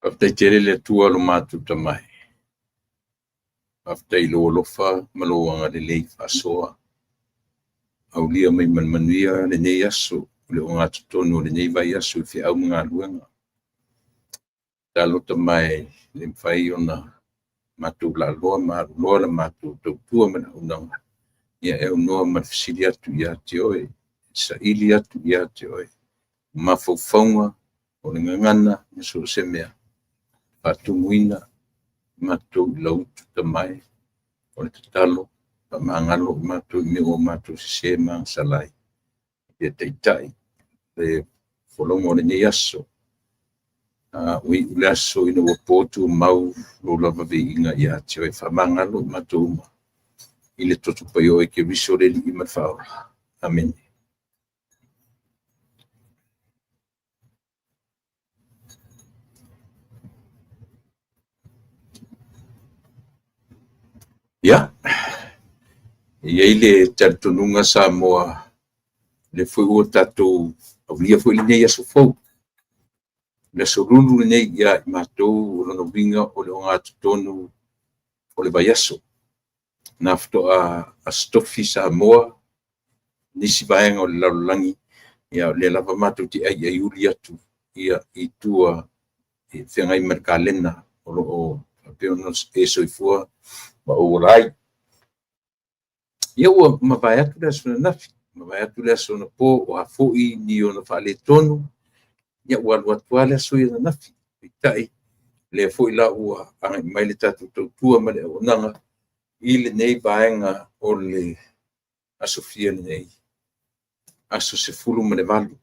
Faafetai tele le Atua lo matou Tamai. Faafetai i lou alofa ma lou agalelei faasoa. Aulia mai ma le manuia lenei aso, le ogatotonu o lenei vaiaso i feau ma galuega. Taloto mai le mafai ona matou laaloa ma aluloa le matou tautua ma le auaunaga, ia e aunoa ma le fesili atu ia te oe, saili atu ia te oe mafaufauga, o le gagana ma so o se mea, faatumuina matou i lau utu tamae. O le tatalo, faamagalo i matou i mea ua matou sese ma agasala ai. Ia taitai le folauga o lenei aso, ua iu le aso ina ua potumau lou lava viiga ia te oe. Faamagalo i matou uma i le toto paia o oe Keriso le Alii ma le Faaola. Amene. Ia, e i ai le talitonuga Samoa, o lea foi ua tatou aulia foi lenei aso fou, le Aso Lulu lenei ia i matou, o lona uiga o le ogatotonu o le vaiaso. Na faatoa Aso Tofi Samoa, nisi vaega o le lalolagi, ia o lea lava matou te aiaiuli atu i tua e feagai ma le kalena o lo o faapea ona e soifua ma ou ola ai. Ia ua mavae atu le aso ananafi, mavae atu le aso anapo, o a foi ni ona faaletonu, ia ua alu atu lava le aso ia ananafi. Peitai, o lea foi la ua agai mai le tatou tautua ma le auaunaga i lenei vaega o le aso fia lenei, aso 18,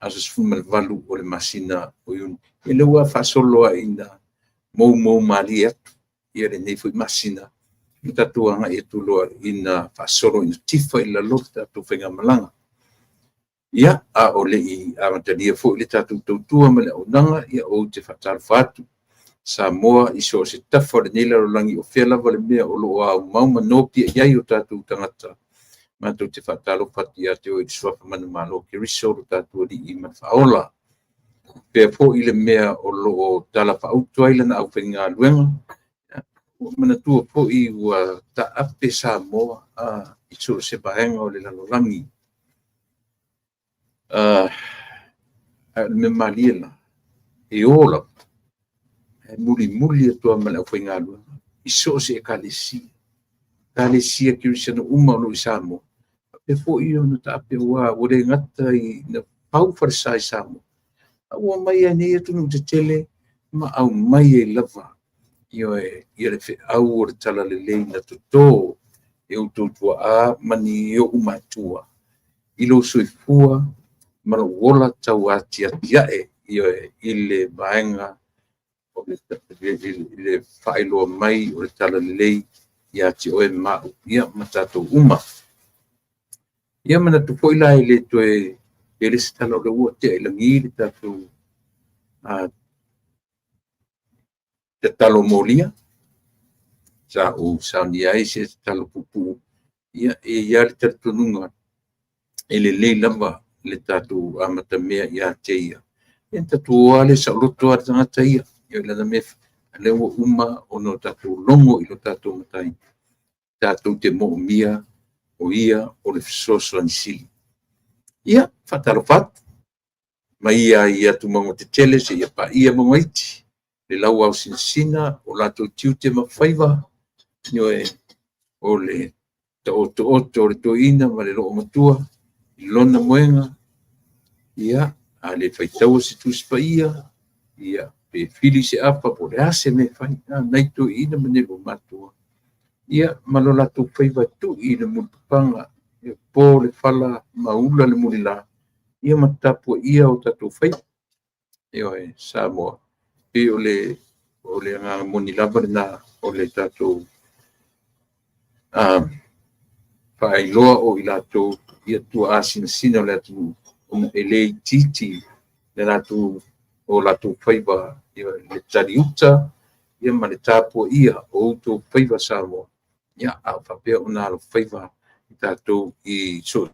aso 18 o le masina o Iuni. Ia lea ua faasolo lava ina moumou malie atu lenei foi masina, ma tatou agai atu loa ina faasolo ina tifa i lalo le tatou faigamalaga. Ia, a o le i amatalia foi le tatou tautua ma le auaunaga, ia ou te faatalofa atu Samoa i so o se tafa o lenei lalolagi, o fea lava le mea o lo o aumau ma nopiai ai o tatou tagata. Matou te faatalofa atu ia te oe i le suafa manumalo o Keriso lo tatou Alii ma le Faaola. O fea foi le mea o lo o talafaauto ai lana aufaigaluega, ua manatua foi ua taape Samoa i so o se vaega o le lalolagi. Ae o le mea malie la, e o lava, ae mulimuli atu lava ma le aufaigaluega i so o se ekalesia, ekalesia kerisiano uma o lo o i Samoa, faapea foi ona taape aua ua le gata ina fau falesa i Samoa, a ua omai lava i nei atunuu tetele ma aumai ai lava, ioe, ia le feau o le talalelei na toto e outou tuaa ma ni ou matua i lou soifua ma lou ola tauatiatiae, ioe, i le vaega o le faailoa mai o le talalelei ia te oe ma au, ia ma tatou uma. Ia manatu foi la e le toe tele se tala o lea ua tea i lagi le tatou tatalo molia sa ou saunia ai se tatalo puupuu. Ia, e i ai lava le talitonuga e lelei lava le tatou amatamea ia te Ia, ia ona tatou o lava lea saoloto lava le tagata ia i lana mea, o lea ua uma ona tatou logo i lo tatou Matai, tatou te moomia o Ia o le fesoasoani sili. Ia, faatalofa atu mai lava i atumauga tetele seia paia mauga iti, le lauaosinasina o latou tiute ma faiva, ioe, o le taotooto o le toeaina ma le loomatua i lona moega, ia, a le faitaua se Tusi Paia, ia, pe fili se apa po o le a se mea e fai, a nai toeaiina ma nai olomatua, ia ma lo latou faiva e tui i le mulipapaga, e po le fala ma ula le mulila, ia ma tapuaia o tatou faiva. Ioe, Samoa, pei o le agaga moni lava lena o le tatou faailoa o i latou ia tuaa sinasina o le atunuu, ona e le itiiti le latou, o latou faiva i le taliuta ma le tapuaia o outou faiva Samoa, ia, a o faapea ona alofaiva i tatou i so o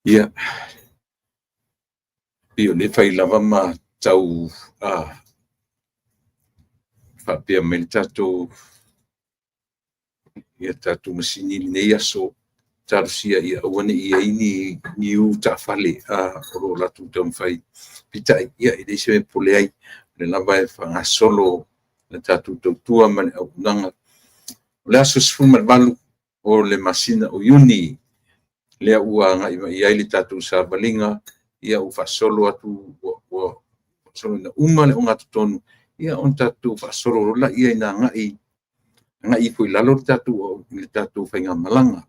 Ia, pei o lea e fai lava ma tau faapea mai le tatou ia tatou masini i lenei aso, talosia ia aua ne i i ai ni u taafale o lo o latou taumafai. Peitai, ia e leai se mea e popole ai, o lea lava e faagasolo le tatou tautua ma le auaunaga. O le aso 18 o le masina o Iuni, lea ua agai mai i ai le tatou savaliga, ia ua faasolo atu ua faasolo ina uma le ogatotonu, ia ona tatou faasolo loa lea ina agai ifo i lalo le tatou faigamalaga.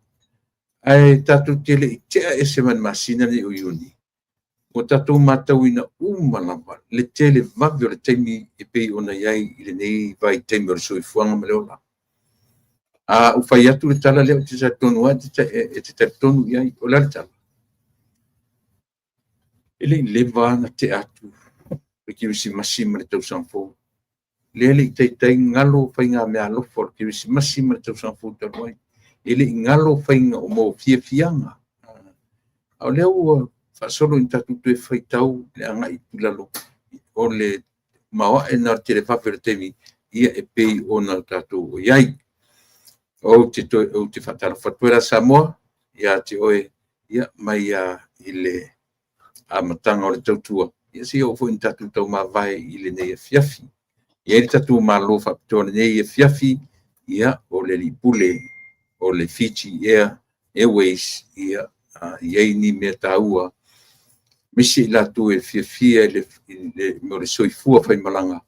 Ae tatou te le i tea ese ma le masina lenei o Iuni, ua tatou matauina uma lava le televave o le taimi e pei ona i ai i lenei vaitaimi o le soifuaga ma le ola. A ou fai atu le tala lea, ou te talitonu lava e te talitonu i ai. O le a le tala? E le i leva lava ona tea atu le Kerisimasi ma le Tausaga Fou. Lea e le i taitai galo faigameaalofa o le Kerisimasi ma le Tausaga Fou talu ai. E le i galo faiga mo fiafiaga. A o lea ua faasolo ina tatou toe faitau le agai i lalo o le maoae lena o le televave o le taimi e pei ona tatou i ai. Ou te faatalofa atu foi la Samoa ia te oe mai lava i le amataga o le tautua seia oo foi ina tatou taumavae i lenei afiafi. E i ai le tatou malo faapitoa i lenei afiafi, ia, o le alii pule o le Fiji Airways, e i ai ni mea taua, aemaise i latou e fiafia i le mea o le soifua faimalaga.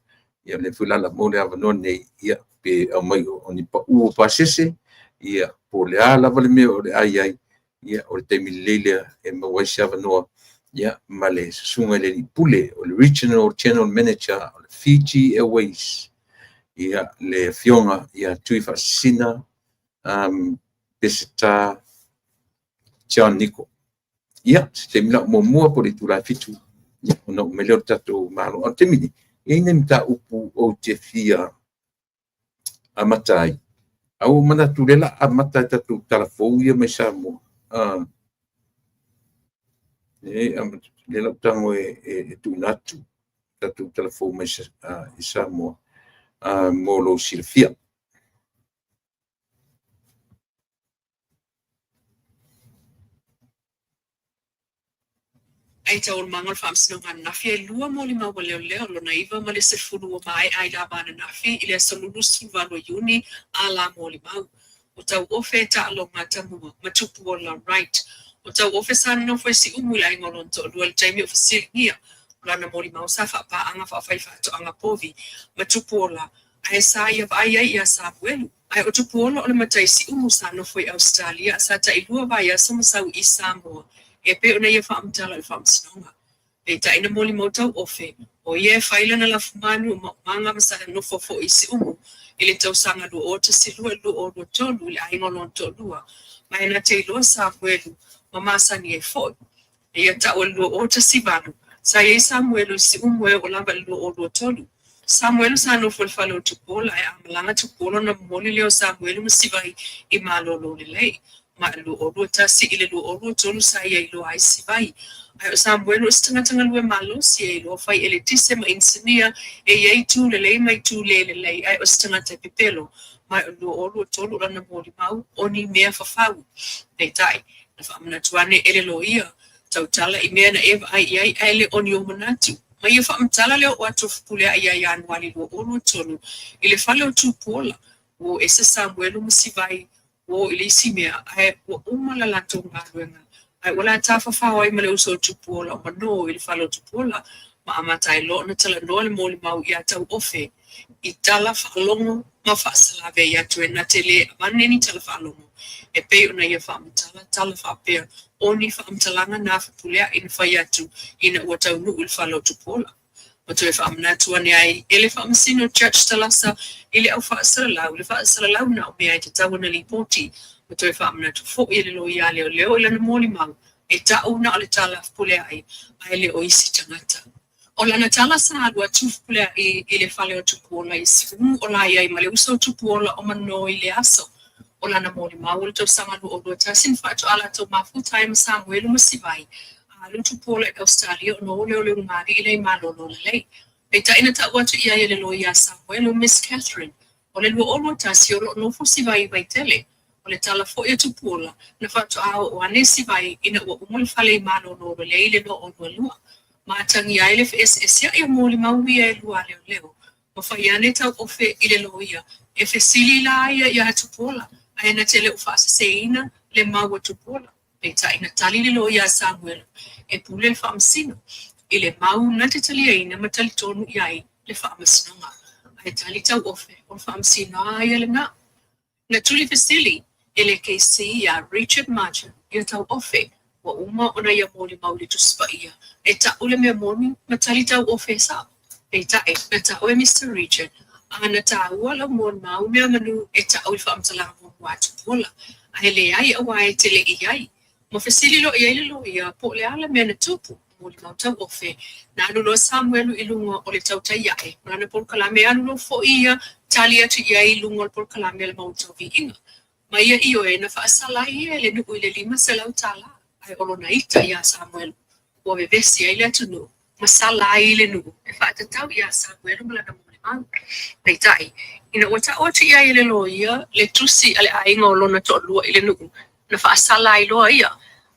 Ia o lea foi la o le a maua le avanoa lenei, pe aumai o ni pau o pasese, ia po o le a lava le mea o le a i ai, ia o le taimi lelei lea e maua ai se avanoa ma le susuga i le alii pule, o le Regional General Manager o le Fiji Airways, le Afioga ia Tuifaasisina Peseta John Niko. Ia, se taimi la muamua po o le itula e 7:00 ona oo mai lea o le tatou malo. A o le taimi lenei, e i ai nai mataupu ou te fia amata ai, ae ua ou manatu o lea o le a amata i tatou tala fou ia mai Samoa. O lea o le a ou tago e tuuina atu tatou tala fou mai Samoa mo lou silafia. Ai taualumaga o le Faamasinoga ananafi e 2 molimau a leoleo, lona 9 ma le 10 ua maea i le ava ananafi i le aso 28 o Iuni a la molimau. O Tauofe Taaloga Tamua ma Tupuola Wright. O Tauofe sa nonofo i Siumu i le aiga o lona toalua i le taimi o fesiligia. O lana molimau sa faapaaga faafaifaatoaga povi ma Tupuola ae sa ia vaai ai ia Samuelu. Ae o Tupuola o le matai Siumu sa nofo i Ausetalia sa tailua vaiaso ma sau i Samoa e pei ona ia faamatala i le Faamasinoga. Peitai na molimau Tauofe, o ia e fai lana lafumanu o maumaga ma sa nofo foi i Siumu i le tausaga 2012 i le 2023 i le aiga o lona toalua, ma e na te iloa Samuelu ma masani ai foi. E ia ta'u o le 2018, sa i ai Samuelu i Siumu e oo lava i le 2023. Samuelu sa nofo i le fale o Tupuola, ae a malaga Tupuola ona momoli lea o Samuelu ma Sivai i malolo lelei. Ma i le 2021 i le 2023 sa ia iloa ai Sivai. Ae o Samuelu o se tagata galue malosi e iloa fai eletise ma inisinia, e i ai itu lelei ma itu le lelei, ae o se tagata e pepelo. Ma o le 2023 o lana molimau, o ni mea fafau. Peitai, na faamanatu ane e le loia, tautala i mea na e vaai i ai ae le o ni ou manatu. Ma ia faamatala le oo atu o Fepuleai ia Ianuari 2023 i le fale o Tupuola, ua o ese Samuelu ma Sivai, ua o i le isi mea, ae ua uma le latou galuega, ae ua la tafafao ai ma le uso o Tupuola o Manō i le fale o Tupuola, ma amata ai loa ona talanoa le molimau iā Tauofe i tala faalogo ma faasalavei atu e na te lē avane ni tala faalogo e pei ona ia faamatala tala faapea o ni faamatalaga na Fepuleai na fai atu ina ua taunuu i le fale o Tupuola. Ma toe faamanatu ane ai e le Faamasino Judge Talasa i le au faasalalau le faasalalau na o mea e tatau ona lipoti ma toe faamanatu foi e le loia leoleo i lana molimau e ta'u na o le tala a Fepuleai ae le o isi tagata. O lana tala sa alu atu Fepuleai i le fale o Tupuola i Siumu o la i ai ma le uso o Tupuola o Manō i le aso. O lana molimau o le tausaga 2021 na faatoa latou mafuta ai ma Samuelu ma Sivai, a alu Tupuola i Ausetalia ona o lea o le ulugalii lea i malolo lelei. Peitai na tau atu i ai e le loia a Samuelu, Miss Catherine, o le 2021 o lo o nofo Sivai i Vaitele. O le tala foi a Tupuola, na faatoa oo ane Sivai ina ua uma le fale i malolo lelei i le 2022. Ma atagia ai le feeseesea'i o molimau ia e lua a leoleo, ma fai ane Tauofe i le loia e fesili la ia iā Tupuola, ae na te le o faaseseina le mau a Tupuola. Peitai na tali le loia a Samuelu e pule le faamasino i le mau na te taliaina ma talitonu i ai le faamasinoga. Ae tali Tauofe, o le faamasino a ia lena. Na tuli fesili e le KC iā Richard Marchant ia Tauofe, ua uma ona ia molimau i le Tusi Paia e ta'u le mea moni ma tali Tauofe e sa'o. Peitai, na ta'u e Mister Richard, a na tāua lau molimau meamanu e ta'u i le faamatalaga muamua a Tupuola, ae leai auā e te le i ai. Ma fesili loa i ai le loia po o le a le mea na tupu, molimau Tauofe, na alu loa Samuelu i luga o le tautai a'e ma lana polokalame, alu loa foi ia tali atu i ai i luga o le polokalame a le Maota o Viiga. Ma ia ioe na faasala ai ia e le nuu i le $500, ae o lona ita iā Samuelu ua vevesi ai le atunuu ma sala ai le nuu e faatatau iā Samuelu ma lana molimau. Peitai, ina ua ta'u atu i ai e le loia le tusi a le aiga o lona toalua i le nuu, na faasala ai loa ia,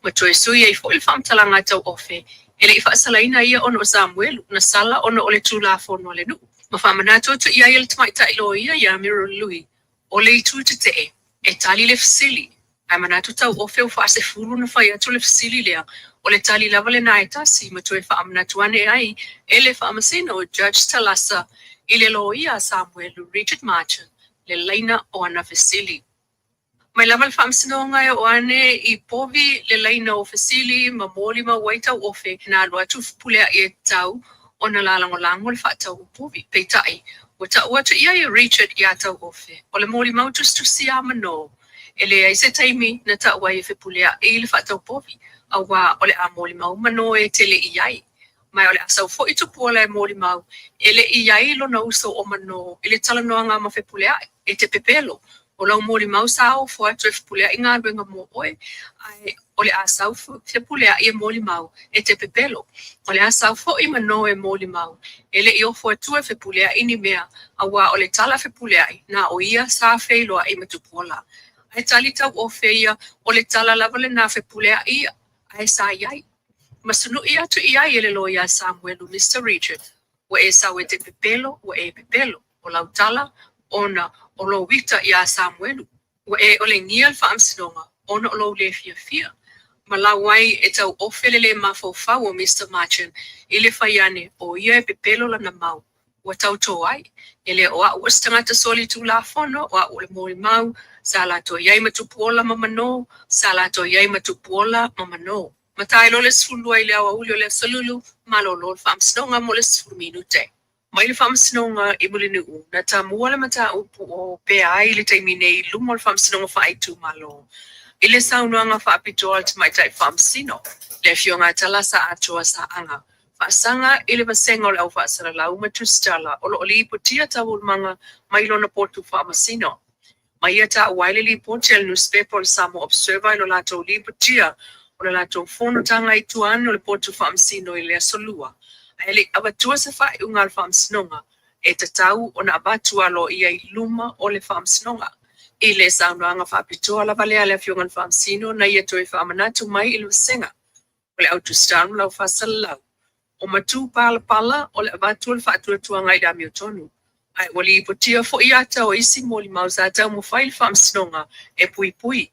ma toe sui ai foi le faamatalaga a Tauofe, e le i faasalaina ia ona o Samuelu, na sala ona o le tulafono a le nuu. Ma faamanatu atu i ai e le tamaitai loia iā Muriel Lui, o le itu tetee, e tali le fesili, ae manatu Tauofe ua faasefulu ona fai atu le fesili lea, o le tali lava lena e tasi, ma toe faamanatu ane ai e le faamasino Judge Talasa i le loia a Samuelu Richard Marchant le laina o ana fesili. Mai lava le faamasinoga e oo ane i povi le laina o fesili ma molimau ai Tauofe na alu atu Fepuleai e tatau ona lagolago le faatau o povi. Peitai, ua ta'u atu i ai e Richard iā Tauofe, o le molimau tusitusi a Manō, e leai se taimi na ta'u ai e Fepuleai le faatau povi, auā o le a molimau Manō e te le i ai. Ma o le a sau foi Tupuola e molimau, e le i ai lona uso o Manō i le talanoaga ma Fepuleai, e te pepelo, o lau molimau sa ofo atu e Fepuleai galuega mo oe, ae o le a sau Fepuleai e molimau, e te pepelo. O le a sau foi Manō e molimau, e le i ofo atua e Fepuleai ni mea, auā o le tala a Fepuleai, na o ia sa feiloai ma Tupuola. Ae tali Tauofe ia, o le tala lava lena a Fepuleai ia, ae sa i ai. Ma sunuʻi atu i ai e le loia a Samuelu, Mister Richard, ua e sau e te pepelo, ua e pepelo, o lau tala, ona o lou ita iā Samuelu, ua e olegia le faamasinoga ona o lou le fiafia. Ma lau ai e Tauofe le lē mafaufau o Mister Marchant i le fai ane o ia e pepelo lana mau ua tautō ai. E le o a'u o se tagata solitulafono, o a'u o le molimau, sa latou i ai ma Tupuola ma Manō, sa latou i ai ma Tupuola ma Manō. Ma tae loa le 12 i le aoauli o le Aso Lulu, malolo le faamasinoga mo le 10 minute. Mai le faamasinoga i Mulinuu, na tamua le mataupu o opea ai i le taimi nei i luma o le faamasinoga faaitumalo. I le saunoaga faapitoa a le tamaitai faamasino, le Afioga a Talasa Atoa Saaga, faasaga i le vasega o le au faasalalau ma tusitala o lo o lipotia taualumaga mai lona potu faamasino. Ma ia taua ai le lipoti a le nusipepa o le Samoa Observer i lo latou lipotia o le latou fonotaga i tua ane o le potu faamasino i le Aso Lua, ae le i avatua se faaiuga a le faamasinoga e tatau ona avatu aloaia i luma o le faamasinoga. I le saunoaga faapitoa lava lea a le Afioga i le Faamasino na ia toe faamanatu mai i le vasega o le au tusitala ma le au faasalalau, o matupalapala o le avatu o le faatuatuaga i le amiotonu, ae ua lipotia foi ata o isi molimau sa taumafai le faamasinoga e puipui.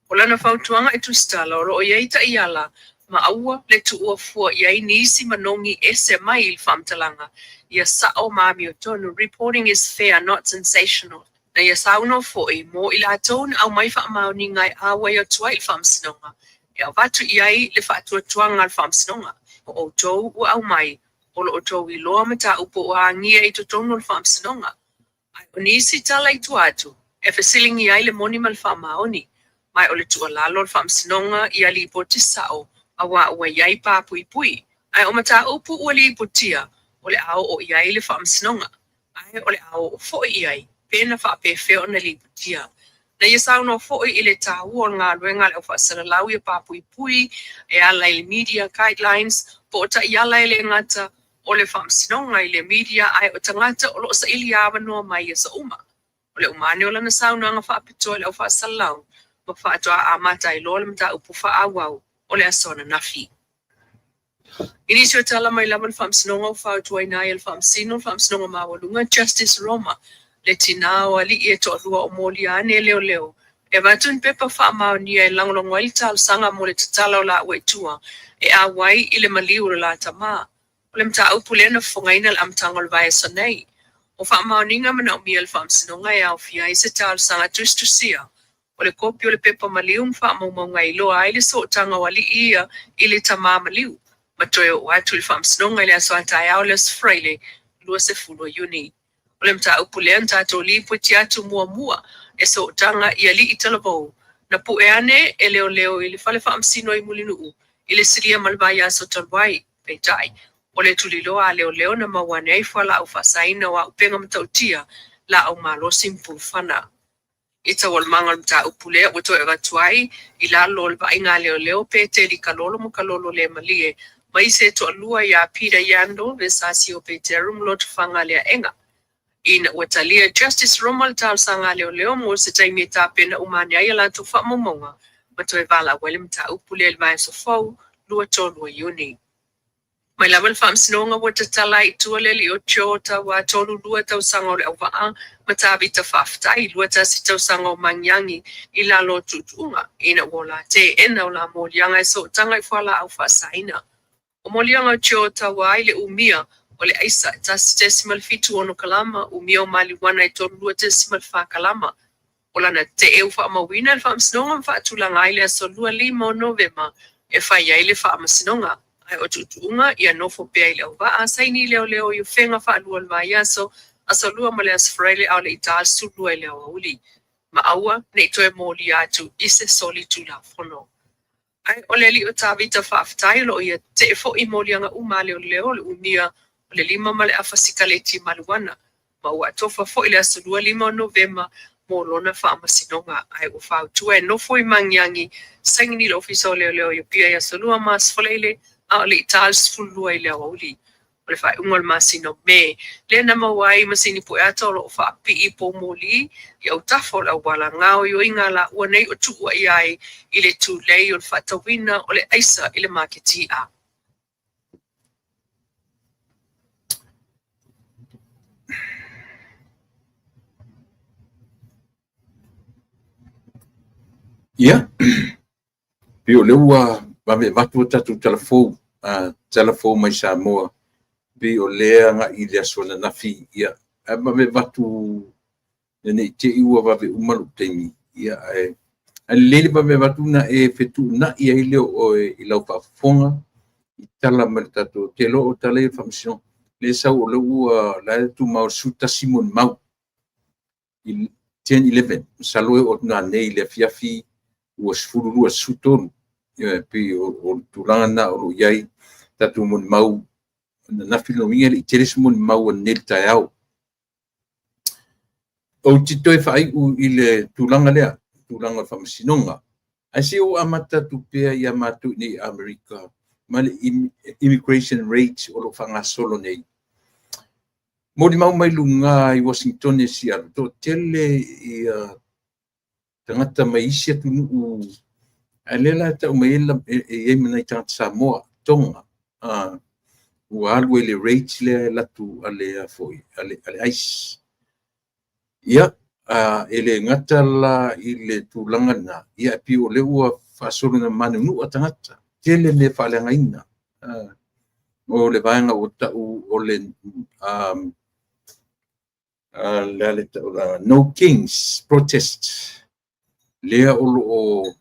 O lana fautuaga i tusitala o lo o i ai taiala ma aua le tuua fua i ai nisi manogi ese mai i le faamatalaga ia sa'o ma amiotonu, reporting is fair, not sensational. Na ia saunoa foi mo i latou na aumai faamaoniga e ʻauai atu ai i le faamasinoga, e avatu i ai le faatuatuaga a le faamasinoga. O ʻoutou ua aumai, o lo ʻoutou iloa mataupu ua agia i totonu o le faamasinoga. Ae o nisi tala i tua atu, e fesiligia ai le moni ma le faamaoni. Ma o le tuualalo a le faamasinoga ia lipoti sa'o, auā ua i ai papuipui. Ae o mataupu ua lipotia, o le a oo i ai le faamasinoga. Ae o le a oo foi i ai pe na faapefea ona lipotia. Na ia saunoa foi i le taua o le galuega a le au faasalalau ia papuipui e ala i le media guidelines po o taiala e le gata o le faamasinoga i le media ae o tagata o lo o saili avanoa mai i aso uma. O le uma ane o lana saunoaga faapitoa i le au faasalalau ma faatoa amata ai loa le mataupu faaauau o le aso ananafi. I nisi o tala mai lava le Faamasinoga ua fautuaina ai e le Faamasino le Faamasinoga Maualuga Justice Roma le tinā o alii e toalua o molia ane e leoleo e avatu ni pepa faamaonia e lagolago ai le talosaga mo le tatala o laua i tua e auai i le maliu o le la tama. O le mataupu lea na fofogaina i le amataga o le vaiaso nei. O faamaoniga manaomia e le Faamasinoga e aofia ai se talosaga tusitusia o le kopi o le pepa maliu ma faamaumauga e iloa ai le sootaga o alii ia i le tama maliu, ma toe oo atu i le Faamasinoga i le aso a taeao le Aso Faraile 20 o Iuni. O le mataupu lea na tatou lipoti atu muamua e sootaga i alii talavou na pue ane e leoleo i le fale faamasino i Mulinuu i le silia ma le vaiaso talu ai. Peitai, o le tuliloa a leoleo na maua ane ai fualaau faasaina o auupega matautia, laau malosi ma pulufana. I taualumaga o le mataupu lea ua toe avatu ai i lalo o le vaaiga a leoleo Peteli Kalolo ma Kalolo Lemalie ma isi e toalua ia Peter Yandel, Vesasio Peteru ma Lotofaga Leaega. Ina ua talia e Justice Roma le talosaga a leoleo mo se taimi e tapena uma ane ai a latou faamaumauga ma toe valaau ai le mataupu lea i le vaiaso fou, 23 o Iuni. Mai lava le Faamasinoga ua tatala ai i tua le alii o Joe Tauā 32 tausaga o le auvaa ma Tavita Faafetai 21 tausaga o Magiagi i lalo o tuutuuga ina ua ola teena o la moliaga e sootaga i fualaau faasaina. O moliaga o Joe Tauā i le umia o le aisa e 1.76 kalama, umia o maliuana e 32.4 kalama. O lana tee ua faamauina e le Faamasinoga ma faatulaga ai le aso 25 o Novema e fai ai le faamasinoga. Ae o tuutuuga ia nofo pea i le auvaa, saini leoleo i afega faalua o le vaiaso, aso Lua ma le aso Faraile a o le i ta le 12 i le aoauli. Ma aua ne i toe molia atu i se soli tulafono. Ae o le alii o Tavita faafetai o lo o ia tetee foi i moliaga uma a leoleo o le umia o le lima ma le afa sikaleti maluana, ma ua atofa foi le aso 25 o Novema mo lona faamasinoga. Ae ua fautua e nofo i Magiagi, saini le Ofisa o Leoleo i Apia i aso Lua ma aso Faraile a o le i ta le 12 i le aoauli. O le faaiuga o le masina o Me, lea na maua ai masini pueata o lo o faapipii poumoli i autafa o le auala, gaoioiga a laua nei o tuuaia ai i le tulei o le faatauina o le aisa i le maketi i'a. Ia, pei o lea ua vave avatu a tatou tala fou, tala fou mai Samoa, pei o lea agai i le aso ananafi, ia, ae vave avatu ne i te i ua vave uma lou taimi, ia, ae lelei le vave avatu ona e fetuunai ai lea o oe i lau faafofoga i tala mai le tatou, te iloa o tala ia o le faamasinoga, lea e sau o lea ua, la e tumau i le 11 molimau i 10, 11, masalo e oo atu nanei i le afiafi ua 12, 13. E pei o le tulaga lena o lo o i ai tatou molimau ananafi. Lona uiga e le i tele se molimau ananei i le taeao. Ou te toe faaiu i le tulaga lea, tulaga o le faamasinoga. Ae se i ou amata atu pea ia matou i nei i Amerika ma le immigration rate o lo o faagasolo nei. Molimau mai luga i Washington e Seattle, toatele ia tagata mai isi atunuu, ae lea la e tau mai ai e i ai ma nai tagata Samoa, Tonga, ua alu ai le rate lea e alu atu a le, foi, a le ICE. Ia, e le gata la i le tulaga lena, ia e pei o lea ua faasolo ina manunua tagata, tele mea faaleagaina. O le vaega ua tau o le le a le tau la, No Kings Protest, lea o lo o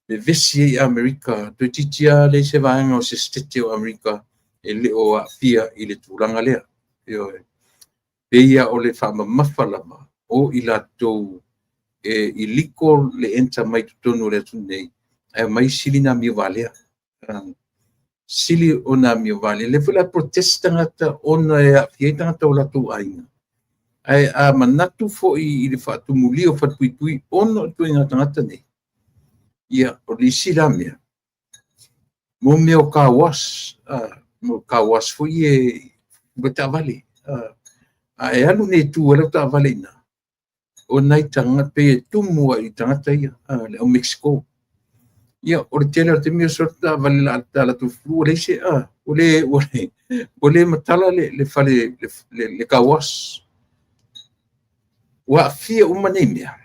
vevesi ai Amerika, toeitiiti lava leai se vaega o se setete o Amerika e le o aafia i le tulaga lea. Ioe. Pei lava o le faamamafa lava o i latou e illegal le enter mai totonu o le atunuu nei, ae omai sili ona amio valea. Sili ona amio valea. Lea foi la e protest tagata ona e aafia ai tagata o latou aiga. Ae a manatu foi i le faatumulia o falepuipui ona o ituaiga tagata nei, ia, o le isi la mea, mo mea o car wash, mo car wash foi ia i taavale. A e alu nei e tu ai lau taavale i ina, o nai tagata, pei e tumu ai i tagata ia, le au Mexico. Ia, o le tele o taimi e oso atu taavale o le a alu atu i ua leai se, ua le matala le fale, le car wash. Ua aafia uma nei mea.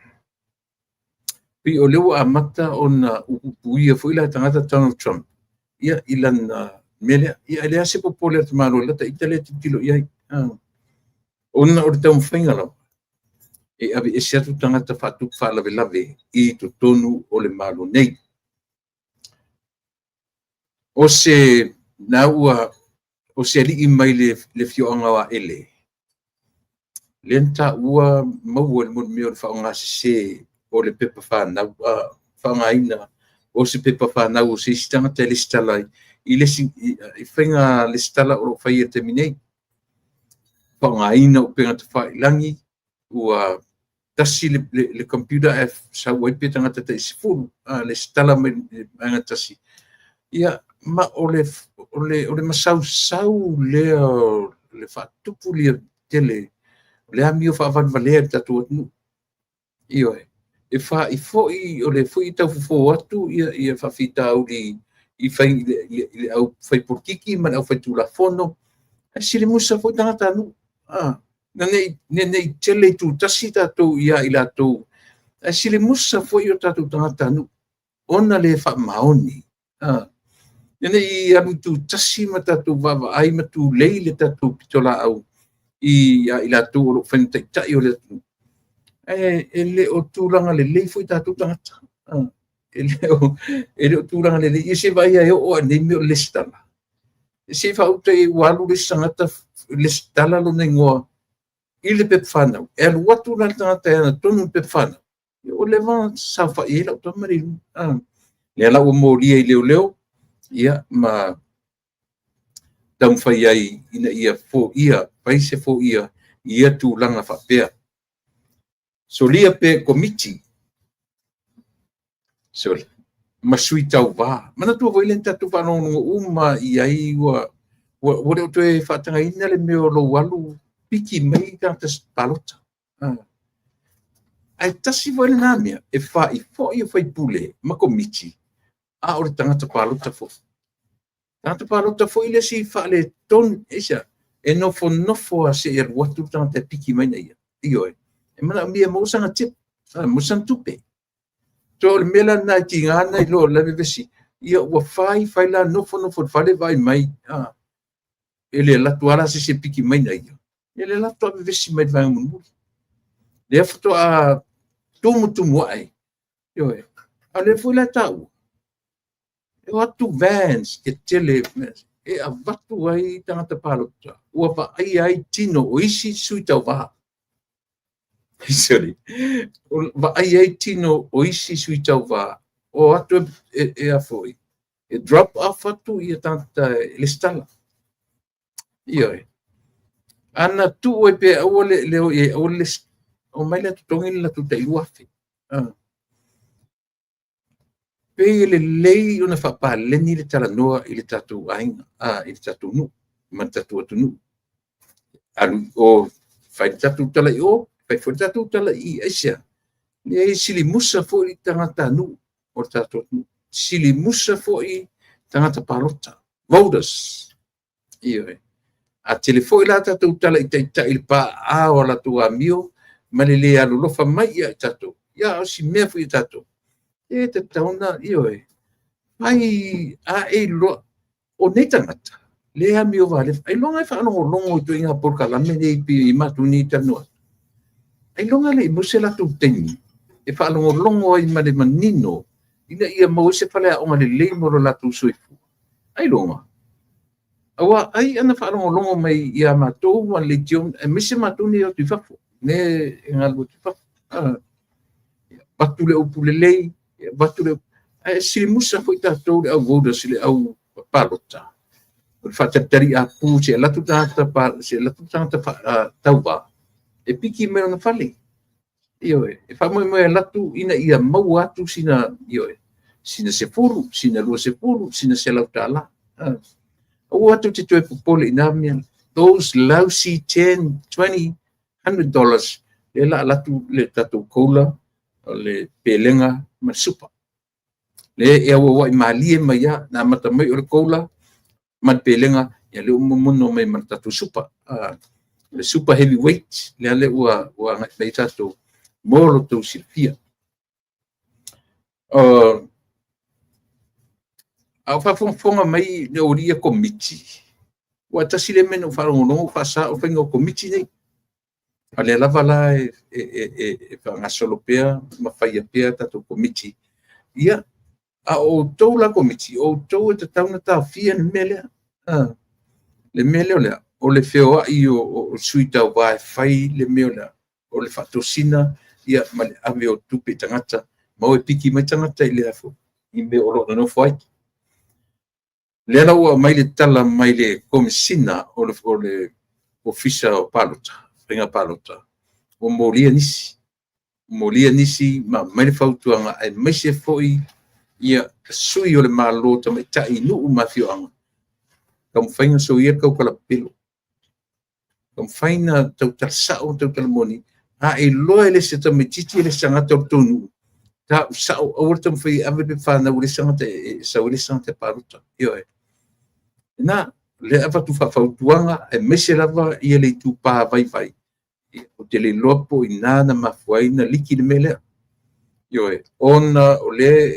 Pei o lea ua amata ona upuia foi la tagata Donald Trump ia i lana mea lea. Ia, e leai se popole a le tamaloa la ita lea tilotilo i ai. Ona o le taumafaiga lava e aveese atu tagata faatupu faalavelave i totonu o le Malo nei. O se na ua o se alii mai le afioaga o Aele, lea na taua maua i le mea o le faaaoga sese o le pepa fanau, faaaogaina o se pepa fanau o se isi tagata e lesitala ai i le isi i faiga lesitala o lo o faia i le taimi nei. Faaaogaina o upega tafailagi, ua tasi le computer ae sau ai pe tagata tai 10 lesitala mai le vaega tasi. Ia, ma o le masausau lea o le faatupu lia tele o le amio faavalevalea i le tatou atunuu. Ioe, e fa'i foi o le foi e taufofo atu ia faafitauli i le au fai polokiki ma le au fai tulafono, ae silimusa foi tagata nuu. Na nei tele i tutasi tatou ia i latou, ae silimusa foi o tatou tagata nuu ona le faamaoni. Ina ne i alu tutasi ma tatou vaavaai ma tulei le tatou pitolaau ia i latou o lo o fai ma taitai o le atunuu. E le o tulaga lelei foi tatou tagata. E le o tulaga lelei. Ia se i vaai e oo lava i lenei mea o le lesitala. Se i faauta i ai ua alu le isi tagata lesitala lona igoa i le pepa fanau. E alu atu la le tagata e agatonu i le pepa fanau, ua leva ona saofai ai lau tama lea i luga. Lea la ua molia i leoleo, ia ma taumafai ai ina ia foia, fai se foia i ia tulaga faapea. Solia pea e Komiti ma sui tauva. Manatua foi lea na tatou faalogologo uma i ai ua le o toe faatagaina le mea o lou alu piki mai tagata palota. Ae tasi foi lena mea e fa'i foi o faipule ma komiti, a o le tagata palota foi. Tagata palota foi le isi faaletonu, aisea? E nofonofo lava seia alu atu le tagata e piki mai na ia. Ioe, e manaomia e maua sana tip, maua sana tupe. So o le mea la lena e tiga ona iloa o la e vevesi, ia ua fai fai la nofonofo i le fale vaai mai, e le alu atu lava la se isi e piki mai na ia, e le alu atu lava vevesi mai i le vaega mulimuli. Lea faatoa tumutumu ae, ioe, a o lea foi la e taua, e o atu vans tetele e avatu ai tagata palota ua vaaia ai tino o isi sui tauva. Sorry. Vaaia ai tino o isi sui tauva o atu e a foi, e drop off atu ia tagata e lesitala. Ioe. Ana tuu ai pe aua le o i ai, aua le omai le totogi le latou tai 2,000. Pei e lelei ona faapaleni le talanoa i le tatou aiga, i le tatou nuu ma le tatou atunuu. Alu i o, fai le tatou tala i o, fai foi le tatou tala i i. Aisea? E silimusa foi tagata nuu o le tatou atunuu. Silimusa foi tagata palota, voters. Ioe. A tele foi la tatou tala i taitai i le paaa o latou amio ma le le alolofa mai ia i tatou, ia o si mea foi ia tatou, e tatau ona, ioe, fai a e iloa, o nei tagata, le amio valea, ailoga e faalogologo i ituaiga polokalame nei pei e matou nei talanoa atu. Ailoga le i maua se latou taimi e faalogologo ai ma le manino ina ia maua ai se faleaoga lelei mo lo latou soifua. Ailoga. Aua ai ana faalogologo mai ia matou ma le leitio, aemaise matou nei e o atu i fafo, ne e galulue atu i fafo. Avatu le upu lelei, avatu le ae silimusa foi tatou le au voters, le au palota. O le faatalitali apu se alu atu tagata se alu atu tagata tauva. e piki mai lona fale. Ioe, e faamoemoe e alu atu ina ia maua atu sina, ioe, sina 10, sina 20, sina $100. Aua tou te toe popole i na mea. Those lousy 10, 20, $100, lea la alu atu le tatou COLA, o le pelega ma le supa. Lea e auauai malie mai lava, na amata mai o le COLA ma le pelega, ia lea ua momono mai ma le tatou supa. Le super heavyweight, lea ua agai mai tatou mo lo outou silafia. A o faafogafoga mai le aualii ia Komiti, aua e tasi lea mea na ou faalogologo o faasa o le faiga o Komiti nei. A o lea lava la e faagasolo pea ma faia pea tatou Komiti. Ia, a o outou la Komiti, o outou e tatau ona taofia le mea lea. Le mea lea o le a? O le feoai o sui tauva e fai le mea o le a? O le faatosina ma le ave o tupe i tagata ma o e piki mai tagata i mea o lo o nonofo ai. Lea la ua aumai le tala mai le Komesina o le Ofisa o Palota, Faiga Palota, ua molia nisi. Molia nisi ma aumai le fautuaga, aemaise foi sui o le Malo tamaitai i nuu ma afioaga, taumafai ona soia le tautala pepelo. Taumafai ona tautala sao ma tautala moni. A e iloa e le se tamaitiiti e le se tagata o le tou nuu, tau sao, aua le taumafai e ave le pepa fanau a le isi tagata e sau ai le isi tagata e palota. Ioe. Na, lea e avatu faafautuaga, aemaise lava le itupa vaivai, ou te le iloa po o i ina na mafua ai ona liki le mea lea. Ioe, ona o lea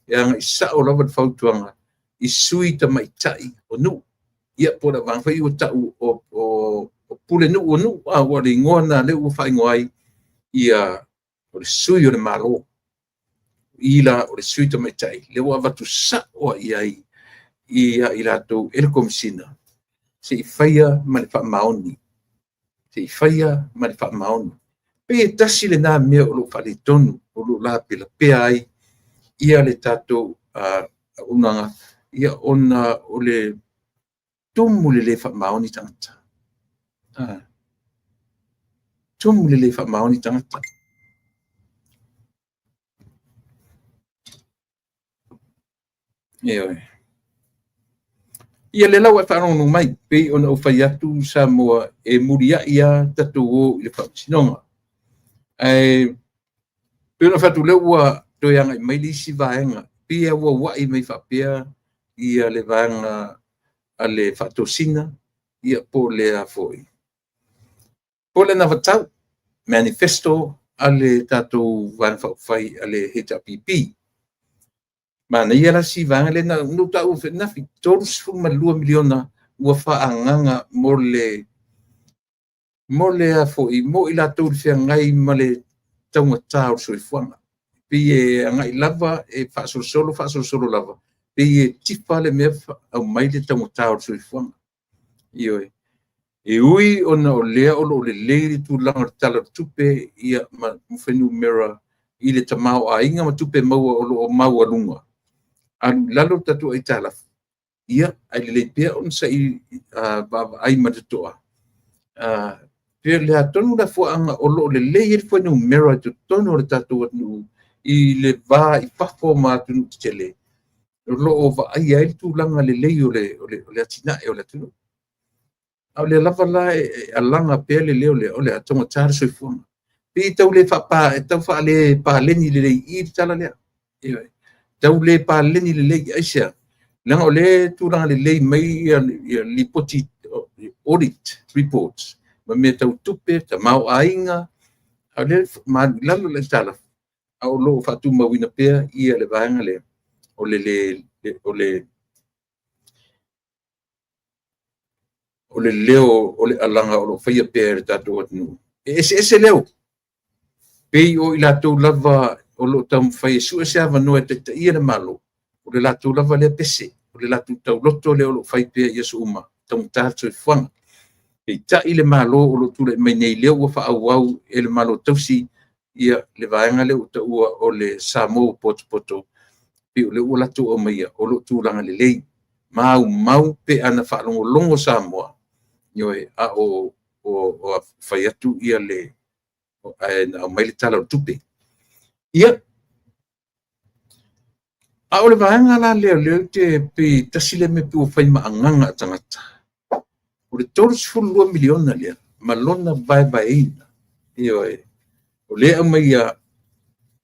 e agai sao lava le fautuaga i sui tamaitai o nuu. Ia, po o le vaega foi ua tau o pulenuu o nuu, aua o le igoa lena o lea ua faaigoa ai o le sui o le Malo. I la o le sui tamaitai, lea ua avatu sao lava i ai ia i latou e le Komesina, se i faia ma le faamaoni. Se i faia ma le faamaoni. Pei e tasi lena mea o lo o faaletonu, o lo o lapelapea ai ia le tatou auaunaga, ona o le tumu le le faamaoni tagata. Tumu le le faamaoni tagata. Ioe. Ia lea la ua e faalogologo mai, pei ona ou fai atu Samoa, e muliai lava tatou o i le faamasinoga. Ae pei ona fai atu, lea ua toe agai mai le isi vaega, pei e auauai mai faapea ia le vaega a le faatosina, ia po o le a foi. Po o le anavatau, manifesto a le tatou Vaega Faaupufai a le HRPP. Manaia la si vaega lea na ou taua ananafi, $32 miliona ua faaagaaga mo le mo i latou i feagai ma le taugata o le soifuaga. Pei e agai lava e faasolosolo faasolosolo lava, pei e tifa le mea aumai le taugata o le soifuaga. Ioe. E ui ona o lea o lo o lelei le tulaga o le Tala o le Tupe ma fuainumera i le tamaoaiga ma tupe maua o lo o maualuga, alu i lalo le tatou aitalafu, ia, ae lelei pea ona se i vaavaai ma le totoa, pe o le a tonu le afuaga o lo o lelei ai le fuainumera i totonu o le tatou atunuu i le va i fafo ma atunuu tetele, o lo o vaaia ai le tulaga lelei o le atinae o le atunuu. A o lea lava la e alaga pea le leo lea, o le a taugata le soifuaga. Pei e tau le tau faale paleni lelei i i le tala lea. Ioe. Tau le paleni lelei, aisea? Leaga o lea e tulaga lelei mai ia lipoti audit reports ma mea tau tupe, tamaoaiga, a o lea e malu i lalo le aitalafu, a o lo o faatumauina pea le vaega lea o le leo o le alaga o lo o faia pea e le tatou atunuu. E eseese leo, pei o i latou lava o lo o taumafai e sue se avanoa e taitaia le Malo, o le latou lava lea pese, o le latou tauloto lea o lo o fai pea i aso uma, taugata le soifuaga. Peitai le Malo o lo o tulai mai nei, lea ua faaauau e le Malo tausi le vaega lea ua taua o le Samoa ua potopoto, pei o lea ua latou aumaia o lo o tulaga lelei, maumau pe ana faalogologo Samoa, ioe, a o o fai atu ia le ae na aumai le Tala o le Tupe. Ia, a o le vaega la lea o lea ou te pei tasi lea mea pei ua fai ma agaga o tagata, o le $32 miliona lea ma lona vaevaeina. Ioe, o lea e aumaia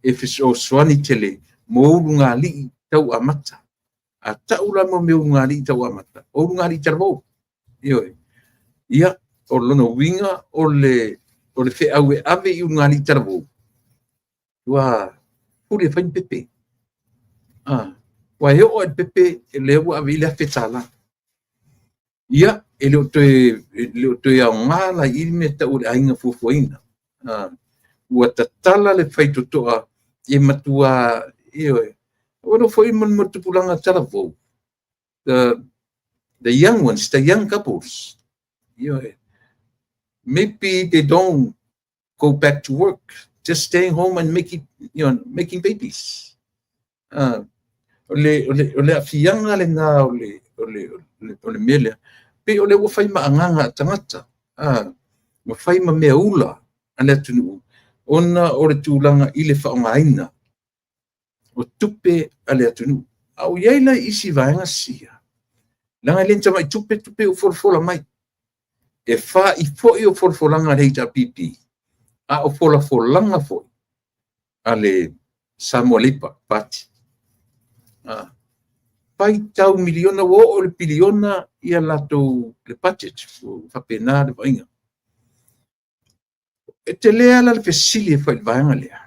e fesoasoani tele mo ulugalii tau amata. A tau la mo mea ulugalii tau amata, o ulugalii talavou. Ioe. Ia, o lona uiga o le feau e ave i ulugalii talavou, ua pule e fai ni pepe. Ua e oo lava i le pepe, lea ua ave i ai le $1,000. Ia, e le o toe aoga la i i le mea e tau o le aiga fuafuaina. Ua tatala le faitotoa e matua, ioe, ua iloa foi mo le tupulaga talavou, the young ones, the young couples, ioe, maybe they don't go back to work, just staying home and making, you know, making babies. O le aafiaga lena o le mea lea, pei o lea ua fai ma agaga tagata, ua fai ma mea ula a le atunuu, ona o le tulaga i le faaaogaina o tupe a le atunuu. A o i ai la isi vaega sia, leaga e le ni tamai tupe tupe ua folafola mai. E fa'i foi o folafolaga a le HRPP, a o folafolaga foi a le Samoa Labour Party. Faitau miliona, ua oo i le piliona ia latou le budget, ua faapena le vaaiga. E tele lava la le fesili e fai i le vaega lea,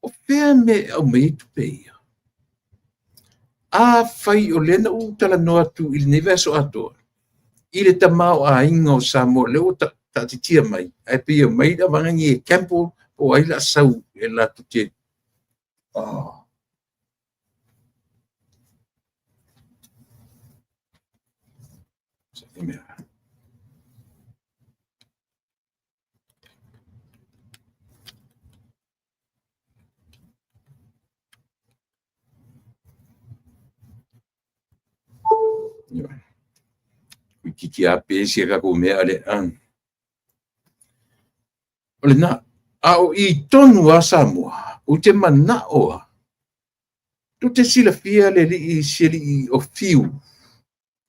o fea mea e aumai ai tupe ia? Afai o lea na ou talanoa atu i lenei vaiaso atoa i le tamaoaiga o Samoa lea ua taatitia mai, ae pei e omai le vaega nei e gamble po o ai o le a sau e latou te Toeitiiti lava pe si a tatou mea a le o lena. A o i tonu lava Samoa, ou te manao lava, tou te silafia le alii, si alii o Fiu,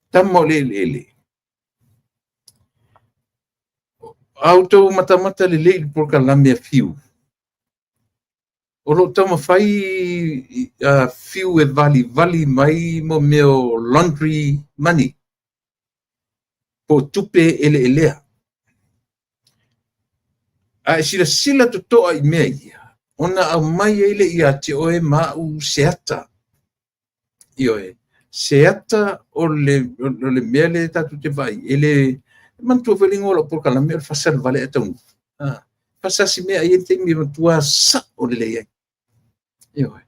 tama o le eleele. A outou matamata lelei i le polokalame a Fiu, o lo o taumafai Fiu e valivali mai mo mea o laundry money, po o tupe eleelea. A e silasila totoa i mea ia, ona aumai ai lea ia te oe ma au se ata. Ioe, se ata o le mea lea tatou te vaai, e le manatua foi le igoa o lau polokalame o le fasa le vale ae taunuu. Fasa si mea ai le taimi e matua sao lelei ai. Ioe.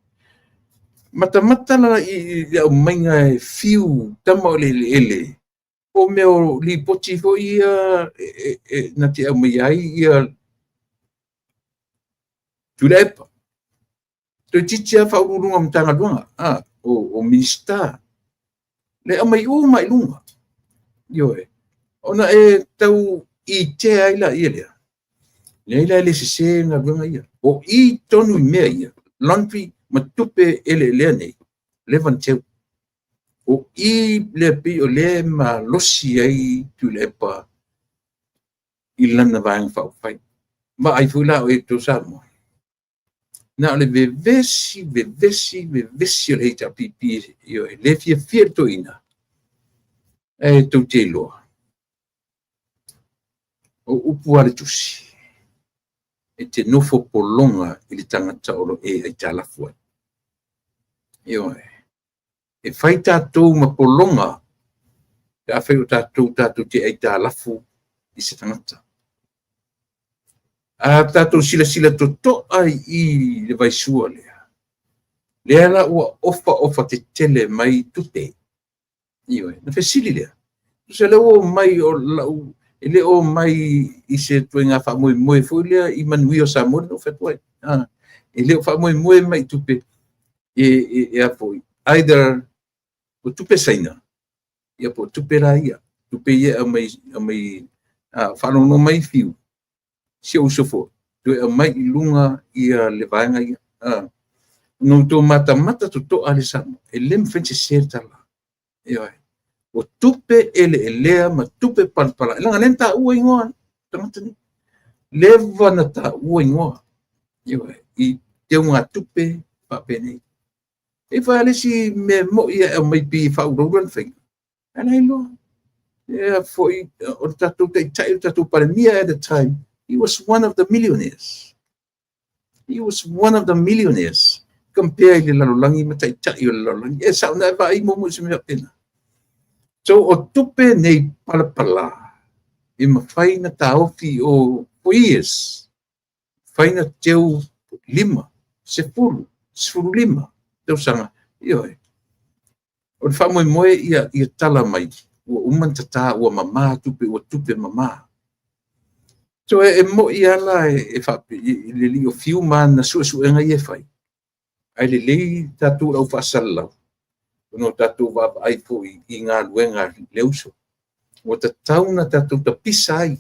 Matamata la i le aumaiga e Fiu tama o le eleele, po o mea o lipoti foi ia na te aumaia ai ia Tuilaepa. Toeitiiti lava Faauluuluga o Matagaluega, o Minisita, le aumai uma i luga. Ioe. Ona e tau itea ai laia lea, leai la e le sese galuega ia. O i tonu i mea ia, laundry ma tupe eleelea nei, leva ona teu. O i lea pei o lea e malosi ai Tuilaepa i lana Vaega Faaupufai. Vaai foi la oe i totonu o Samoa, na o le vevesi, vevesi, vevesi o le HRPP, ioe, le fiafia le toeaina, ae tou te iloa, o upu a le Tusi, e te nofo pologa i le tagata o lo o e aitalafu ai. Ioe. E fai tatou ma pologa pe afai o tatou tatou te aitalafu i se tagata. A tatou silasila totoa i le vaisua lea, lea la ua ofaofa tetele mai tupe. Ioe, na fesili lea, tusa lea ua omai o lau, e le o omai i se ituaiga faamoemoe foi lea i manuia o Samoa lea na ou fai atu ai. E le o faamoemoe mai i tupe e a foi, either o tupe Saina, ia po o tupe la ia, tupe ia e aumai, aumai Faalogologo mai Fiu, si ou uso foi, toe aumai i luga ia le vaega ia. Ona outou matamata totoa le Samoa, e le mafai ona sese le tala. Ioe. O tupe eleelea ma tupe palapala, leaga lea na taua igoa tagata nei. Leva na taua igoa. Ioe. I teugatupe faapenei. E fai le isi mea moi e aumai pei e faaulaula le faiga. Ae la iloa. Ia foi o le tatou taitai, o le tatou Palemia at the time, he was one of the millionaires. He was one of the millionaires. Compare i le lalolagi ma taitai o le lalolagi. E sao na e vaai muamua i se mea faapena. So o tupe nei palapala e mafai na taofi o for years. Mafai na teu 5, 10, 15 tausaga. Ioe. O le faamoemoe ia tala mai, ua uma na tata, ua mama tupe, ua tupe mama. So e moi ala e faape, i le lio Fiu ma na suesuega ia e fai. Ai lelei tatou lau faasalalau, ona o tatou vaavaai foi i galuega le uso. Ua tatau na tatou tapisa ai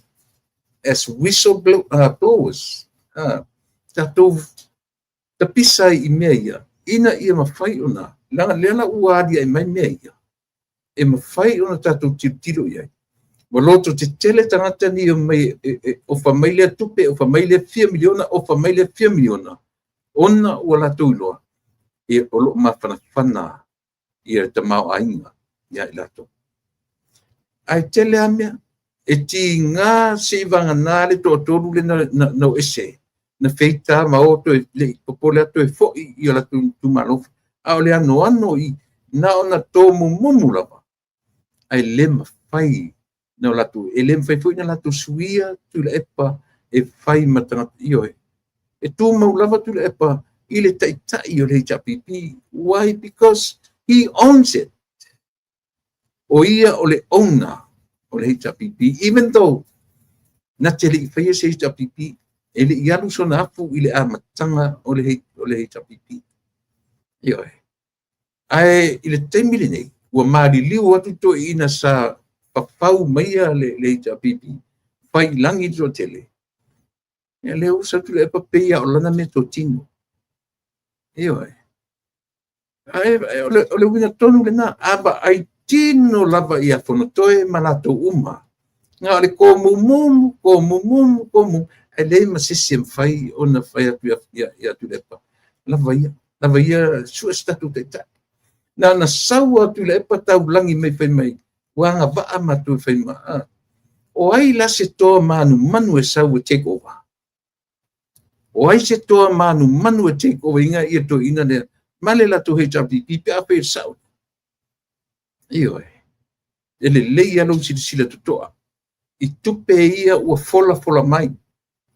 as whistleblowers. Tatou tapisa ai i mea ia, ina ia mafai ona, leaga lea la ua aliae mai mea ia, e mafai ona tatou tilotilo i ai. Ua loto tetele tagata ni o mai, ofa mai lea tupe, ofa mai lea fia miliona, ofa mai lea fia miliona, ona ua latou iloa, e o loo mafanafana ia le tamaoaiga ia i latou. Ae tele lava mea, e tiga se i vagana le toatolu le na o ese, na feita ma o toe le popole atu e foi i o latou itumalo. A o le anoano i na ona tomumumu lava, ae le mafai na o latou, e le mafai foi na latou suia Tuilaepa e fai ma tagata. Ioe. E tumau lava Tuilaepa i le taitai o le HRPP. Why? Because he owns it. O ia o le owner o le HRPP. Even though na te le i faia se HRPP, e le i alu sona afu i le amataga o le HRPP. Ioe. Ae i le taimi lenei, ua maliliu atu toeaiina sa fafau maia le HRPP, fai i lagi le toatele. Ia lea ua sau Tuilaepa pei lava o lana meatotino. Ioe. Ae o le uiga tonu lena, a vaai tino lava ia Fonotoe ma latou uma, na o le komumumu, komumumu, komumu, ae leai ma se isi e mafai ona fai atu ia Tuilaepa. Lava ia, lava ia, sue se tatou taitai. Na ona sau lava Tuilaepa taulagi mai fai mai, ua agavaa matou e fai ma. O ai la se toa manumanu e sau e take over? O ai se toa manumanu e take over inga ia toeaiina lea? Ma le latou HRPP pe a fai e sao. Ioe. E lelei lava lou silasila totoa i tupe ia ua folafola mai.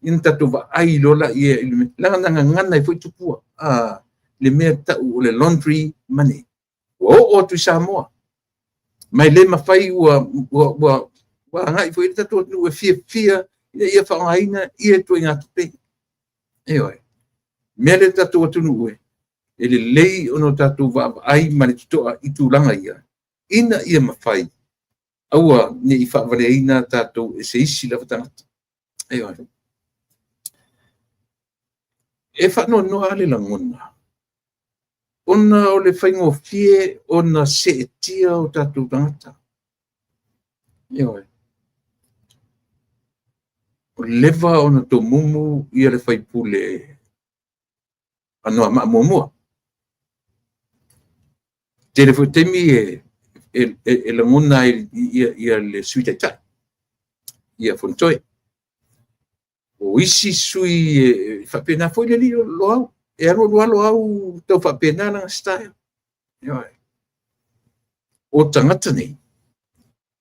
Ina tatou vaai loa la ia i le mea. Leaga na gagana ai foi tupua. Le mea tau o le laundry money. Ua oo atu i Samoa. Ma e le mafai ua agai foi le tatou atunuu e fiafia ina ia faaaogaina ia ituaiga tupe. Ioe. Mea lea tatou atunuu e lelei ona tatou vaavaai ma le totoa i tulaga ia, ina ia mafai aua ne i faavaleaina tatou e se isi lava tagata. Ioe. E faanoanoa le lagona, ona o le faigofie ona seetia o tatou tagata. Ioe. O leva ona tomumu ia le faipule Anoamaa muamua. Tele foi taimi e lagona ai ia le Sui Taitai, ia Fonotoe. O isi sui e faapena foi le alii o Loau. E alu alu lava Loau tau faapena lana style. Ioe. O tagata nei,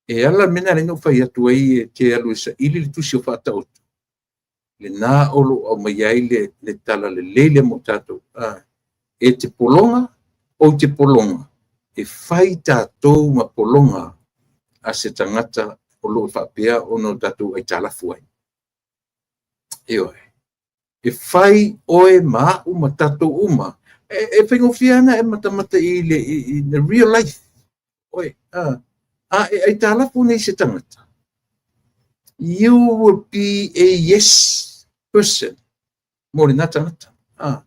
e ala le mea na ou fai atu ai e te alu e saili le tusi o faataoto, lena o lo o aumai ai le tala lelei le mo tatou. E te pologa, ou te pologa, e fai tatou ma pologa a se tagata o lo o faapea ona o tatou aitalafu ai. Ioe. E fai oe ma au ma tatou uma. E faigofie ana e matamata i le real life. Oe, a e aitalafu nei se tagata. You will be a yes person mo lena tagata. A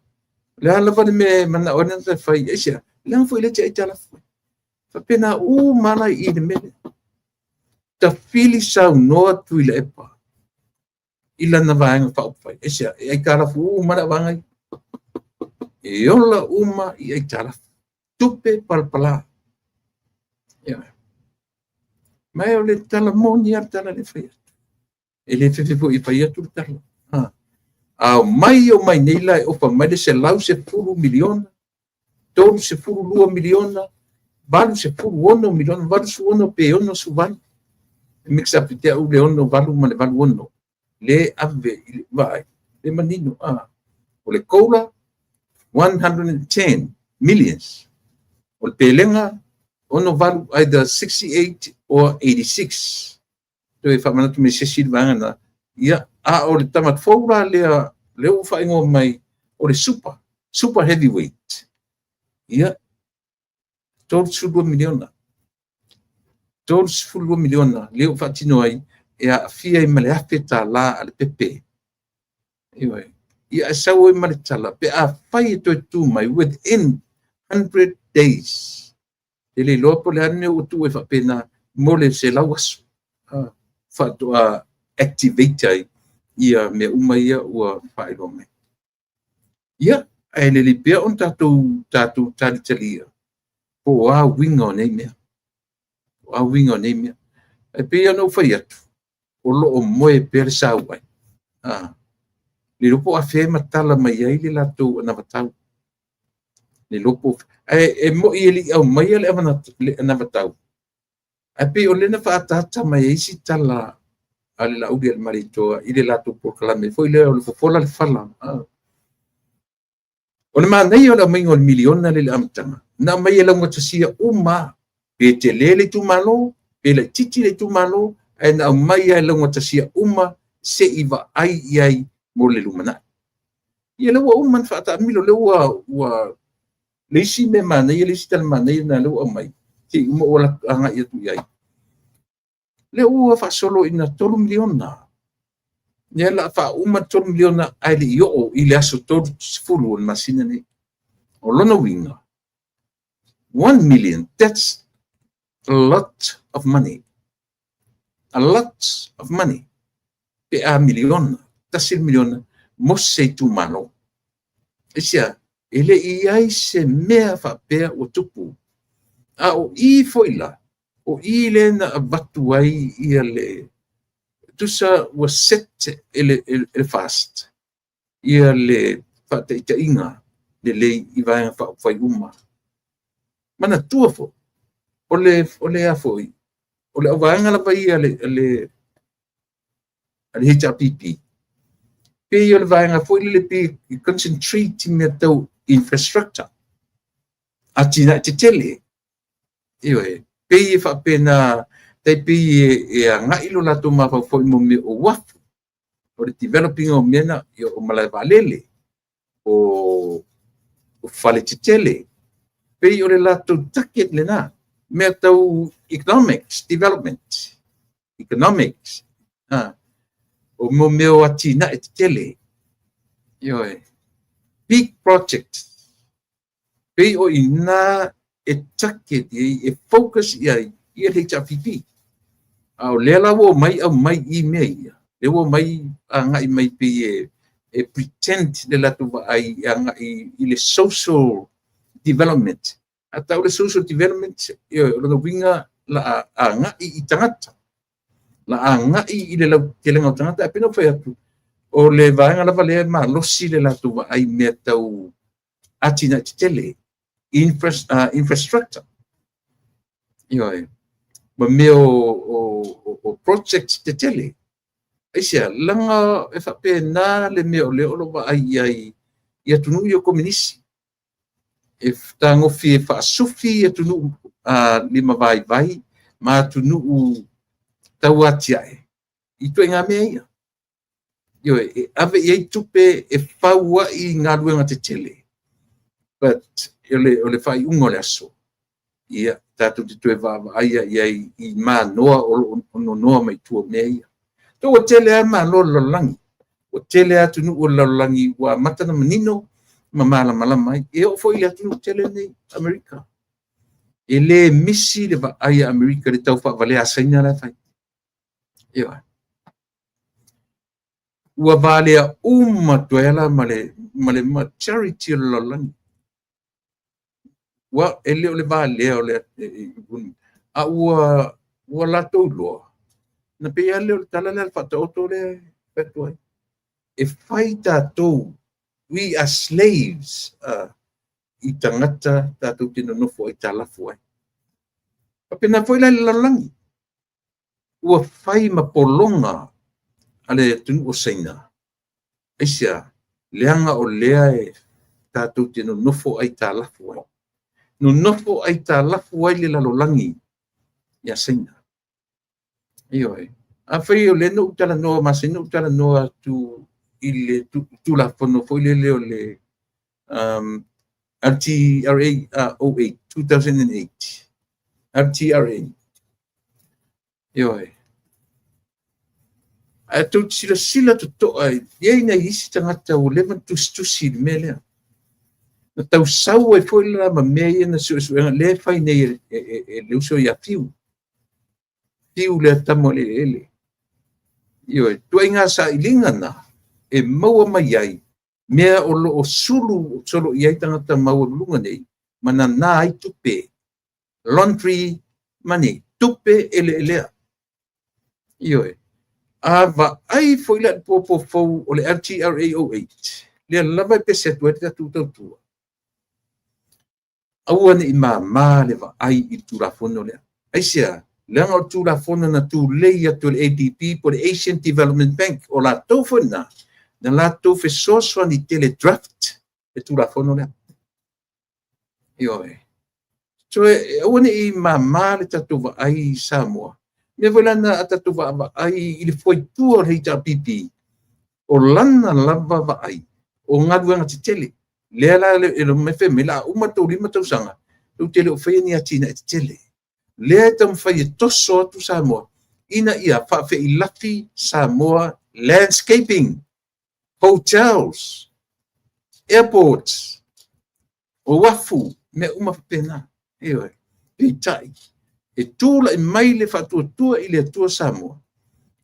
le a lava le mea e manao ai lena tagata e fai, aisea? Leaga foi lea e te aitalafu ai. Faapena uma lava la i le mea lea. Tafili saunoa Tuilaepa i lana Vaega Faaupufai. Aisea? E aitalafu uma lava le vaega ia. E ola uma i aitalafu. Tupe palapala. Ia. Ma o le tala moni lava le tala lea e fai atu. E le fefe foi e fai atu le tala. A omai omai nei la e ofa mai le $110 miliona, $32 miliona, $86 miliona, 86 pe 68, e mix up te au le 68 ma le 86, le ave i le vaai, le manino. O le COLA, 110 millions. O le pelega, 68, either 68 or 86. Toe faamanatu mai se isi le vaega na. Ia, a o le tama fou la lea, lea ua faaigoa mai, o le super heavyweight. Ia, $32 miliona. $32 miliona lea ua faatino ai e aafia ai ma le $1,000 a le pepe. Ioe. Ia, e sau ai ma le tala, pe a fai e toe tu mai within 100 days. E le iloa po o le a le mea ua tuu ai faapena mo le 100 aso. Faatoa activate ai ia mea uma ia ua faailoa mai. Ia, ae lelei pea ona tatou talitalia po o a uiga o nei mea. O a uiga o nei mea. E pei ona ou fai atu, o lo o moe pea le sauai. Le iloa po o afea e matala mai ai le latou anavatau. Le iloa po e moi e le i aumaia le anavatau. Ae pei o lea na faaataata mai ai isi tala a le Laaulialemalietoa i le latou polokalame foi lea o le fofola le fala. O le manaia o le aumaiga o le miliona lea i le amataga, na aumai e laugatasia uma, pe tele le itumalo, pe laitiiti le itumalo, ae na aumai e laugatasia uma se i vaai i ai mo le lumanai. Ia lea ua uma ona faataamilo, lea ua le isi mea manaia, le isi tala manaia lena lea ua aumai, se i uma ou agai atu i ai. Lea ua faasolo ina $3 miliona. Lea la faauma le $3 miliona ae le i oo i le aso 30 o le masina nei. O lona uiga, 1 million, that's a lot of money. A lot of money. Pe a miliona, $1 miliona mo se itumalo. Aisea, e le i ai se mea faapea ua tupu. A o i foi la, o i lea na avatu ai ia le tusa ua set e le FAST ia le faataitaiga lelei i Vaega Faaupufai uma. Manatua foi, o le a foi, o le auvaega lava ia le HRPP, pei o le vaega foi lele pei e concentrate i mea tau infrastructure, atinae tetele. Ioe, pei e faapena, tai pei e agai lo latou mafaufau i mo mea o uafu, o le developing o mea na, o malae vaalele, o fale tetele. Pei o le latou target lena, mea tau economics, development, economics, o mo mea o atinae tetele. Ioe, big project. Pei o ina e target i ai, e focus i ai ia le HRPP. A o lea la ua omai aumai i mea ia, lea ua omai agai mai pei e pretend le latou vaai e agai i le social development. A tau le social development, o lona uiga la agai i tagata. La agai i le lautelega o tagata. Ae pei ona ou fai atu, o le vaega lava lea e malosi le latou vaai mea tau atinae tetele, infrastructure. Ioe, ma mea o project tetele. Aisea, laga e faapena le mea o lea o lo o vaai i ai i atunuu ia o kominisi. E tagofi e faasufi atunuu lima vaivai ma atunuu tau atiae i ituaiga mea ia. Ioe, e ave i ai tupe e fau ai galuega tetele. But o le faaiuga o le aso, ia, tatou te toe vaavaai i ai i manoa o lo o nonoa mai tua o mea ia. Ua tele lava malo o le lalolagi, ua tele lava atunuu o le lalolagi ua amata ona manino ma malamalama ai. E oo foi i le atunuu tele lenei, Amerika. E le misi le vaai a Amerika i le tau faavalea a Saina la e fai. Ioe. Ua valea uma atu ai la ma le majority o le lalolagi. Ua, e le o le valea o le, a ua latou iloa, na pei lava lea o le tala lea a le Faataoto lea e fai atu ai. E fai tatou, we are slaves i tagata tatou te nonofo aitalafu ai. Faapena foi la i le lalolagi. Ua fai ma pologa a le atunuu o Saina. Aisea? Leaga o lea e tatou te nonofo aitalafu ai. Nonofo aitalafu ai le lalolagi ia Saina. Ioe. Afai o lea na ou talanoa masani ona ou talanoa atu i le Tulafono foi lele o le LTRA 08, 2008. LTRA. Ioe. Ae tou te silasila totoa i ai nai isi tagata ua leva ona tusitusi i le mea lea. Na tau sau ai foi la ma mea ia na suesuega lea e fai nei e le uso ia Fiu. Fiu lea tama o le eleele. Ioe, ituaiga sailiga na e maua mai ai mea o lo o sulu solo i ai tagata maualuluga nei ma nana ai tupe. Laundry money, tupe eleelea. Ioe. A vaai foi la i le popo fou o le LTRA 08, lea lava e pese atu ai le tatou tautua, aua ne i māmā le vaai i le Tulafono lea. Aisea? Leaga o le Tulafono na tulei atu e le ADB po o le Asian Development Bank, o latou foi na, na latou fesoasoani tele draft le Tulafono lea. Ioe. So, aua ne i māmā le tatou vaai i Samoa. Mea foi la na a tatou vaavaai i le fuaitua o le HRPP, o lana lava vaai, o galuega tetele. Lea la e mai fai mai, la uma tou 5 tausaga, tou te le o faia ni atinae tetele. Lea e taumafai e toso atu Samoa, ina ia faafeilafi Samoa landscaping, hotels, airports, o uafu, mea uma faapena. Ioe. Peitai, e tulai mai le faatuatua i le Atua Samoa,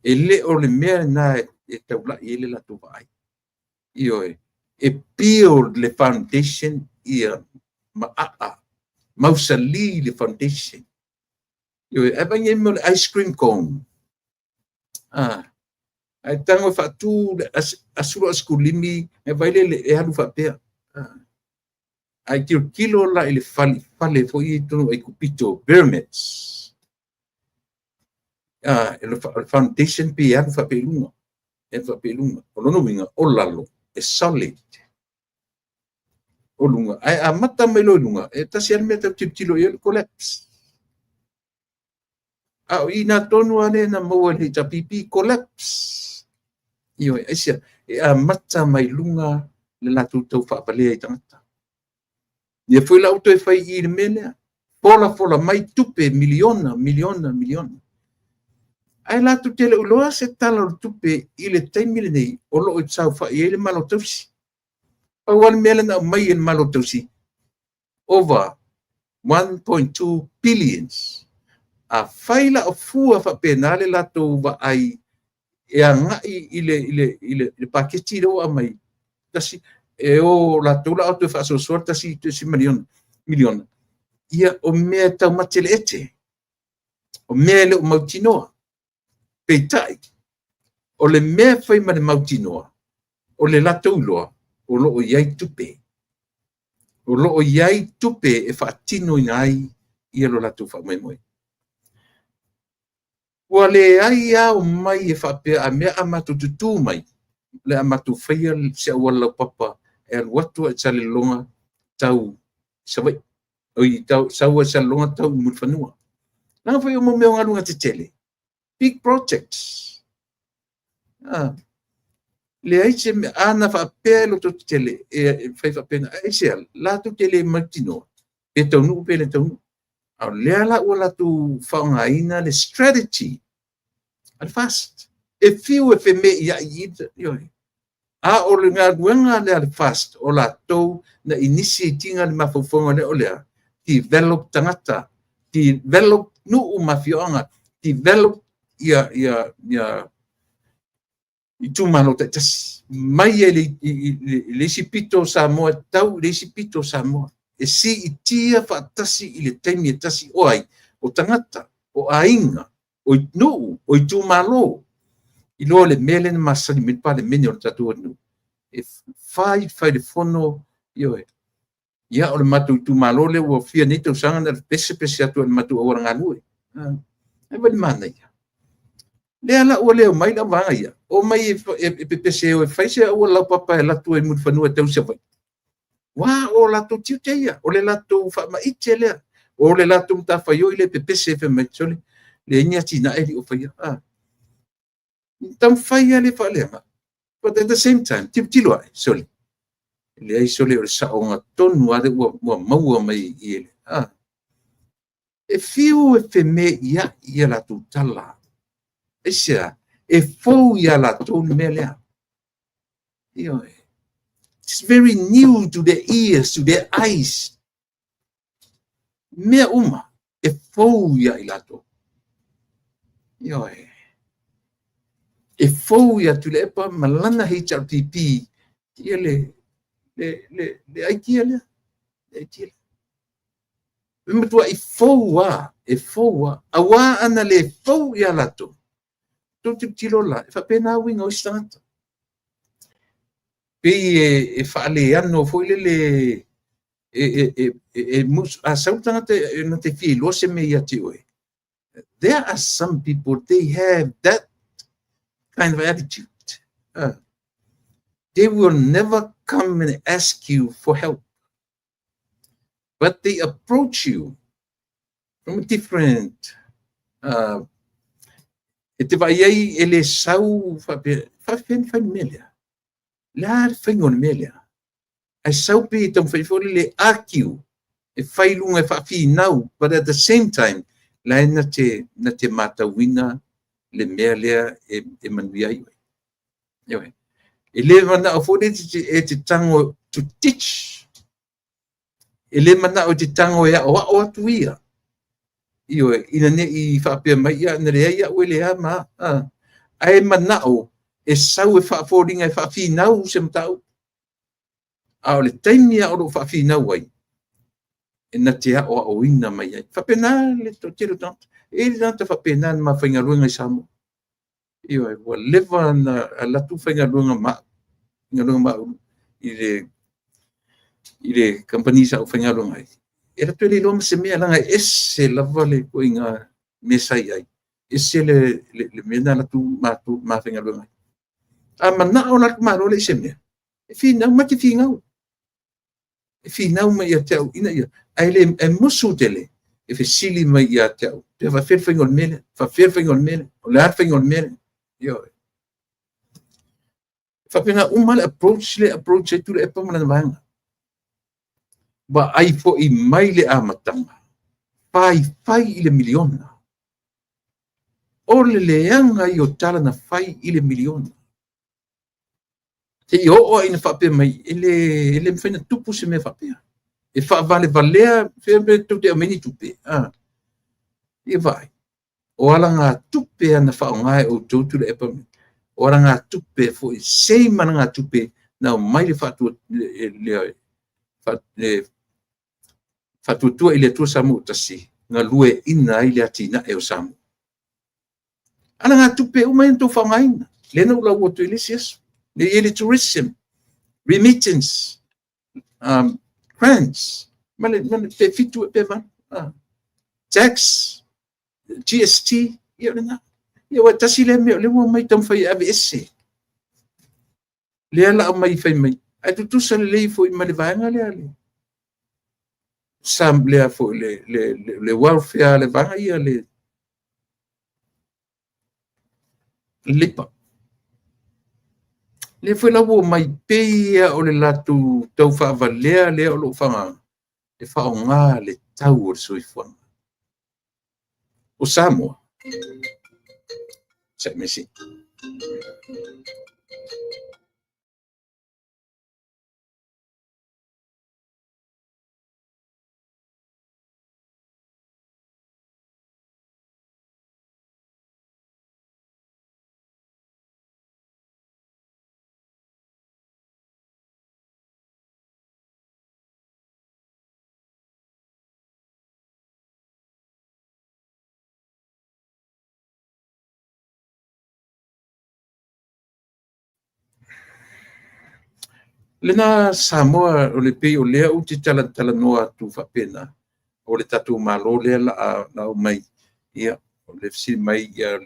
e le o le mea lena e taulai ai le latou vaai. Ioe. E build le foundation ia maaa, mausali le foundation. Ioe, ae vaai nei mea o le ice cream cone. Ae tago e faatu le asulo asikulimi, e vai le e alu faapea. Ae tilotilo la i le fale, fale foi i totonu o Aikupito, pyramids. O le foundation pe alu faapea i luga. E alu faapea i luga. O lona uiga, o lalo, e solid. O luga. Ae amata mai loa i luga, e tasi lava le mea e tau tilotilo i ai o le collapse. A o i nā tonu lava lea na maua e le HRPP, collapse. Ioe, aisea, e amata mai luga le latou tau faavalea i tagata. Ia foi la ua toe fai i le mea lea. Fola fola mai tupe, miliona, miliona, miliona. Ae latou te le o iloa se tala o le tupe i le taimi lenei o lo o saofai ai le Malo Tausi. Pau lava le mea lea na aumai e le Malo Tausi, over 1.2 billions. A fai la o fua faapena le latou vaai e agai i le paketi lea ua aumai, tasi, e o latou la o toe faasoasoa le tasi miliona. Ia, o mea e taumate le ete, o mea e le o mautinoa. Peitai, o le mea e fai ma le mautinoa, o le latou iloa, o lo o i ai tupe. O lo o i ai tupe e faatinoina ai ia lo latou faamoemoe. Ua leai ao mai e faapea a mea a matou tutū mai, le a matou faia se auala laupapa e alu atu ai i Salelologa tau Savaii. Oi, tau, sau ai Salelologa tau i Mulifanua. Leaga foi o mea o galuega tetele. Big projects. Leai se mea, ana faapea e loto tetele, e fai faapena. Aisea, latou te le mautinoa, pe taunuu pe le taunuu. A o lea la ua latou faaaogaina le strategy a le FAST. E fiu e feme'ia'i ioe. A o le galuega lea a le FAST, o latou na initiate ina le mafaufauga lea o le a? Develop tagata, develop nuu ma afioaga, develop ia itumalo taitasi, mai ai i le isi pito o Samoa e tau i le isi pito o Samoa. E siitia faatasi i le taimi e tasi o ai? O tagata, o aiga, o nuu, o itumalo. I loa le mea lea na masani mai le Palemene o le tatou atunuu, e fai fai le fono, ioe. Ia, o le matou itumalo lea ua fia nei tausaga na pese pese atu ai i le matou auala galue. Ai ma le manaia. Lea la ua le omai le vaega ia, omai e pepese e fai se auala laupapa e alu atu ai i Mulifanua e tau i Savaii. Ua o latou tiute ia, o le latou faamaite lea, o le latou matafaioi lea e pepese fai mai, sole, leai ni atinae e le o faia. Taumafai lava e faaleaga. But at the same time, tilotilo ae, sole, leai sole, o le saoga tonu lava lea ua maua mai i e fiu e feme'ia'i ia latou tala. Aisea? E fou ia latou le mea lea. Ioe. It's very new to their ears, to their eyes. Mea uma e fou ia i latou. Ioe. E fou ia Tuilaepa ma lana HRPP ia le idea lea. Le idea lea. E matuai fou a, e fou a. Auā ana le fou ia latou. Tou tilotilo la, e faapena uiga o isi tagata. Pei e faaleano foi lele e a sau le tagata e na te fia iloa se mea ia te oe. There are some people, they have that kind of attitude. They will never come and ask you for help. But they approach you from a different e te vai ai e le sau faapea faafefea fai le mea lea. Le a le faiga o le mea lea. Ae sau pe taumafai foi le argue e fai luga e faafinau, but at the same time la e na te matauina le mea lea e manuia ai oe. Ioe. E le manao foi le e te tago to teach. E le manao e te tago e aoao atu ia. Ioe, ina ne i faapea mai ia na leai au e le a ma. Ae manao e sau e faafoliga e faafinau se mataupu. A o le taimi a o loo faafinau ai, e na te aoaoina mai ai. Faapena le toatele o tagata. E le tagata faapena na mafaigaluega i Samoa. Ioe, ua leva na alu atu faigaluega ma galuega ma i le kamupani sa ou faigaluega ai. E alu atu e le iloa ma se mea leaga e ese lava le ituaiga mea sa i ai. Ese le mea na alu atu matou mafaigaluega ai. A manao la le Malo le i se mea, e finau, ma te finau. E finau mai ia te au ina ia, ae le e musu tele e fesili mai ia te au. Pe faafefea le faiga o le mea lea, faafefea le faiga o le mea lea, o le a le faiga o le mea lea. Ioe. Faapena uma le approach ai Tuilaepa ma lana vaega. Vaai foi mai le amataga, faifai i le miliona. O le leaga ia o tala na fai i le miliona. Seia oo ai ina faapea mai, e le mafai ona tupu se mea faapea. E faavalevalea, fea mea tou te aumai ni tupe. Ah. Ia vaai. O alagatupe ana faaaoga e outou Tuilaepa. O alagatupe foi, same alagatupe na aumai le faatuatua i le Atua Samoa tasi, galueaiina ai le atinae o Samoa. Alagatupe uma ia na outou faaaogaina. Lea na ou lau atu i le isi aso. Le i le tourism, remittance, grants, ma le pe fitu pe valu. Tax, GST, ia o lena. Ia ua tasi lea mea o lea ua mai taumafai e aveese. Lea la aumai fai mai. Ae tutusa lelei foi ma le vaega lea le sam lea foi le welfare le vaega ia le lipa. Lea foi la ua mai pei o le latou tau faavalea lea o loo faaaoga e faaaoga le tau o le soifuaga. O Samoa, se mesi. Lena Samoa o le pei o lea ou te talatalanoa atu faapena, o le tatou Malo lea la a aumai, ia, o le fesili mai, ia,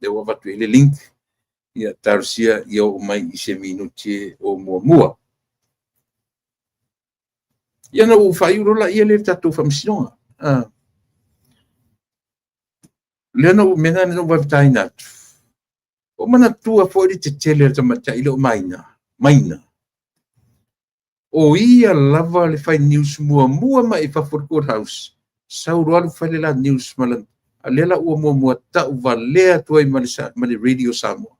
lea ua avatu i ai le link, ia talosia ia oo mai i se minute o muamua. Ia na ou faaiu loa lea le tatou faamasinoga. Lea na ou mea na ou vave taina atu. O manatua foi le tetele o le tamaitai le o Maina, Maina. O ia lava le fai news muamua mai i fafo o le courthouse. Sau loa alu fai le la news ma lana. A lea la ua muamua tau valea atu ai ma le Radio Samoa.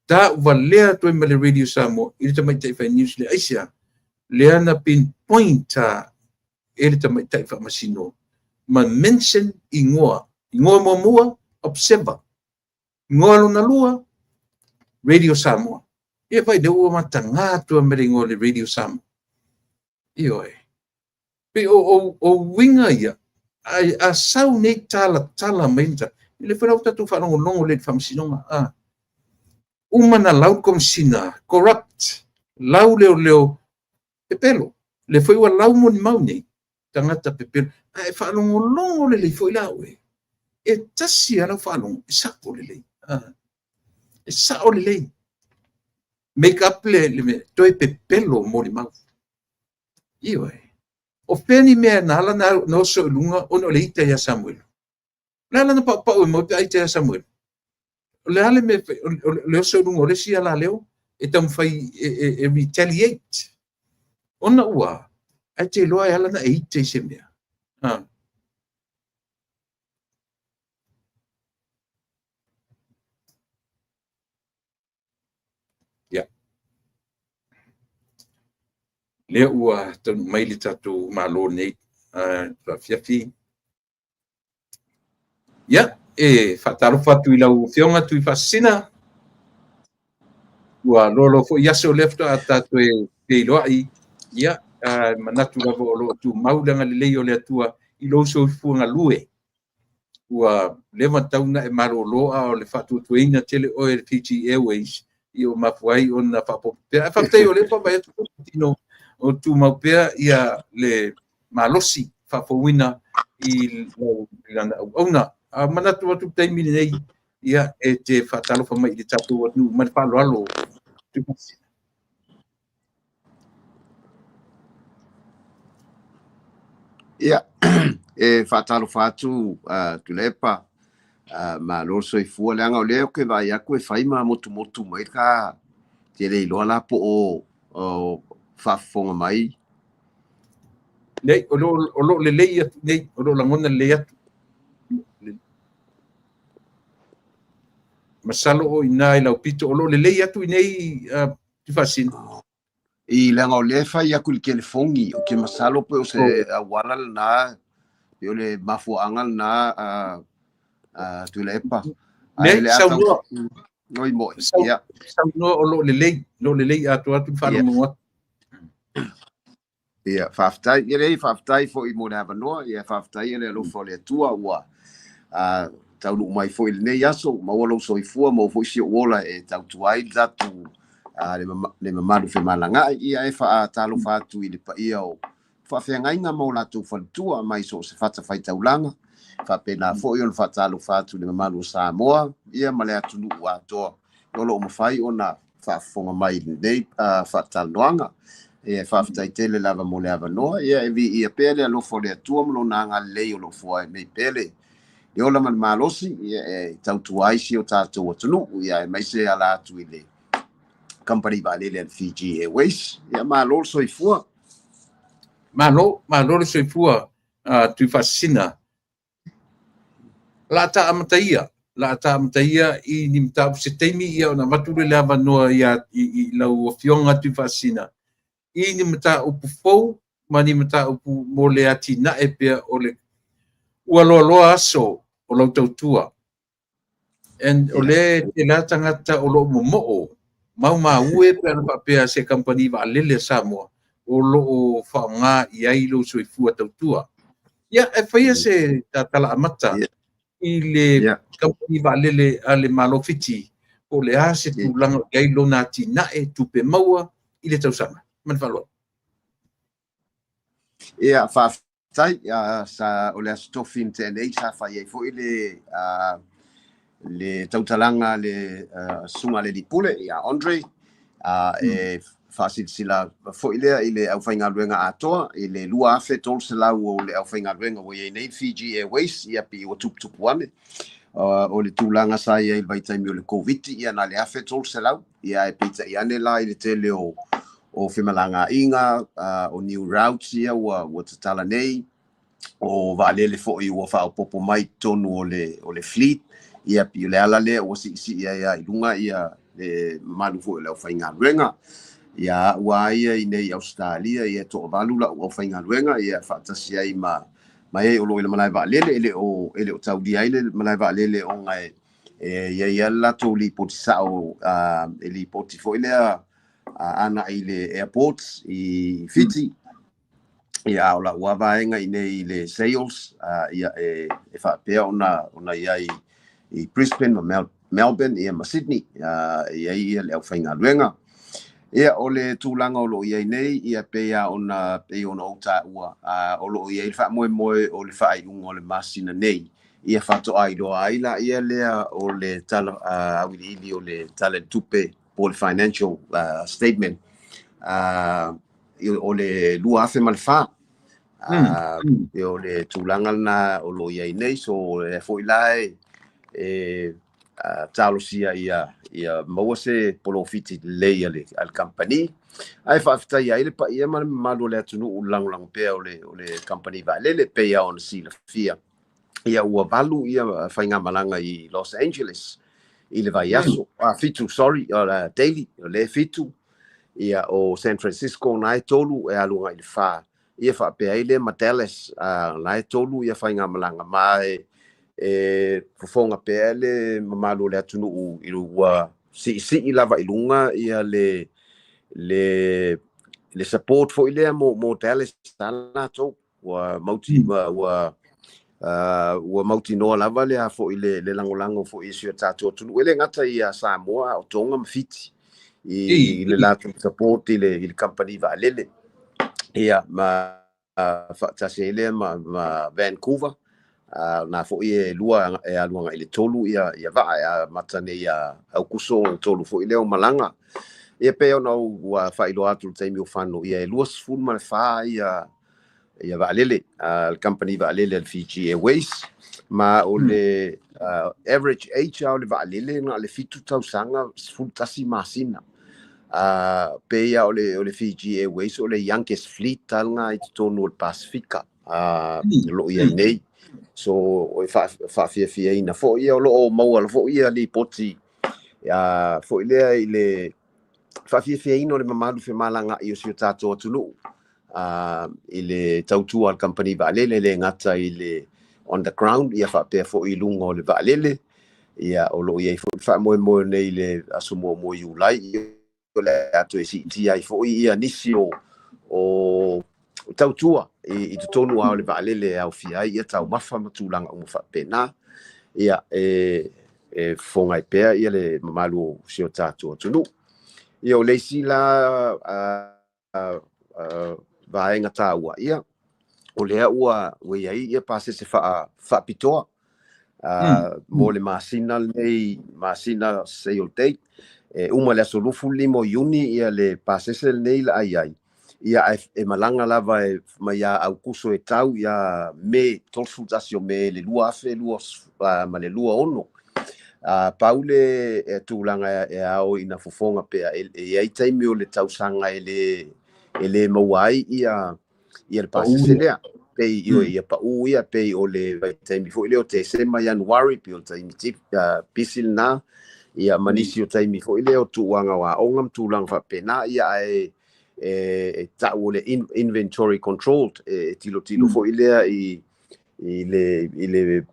Tau valea atu ai ma le Radio Samoa i le tamaitai fai news le aisea. Lea na pinpoint e le tamaitai faamasino ma mention igoa. Igoa muamua, Observer. Igoa lona lua, Radio Samoa. Ia vai lea ua mataga atu ma le igoa o le Radio Samoa. Ioe. Pe o uiga ia, a sau nei talatala mai le i le foi la ua tatou faalogologo lea i le faamasinoga. Uma na lau le komisina, corrupt, lau leoleo, pepelo. Le foi ua lau molimau nei, tagata pepelo. Ae faalogologo lelei foi la oe. E tasi lava lau faalogo, e sao lelei. E sao lelei. Make up le mea, toe pepelo molimau. Ioe. O fea ni mea na ala na oso i luga ona o le ita ia Samuel. Le ala na paupau e mau pe a ita ia Samuel. O le a le mea, o le oso i luga o le isi ala leo, e taumafai e retaliate. Ona ua, ae te iloa e ala na e ita i se mea. Ia. Lea ua taunuu mai le tatou Malo nei afiafi. Ia, e faatalofa atu i lau Afioga Tuifaasisina. Ua loaloa foi aso lea faatoa tatou e feiloai. Ia, manatu lava o lo o tumau le agalelei o le Atua i lou soifua galue. Ua leva tau na e malolo a o le faatuatuaina tele oe e le Fiji Airways i o mafua ai ona faaopoopo pea. Ae faafetai o lea ua vaavaai atu tino o tumau pea ia le malosi faafouina i lana auauna. A manatu atu taimi lenei, ia e te faatalofa mai i le tatou atunuu ma le faaaloalo. Ia, e faatalofa atu Tuilaepa, malo le soifua, leaga o lea ou te vaai atu e fai ma motumotu mai ka te le iloa la po o faafofoga mai. Nei, o lo o lelei atu nei, o lo o lagona lelei atu. Masalo o ina i lau pito, o lo o lelei atu i nei Tuifaasisina. I leaga o lea e fai atu i le telefoni, ou te masalo pe o se auala lena, pe o le mafuaaga lena Tuilaepa. Nei, saunoa. Oi moi. Ia. Saunoa o lo o lelei, lo o lelei atoa atu le faalogologo atu. Ia, faafetai. Ia leai, faafetai foi mo le avanoa. Ia, faafetai i le alofa o le Atua ua taunuu mai foi i lenei aso, maua lou soifua, maua foi si ou ola e tautua ai le tatou le mamalu femalagaai. Ia, e faatalofa atu i le paia o faafeagaiga ma o latou faletua mai so o se fatafaitaulaga. Faapena foi ona faatalofa atu i le mamalu o Samoa, ia ma le atunuu atoa o lo o mafai ona faafofoga mai i lenei faatalanoaga. Ia, faafetai tele lava mo le avanoa. Ia, e viia pea le alofa o le Atua ma lona agalelei o lo o fua ai nei pea le ola ma le malosi, ia, e tautua ai si o tatou atunuu, ia, aemaise ala atu i le kamupani vaalele a le Fiji Airways. Ia, malo le soifua. Malo, malo le soifua, Tuifaasisina. La ta amata ia. La ta amataia i ni mataupu se taimi ia ona avatu lea o le avanoa ia i lau Afioga Tuifaasisina i ni mataupu fou ma ni mataupu mo le atinae pea o le ua loaloa aso o lau tautua. And o lea e tele tagata o lo o momoo maumaue pe ana faapea se kamupani vaalele a Samoa o lo o faaaoga i ai lou soifua tautua. Ia, e faia se tala amata i le kamupani vaalele a le Malo Fiti, po o le a se tulaga o i ai lona atinae tupe maua i le tausaga. Ma le faaaloalo. Ia, faafetai. Sa o le Aso Tofi na tea nei sa fai ai foi le tautalaga le susuga a le alii pule ia Andre, e faasilasila foi lea i le aufaigaluega atoa i le 2,300 o le aufaigaluega ua i ai nei Fiji Airways, ia pei ua tuputupu ane. O le tulaga sa i ai i le vaitaimi o le Koviti, ia na le 1,300, ia ae peitai ane la i le tele o femalagaaiga, o new routes ia ua tatala nei, o vaalele foi ua faaopoopo mai i totonu o le fleet, ia pei o le ala lea ua siisii ai lava i luga ia le mamalu foi o le aufaigaluega. Ia ua ia i nei Ausetalia, ia e toavalu lau aufaigaluega, ia faatasi ai ma e o lo o i le malae vaalele. E le o taulia ai le malae vaalele ona e i ai lava le latou lipoti sao, e lipoti foi lea agai i le airport i Fiti. Ia, o lau lava vaega i nei i le sales, ia e faapea ona i ai i Brisbane ma Melbourne ia ma Sydney, e i ai ia le aufaigaluega. Ia, o le tulaga o lo o i ai nei, ia pei ona ou taua, o lo o i ai le faamoemoe o le faaiuga o le masina nei, ia faatoa iloa ai la ia lea o le tala auiliili o le tala i le tupe po o le financial statement o le 2004. O le tulaga lena o lo o i ai nei, so e foi la e talosia ia maua se polofiti lelei a le kamupani. Ae faafetai ai le paia ma le mamalu o le atunuu lagolago pea o le kamupani vaalele. Pei lava ona silafia, ia ua valu ia faigamalaga i Los Angeles i le vaiaso, 7, sorry, o la daily, o le 7, ia o San Francisco na e 3 e alu agai i le 4, ia faapea ai lea ma Dallas, na e 3 ia faigamalaga ma e fofoga pea le mamalu o le atunuu i ua siisii lava i luga ia le support foi lea mo Dallas a latou ua mauti ua mautinoa lava le a foi le lagolago foi i si o tatou atunuu, e le gata ia Samoa a o Tonga ma Fiti i le latou support i le kamupani vaalele, ia ma faatasi ai lea ma Vancouver, na foi e 2 e alu agai i le 3 ia vaa e amata nei ia Aukuso, ona 3 foi lea o malaga. Ia pei ona ua faailoa atu le taimi o fano, ia e 24 ia vaalele le kamupani vaalele a le Fiji Airways, ma o le average age o le vaalele na o le 7 tausaga 11 masina. Pei lava o le Fiji Airways o le youngest fleet lena i totonu o le Pasifika o lo o i ai nei. So e faafiafiaina foi ia o lo o maua foi ia lipoti foi lea i le faafiafiaina o le mamalu femalagaai o si o tatou atunuu i le tautua a le kamupani vaalele, e le gata i le on the ground, ia faapea foi i luga o le vaalele. Ia o lo o i ai foi le faamoemoe nei i le aso 1 o Iulai o le a toe siitia ai foi ia nisi o tautua i totonu lava o le vaalele e aofia ai ia taumafa ma tulaga uma faapena. Ia e fofoga ai pea ia le mamalu o si o tatou atunuu. Ia o le isi la vaega taua, ia o lea ua i ai ia pasese faapitoa mo le masina lenei, masina sale date e uma le aso 25 o Iuni, ia le pasese lenei la ai ai ia e malaga lava e mai ia Aukuso e tau ia Me, 31 o Me le 2026. Pau le tulaga e ao ina fofoga pea, e i ai taimi o le tausaga e le maua ai ia le pasese lea. Pei ioe ia pa'ū ia pei o le vaitaimi foi lea o Tesema, Ianuari, pei o le taimi pisi lena, ia ma nisi o taimi foi lea o tuuaga o aoga ma tulaga faapena, ia ae e ta'u o le inventory controlled, e tilotilo foi lea i le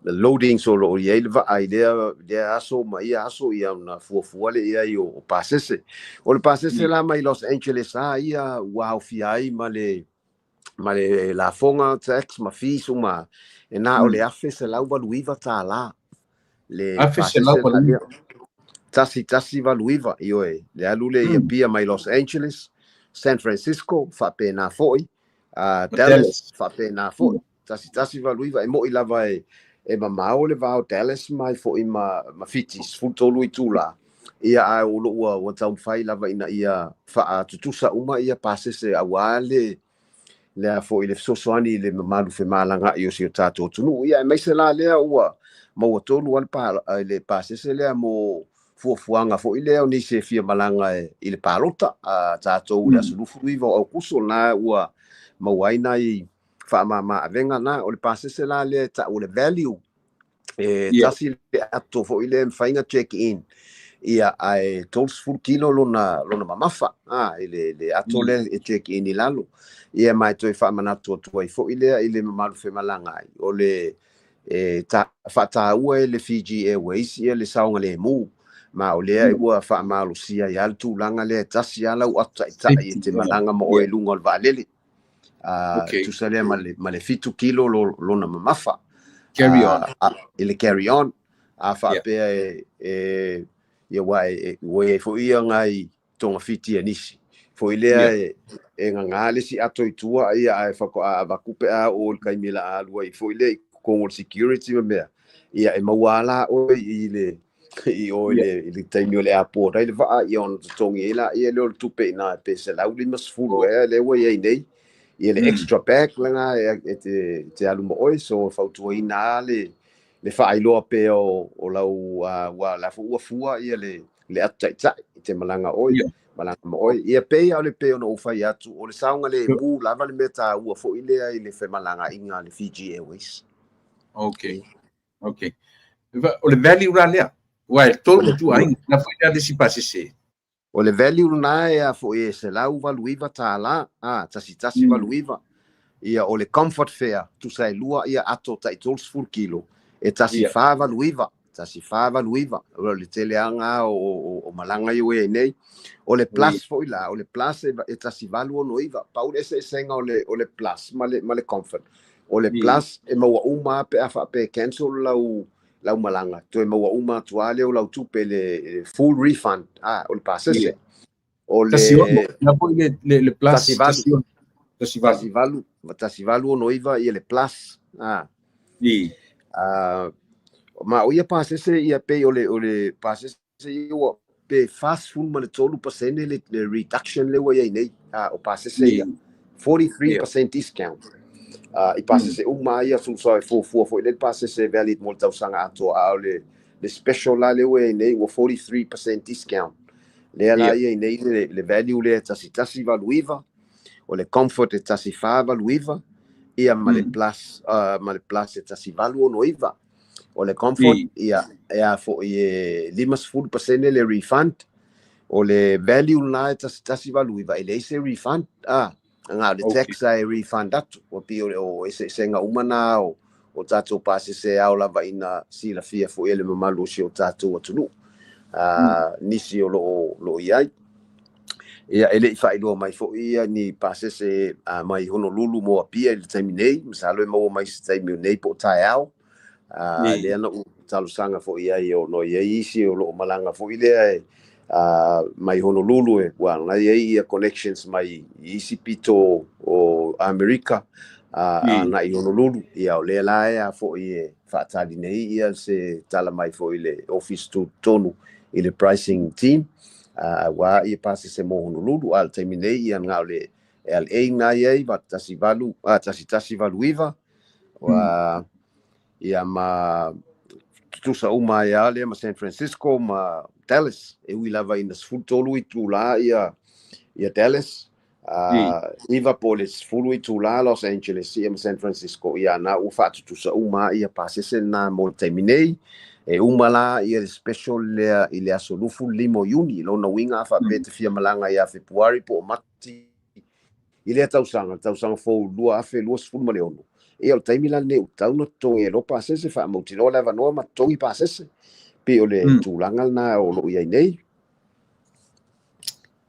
loadings o lo o i ai le vaa i lea aso ma ia aso, ia ona fuafua le i ai o pasese. O le pasese la mai Los Angeles a ia ua aofia ai ma le lafoga, tax ma fees uma, e na o le $1,189 le Afe pasese selau la valu lea. 1189, ioe, le alu le i Apia mai Los Angeles, San Francisco faapena foi, Ma Dallas Dallas. faapena foi, 1189. E mo'i lava e mamao le va o Dallas mai foi ma Fiti, 13 itulā, ia ae o loo ua taumafai lava ina ia faatutusa uma ia pasese auā le foi le fesoasoani i le mamalu femalaga'i o si o tatou atunuu, ia aemaise la lea ua maua tonu a le pasese lea mo fuafuaga foi lea o nisi e fia malaga i le palota a tatou i le aso 29 o Aukuso, na ua maua ai nai faamama avega na. O le pasese la lea e ta'u le value e tasi le ato foi lea e mafai ona check in, ia ae 30 kilo lona mamafa a i le ato lea e check in i lalo. Ia ma e toe faamanatu atu ai foi lea i le mamalu femalagaai o le e faataua e le Fiji Airways ia le saogalemu, ma o lea ua faamalosia ai le tulaga lea e tasi lava lau ato ta'ita'i e te malaga ma oe i luga o le vaalele, tusa lea ma le 7 kilo lona mamafa. Carry on. I le carry on a faapea e ia ua ua iai foi ia ngai togafiti a nisi foi lea e gagā le isi ato i tua, ia ae faatoa avatu pe a oo i le taimi la alu ai foi lea i totonu o le security ma mea, ia e maua a la oe i le i o i le taimi o le airport ai le vaa, ia ona totogi ai la ia lea o le tupe ina pe 150 ea lea ua iai nei ia le extra bag lena e te alu ma oe. So fautuaina a le faailoa pea o lau ua la ua fua ia le atu ta'ita'i i te malaga oe malaga ma oe. Ia pei o le pei ona ou fai atu o le saogalemu lava le mea taua foi lea i le femalagaaiga a le Fiji Airways. Okay. O le value la lea. Ua e tolu tu ai na foi lea le si pasese. O le value lena e a foi e $189 a 1189. Ia o le comfort fare tusa e lua ia ato ta'i 30 kilo e 1489, 1489. O le teleaga o malaga ia ua nei. O le plus foi la, o le plus e 1869. Pau le eseesega o le plus ma le comfort, o le plus e maua uma pe a faapea cancel lau malaga, toe maua uma atu lava lea o lau tupe, le full refund a o le pasese. O le 16 na foi le plus. 18. 16. 18. 18, 1869 ia le plus a. Ma o ia pasese ia pei o le pasese ia ua pe 43% le reduction le ua iai nei a o pasese ia, 43% discount i pasese uma ia tusa e fuafua foi le pasese valid mo le tausaga atoa, a o le special la le ua iai nei ua 43% discount lea la ia nei le value lea e 1189, o le comfort e 1489, ia ma le plus ma le plus e 1869. O le comfort ia e a foi e 50% le refund. O le value lena e 1189 e leai se refund a nga o le tax a e refund atu ua pei o eseesega uma na o tatou pasese ao lava ina silafia foi e le mamalu o si o tatou atunuu nisi o loo i ai. Ia e le'i faailoa mai foi ia ni pasese mai Honolulu mo Apia i le taimi nei, masalo e maua mai se taimi o nei po o taeao. Lea na ou talosaga foi ai o no iai isi o loo malaga foi lea e mai Honolulu e ua na iai ia connections mai i isi pito o Amerika na i Honolulu, ia o lea la e a foi e faatali nei ia se tala mai foi le office tutonu i le pricing team ua ia pasese mo Honolulu. A le taimi nei ia na o le LA na iai va 18 1189 ua ia ma tutusa uma ai a lea ma San Francisco ma Dallas, e ui lava ina 13 itulā ia Dallas. 9 po o le 10 itula Los Angeles ia ma San Francisco, ia na ua faatutusa uma ia pasese na mo le taimi nei. E uma la ia le special lea i le aso 25 o Iuni. Lona uiga a faapea te fia malaga ia Fepuari po o Mati i lea tausaga, le tausaga fou 2026, ia o le taimi la lenei ua tatau ona totogi ai loa pasese, faamautinoa le avanoa ma totogi pasese. Pei o le tulaga lena o lo o i ai nei.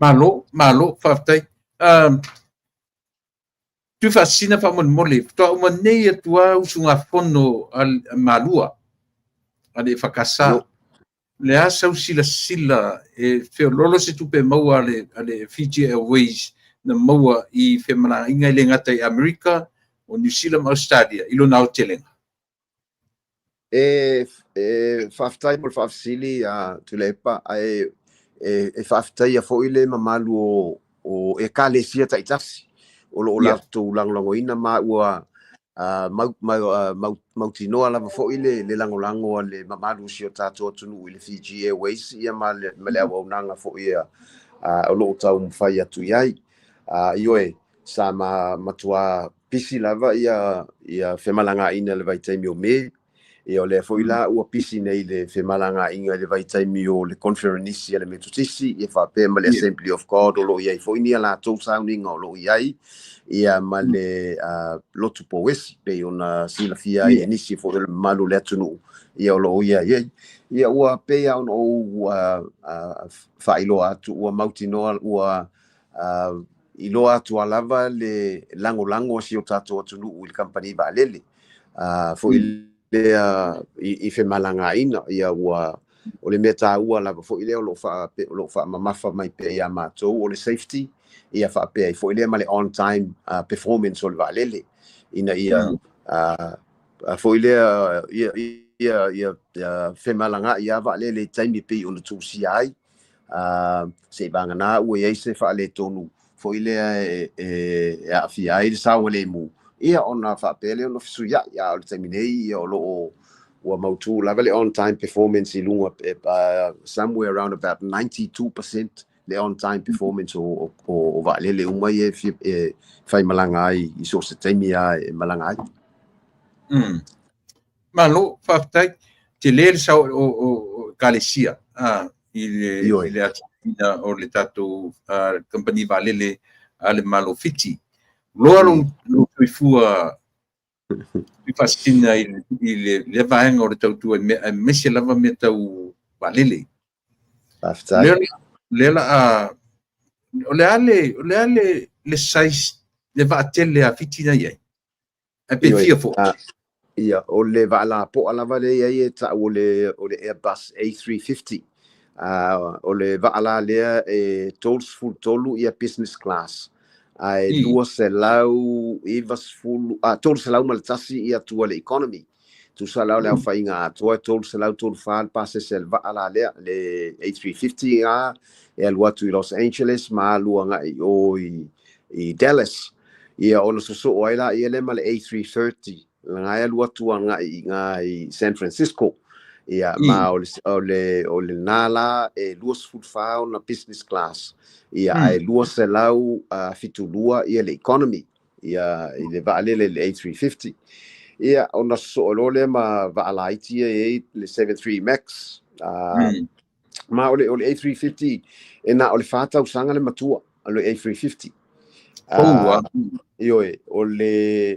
Malo, malo, faafetai. Tuifaasisina faamolemole, faatoa uma nei atu lava usugafono a Malua a le EFKS. Le a sau silasila e feoloolo se tupe maua a le Fiji Airways na maua i femalagaaiga e le gata i Amerika, o Niu Sila ma Ausetalia i lona aotelega? E faafetai mo le faafesili a Tuilaepa, ae e faafetaia foi le mamalu o Ekalesia taitasi o lo o latou lagolagoina ma ua mautinoa lava foi le lagolago a le mamalu o si o tatou atunuu i le Fiji Airways ia ma le auaunaga foi o lo o taumafai atu i ai. Ioe, sa matua pisi lava ia femalagaaiga i le vaitaimi o Me, ia o lea foi la ua pisi nei le femalagaaiga i le vaitaimi o le Koneferenisi a le Metotisi, ia faapea ma le Assembly of God o lo o i ai foi ni a latou sauniga o lo o i ai, ia ma le Lotu Pouesi, pei ona silafia ai e nisi foi o le mamalu o le atunuu, ia o lo o i ai. Ia ua pei lava ona ou faailoa atu, ua mautinoa ua iloa atu a lava le lagolago a si o tatou atunuu i le kamupani vaalele foi lea i femalagaaiga. Ia ua o le mea taua lava foi lea o lo o faamamafa mai pea ia matou o le safety, ia faapea ai foi lea ma le on time performance o le vaalele, ina ia foi lea ia femalagaai a vaalele i taimi pei ona tusia ai. Se i vagana ua i ai se faaletonu foi lea e aafia ai le saogalemu, ia ona faapea lea ona fesuiai. A o le taimi nei, ia o lo o ua mautu lava le on time performance i luga, somewhere around about 92% le on time performance o vaalele uma ia e faimalaga ai i so o se taimi lava e malaga ai. Malo, faafetai. Tele le sao o Ekalesia i le atinaeina o le tatou kamupani vaalele a le Malo o Fiti. Loa lou soifua Tuifaasisina i lea vaega o le tautua i mea, aemaise lava mea tau vaalele. Faafetai. Lea la a, o le a le size, le vaatele a Fiti na i ai? Ae pe fia foi? Ia, o le vaa lapoa lava lea e i ai e tau o le Airbus A350. O le vaa la lea e 33 ia business class, ae 290, 301 ia tua le economy. Tusa la o le aofaiga atoa e 334 le pasese a le vaa la lea, le A350 ga, e alu atu i Los Angeles ma alu agai i o i Dallas. Ia ona sosoo ai laia lea ma le A330, lena e alu atu agai i ina i San Francisco. Ia, ma o lena la e 24 ona business class, ia, ae 272 ia le economy, ia, i le vaalele le A350. Ia, ona sosoo loa lea ma vaa laiti ia e i ai le 73 Max. Ma o le A350, e na o le 4 tausaga le matua o le A350. Ioe, o le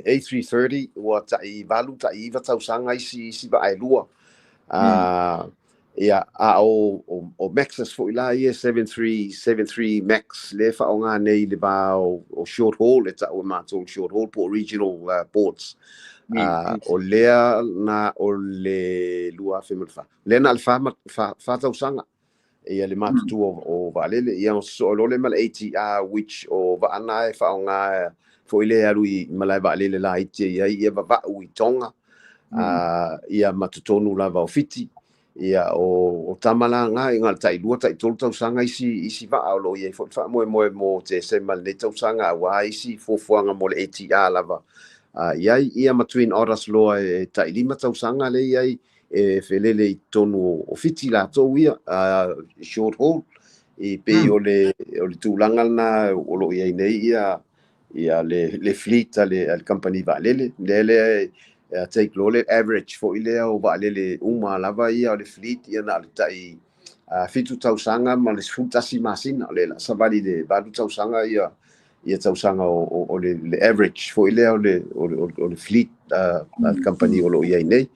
A330 ua tai 8, tai 9 tausaga isi vaa e lua. Ia, a o Maxes foi la ia 73 Max lea e faaaoga nei i le va o short haul, e tau e matou short haul po o regional ports. O lea na o le 2004. Lea na o le 4 tausaga ia le matutua o vaalele. Ia ona sosoo loa lea ma le ATR, which o vaa na e faaaoga foi lea e alu i malae vaalele laiti e i ai ia vavau i Tonga, ia ma totonu lava o Fiti. Ia o tama la na i na tai 2 tai 3 tausaga isi vaa o lo o i ai foi le faamoemoe mo Tesema lenei tausaga, aua isi fuafuaga mo le ATR lava i ai. Ia ma Twin Otters loa e tai 5 tausaga lea i ai e felele i totonu o Fiti latou ia, short haul. I pei o le tulaga lena o lo o i ai nei ia le fleet a le kamupani vaalele. Lea e take loa le average foi lea o vaalele uma lava ia o le fleet, ia na o le tai 7 tausaga ma le 11 masina, o le la savali le 8 tausaga ia tausaga o le average foi lea o le fleet a le kamupani o lo o i ai nei.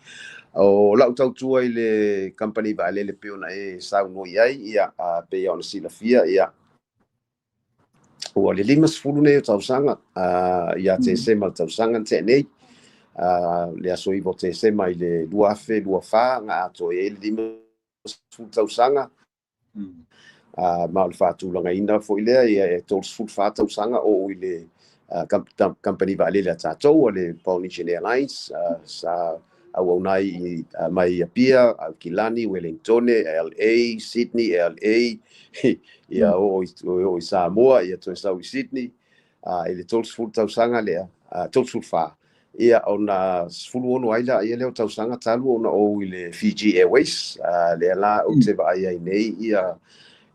O lau tautua i le kamupani vaalele pei ona e saunoa i ai, ia pei ona silafia, ia ua le 50 nei o tausaga ia Tesema le tausaga na tea nei, le aso 9 o Tesema i le 2024 na atoa i ai le 50 tausaga. Ma o le faatulagaina foi lea ia e 34 tausaga o i le kamupani vaalele a tatou o le Polynesian Airlines, sa auauna ai mai Apia, Aukilani, Wellingtone, LA, Sydney, LA, ia o i Samoa, ia toe sau i Sydney, i le 30 tausaga lea, 34, ia ona 16 ai la ia lea o tausaga talu ona ou i le Fiji Airways, lea la ou te vaai ai nei ia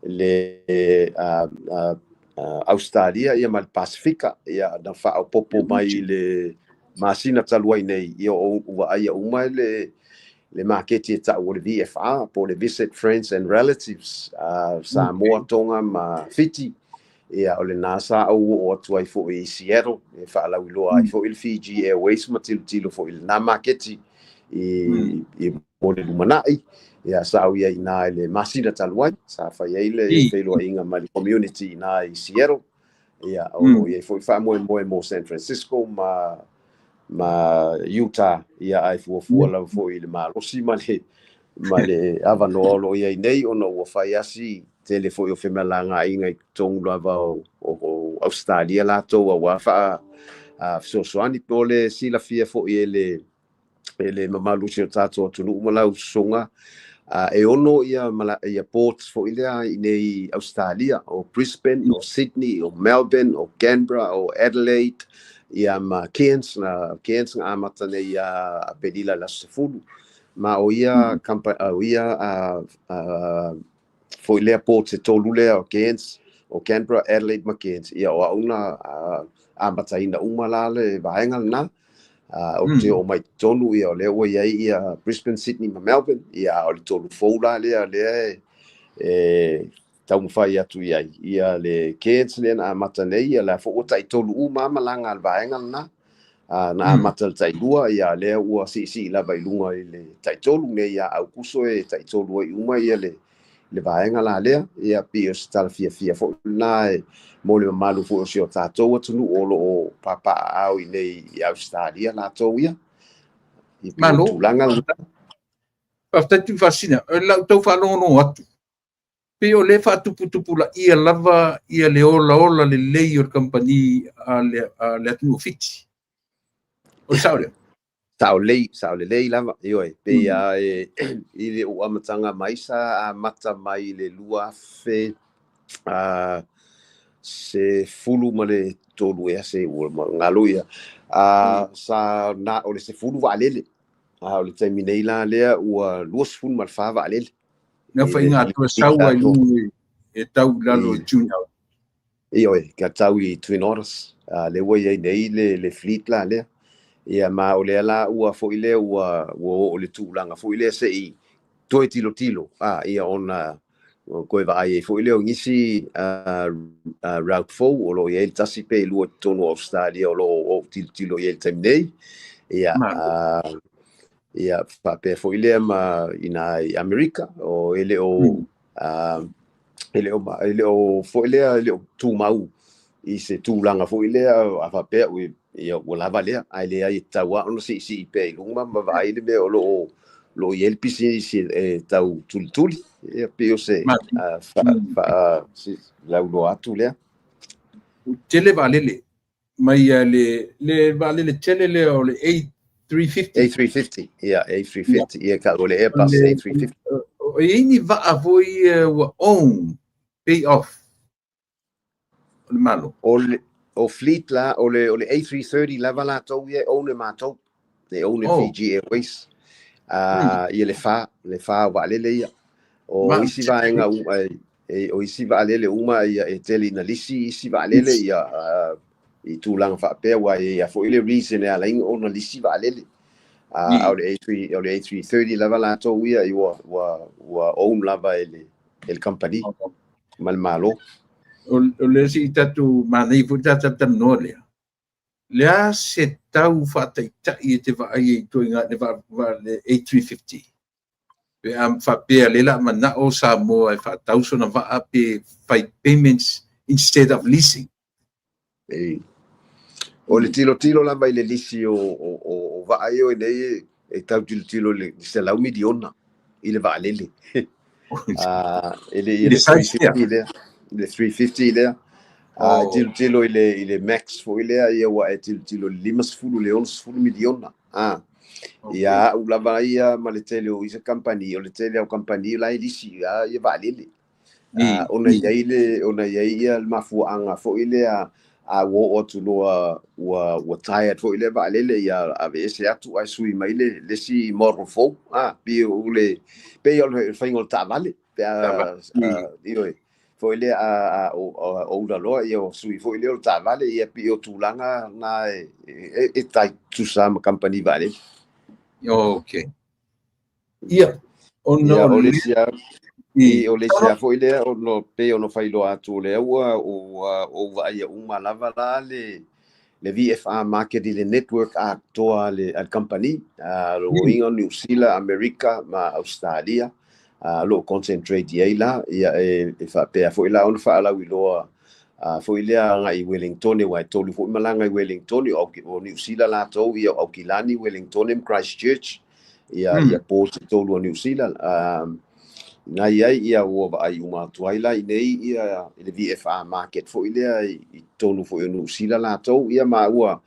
le Australia ia ma le Pasifika, ia na faaopopo mai i le masina talu ai nei, ia o vaaia uma le maketi e tau o le VFR, po le Visit Friends and Relatives, Samoa, Tonga ma Fiti, ia o le nasa au o atu ai foi i Seattle, e faalauiloa ai foi le Fiji Airways ma tilotilo foi i lena maketi i mo le lumanai, ia sa au ia ina i le masina talu ai, sa fai ai le feiloaiga ma le community ina i Seattle, ia o lo o i ai foi faamoemoe mo San Francisco ma Utah, ia ai fuafua lava foi i le malosi ma le avanoa o lo o i ai nei, ona ua fai asi tele foi o femalagaaiga i totonu lava o Australia latou aua fesoasoani po le silafia foi e le mamalu o si o tatou atunuu ma lau sosoga, e ono ia ports foi lea i nei Australia, o Brisbane, o Sydney, o Melbourne, o Canberra, o Adelaide, ia ma Cairns, na Cairns na amata nei ia Aperila le aso 10, ma o ia foi lea ports e tolu lea o Cairns, o Canberra, Adelaide ma Cairns, ia o au na amataina uma la le vaega lena. O te o mai tonu ia o lea ua iai ia Brisbane, Sydney ma Melbourne, ia o le tolu fou la lea lea e taumafai atu i ai ia le Cairns lea na amata nei, ia la foi ua taitolu uma malaga a le vaega lena, na amata le tailua, ia lea ua siisii lava i luga i le taitolu nei ia Aukuso e taitolu ai uma ia le vaega la lea, ia pei o se tala fiafia foi lena e mo le mamalu foi o si o tatou atunuu o lo o papaaao i nei i Australia latou ia. I pei o tulaga lena. Faafetai Tuifaasisina, o lau tau faalogologo atu, pei o le faatuputupulaia lava ia le olaola lelei o le kamupani a le atunuu o Fiti. O le sao lea? Sao lelei lava, ioe, pei a i le ou amataga mai sa amata mai i le 2013 ea se ua galo ia, sa na o le 10 vaalele, o le taimi nei la lea ua 24 vaalele. Na faiga atu e sau ai luga e tau i lalo i Twin Otters. Ioe, ka tau i Twin Otters, le ua i ai nei le fleet la lea. Ia ma o lea la ua foi lea ua oo le tulaga foi lea se i toe tilotilo, ia ona koe vaai ai foi lea o nisi route fou o lo o i ai le tasi pe i lua i totonu o Australia o lo o tilotilo i ai le taimi nei. Ia, ia faapea foi lea ma ina i Amerika, o e le o e le o foi lea e le o tumau i se tulaga foi lea a faapea ia ua lava lea, ae leai e tatau lava ona siisii pea i luga ma vaai le mea o lo o i ai le pisinisi e tau tulituli, ia pei o se lauloa atu lea. Tele vaalele mai le vaalele tele lea o le A350. A350, ia A350, ia ka o le Airbus A350. O i ai ni vaa foi ua own, pay off o le Malo. O fleet la, o le A330 lava latou ia e own e matou, e own e Fiji Airways, ia le fa o vaalele ia. O isi vaega E o isi vaalele uma ia e tele ina lisi isi vaalele ia i tulaga faapea aua e i ai foi le reason e ala ai ona lisi vaalele. A o le A3 o le A330 lava latou ia ua own lava e le kamupani ma le Malo. O le isi tatou manaia foi tatou talanoa lea, le a se tau faataitai e te vaai ai i ituaiga le le A350? Pe a faapea lea o le a manao Samoa e faatau sona vaa pe fai payments instead of leasing. E. O le tilotilo lava i le lisi o vaa ia o nei e tau tilotilo i le $100 miliona i le vaalele. E le i le 350 lea, le 350 lea. E tilotilo i le Max foi lea, ia ua e tilotilo i le 50 le 60 miliona. Ia au lava ia ma le tele o isa kamupani, o le tele o kamupani la e lisi ia vaalele. Ona i ai ia le mafuaaga foi lea a ua oo atu loa ua tired foi lea vaalele, ia aveese atu ae sui mai le isi model fou. Pei o le faiga o le taavale pe a ioe foi lea a oula loa ia o sui foi lea o le taavale ia pei o tulaga na e tai tutusa ma kamupani vaalele. Okay. Ia, ona Ia o le isi o le isi foi lea ono pei ona faailoa atu o lea ua ou vaaia uma lava la le VFR market i le network atoa a le company. Lona uiga Niu Sila, Amerika ma Australia lo o concentrate i ai la ia e faapea foi la ona faalauiloa foi lea agai i Wellington aua e tolu foi malaga i Wellington o Niu Sila latou ia o Aukilani, Wellington ma Christchurch ia ports e tolu o Niu Sila. Na i ai ia ua vaai uma atu ai la i nei ia i le VFR market foi lea i totonu foi o Niu Sila latou ia ma ua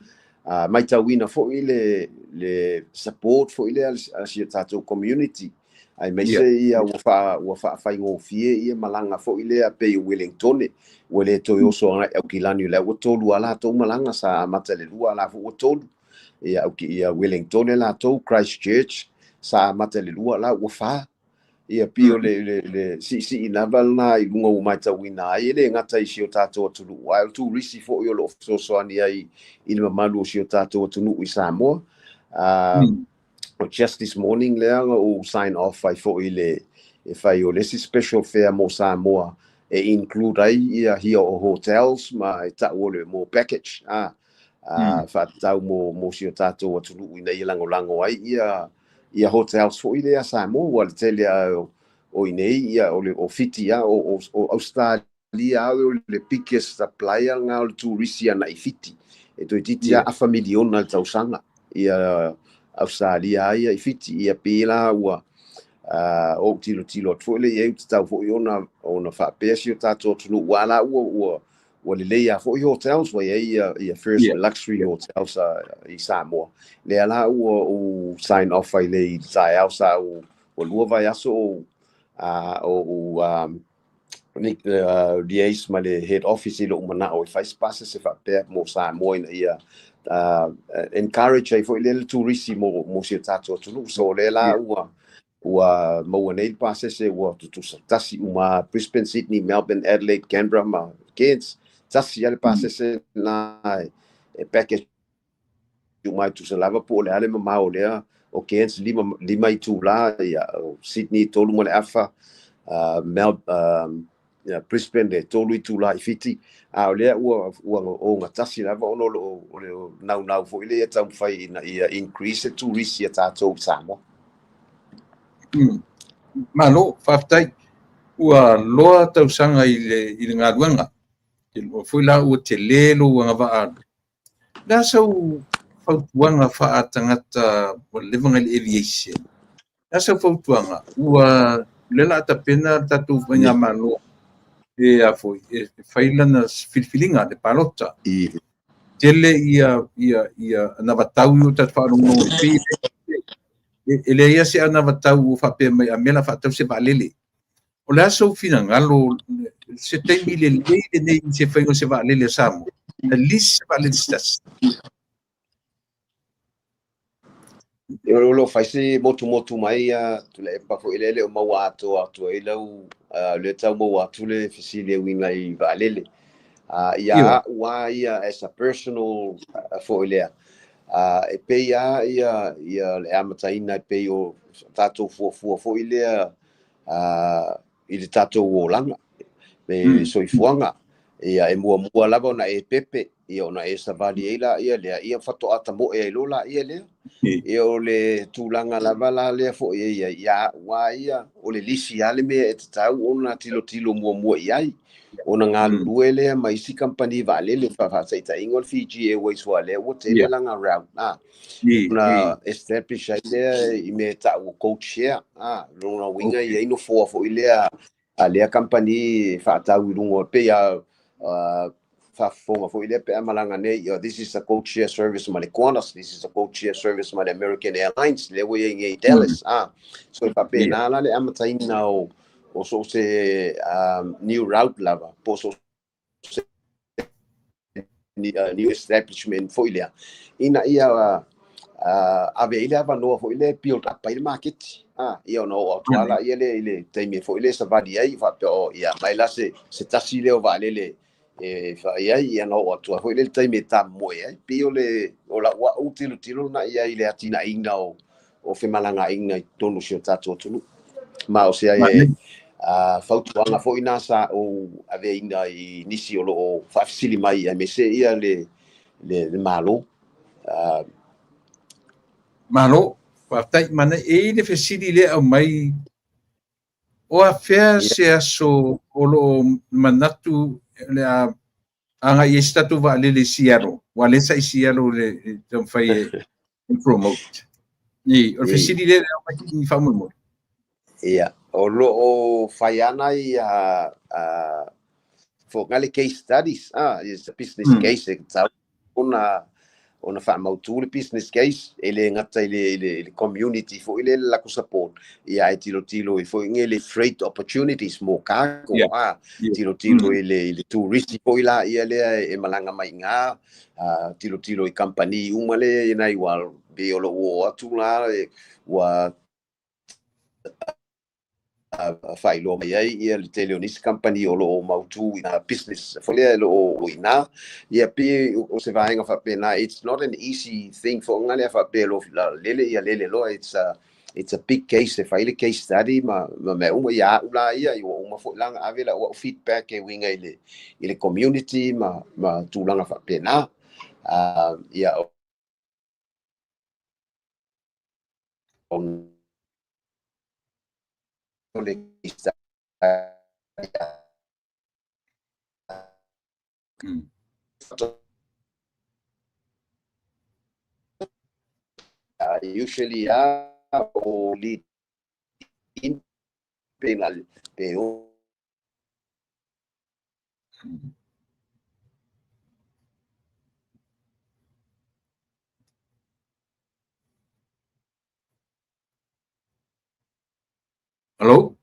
matauina foi le support foi lea a si o tatou community aemaise ia ua faafaigofie ia malaga foi lea pei o Wellington ua le toe oso agai Aukilani o lea ua tolu a latou malaga sa amata i le lua a la foi ua tolu ia ia Wellington latou. Christchurch sa amata i le lua la ua fa ia pei o le siisii lava lena i luga ua matauina ai e le gata i si o tatou atunuu ae o turisi foi o lo o fesoasoani ai i le mamalu o si o tatou atunuu i Samoa. Just this morning lea na ou sign off ai foi le e fai o le isi special fare mo Samoa e include ai ia hia o hotels ma e tau o le mo package faatatau mo si o tatou atunuu ina ia lagolago ai ia hotels foi lea Samoa ua le tele a o i nei ia o le o Fiti a o Australia o le biggest supplier nga o le turisi ana i Fiti e toeitiiti a afa miliona le tausaga ia Australia ia i Fiti ia pe la ua ou tilotilo atu foi le i ai tatau foi ona faapea si o tatou atunuu ua la ua lelei a foi hotels ua i ai ia first luxury hotels i Samoa lea la ua ou sign off ai le i taeao sa ua 2 vaiaso o liaise ma le head office i lou manao e fai se pasese faapea mo Samoa ina ia encourage ai foi lea le turisi mo si o tatou atunuu. So lea la ua maua nei le pasese ua tutusa tasi uma Brisbane, Sydney, Melbourne, Adelaide, Canberra ma Cairns tasi a le pasese na e package uma e tusa lava po o le a le mamao lea o Cairns 5 itula ia o Sydney 3.5 ia Brisbane le 3 itula i Fiti a o lea ua ogatasi lava ona o le naunau foi lea taumafai ina ia increase le turisi a tatou i Samoa. Malo, faafetai. Ua loa tausaga i le galuega. O foi la ua tele lou agavaa alu. Le a sau fautuaga faatagata ua leva i le aviation? Le a sau fautuaga? Ua le la tapena le tatou faigamalo e a foi e fai lana filifiliga le palota. Tele ia anavatau i o tatou faalogologo pei e leai se anavatau ua faapea mai a mea la faatau se vaalele. O le a sou finagalo se taimi lelei lenei i se faiga o se vaalele a Samoa? At least se vaalele se tasi. O lo fai se motumotu mai a Tuilaepa foi lea e le o maua atoa atu ai lau lea tau maua atu le fesili e uiga i vaalele. Ia a'u lava ia as a personal foi lea, e pei lava ia le amataina e pei o tatou fuafua foi lea i le tatou olaga me soifuaga. Ia, e muamua lava ona e pepe, ia ona e savali ai laia lea, ia faatoa tamoe ai loa laia lea. Ia, o le tulaga lava la lea foi e i ai ia a'u lava ia, o le lisi lava le mea e tatau ona tilotilo muamua i ai, ona galulue lea ma isi kamupani vaalele, faataitaiga o le Fiji Airways, ua lea ua tele lana route ona establish ai lea i mea e ta'u o code share. Lona uiga e i ai nofoa foi lea a lea kamupani e faatau i luga, pei a faafofoga foi lea pe a malaga nei, "This is a code share service ma le Qantas, this is a code share service ma le American Airlines," lea ua i ai nei i Dallas. So e faapena la le amataina o so o se new route lava po o so se new establishment foi lea, ina ia ave ai le avanoa foi lea e build up ai le maketi. Ia, ona oo atu lava laia lea i le taimi foi lea e savali ai, faapea, o ia mai la se tasi lea o vaalele e fai ai, ia ona oo atu ai foi lea i le taimi e tamomoe ai. Pei o le o lau a'u tilotilo na i ai i le atinaeina o femalagaaiga i totonu o si o tatou atunuu. Ma o se ai fautuaga foi na sa ou aveina i nisi o lo o faafesili mai, aemaise ia le Malo. Malo, faafetai. Mana e i le fesili lea aumai, o afea se aso o lo o manatu le a agai ai se tatou vaalele i Seattle, ua lea sa i Seattle le taumafai e promote. I, o le fesili lea aumai i faamolemole. Ia, o lo o fai ana ia fo le case studies, is a business case e tau ona faamautu le business case, e le gata i le community foi le lakou support, ia ae tilotilo i foi nge le freight opportunities mo cargo, tilotilo i le tourist foi la ia lea e malaga mai iga, tilotilo i company uma le nai ua pe o lo o atu la ua faailoa mai ai ia le tele o nisi company o lo o mautu i business foi lea lo o ina. Ia, pe o se vaega faapena, it's not an easy thing fo nga lea faapea lo lele ia lele loa. It's a big case e fai le case study ma mea uma. Ia a'u la ia ua uma foi lana ave lau a'u feedback e uiga i le community ma tulaga faapena. Ia, o le case study. Usually o lead in pe na pe o. Hello?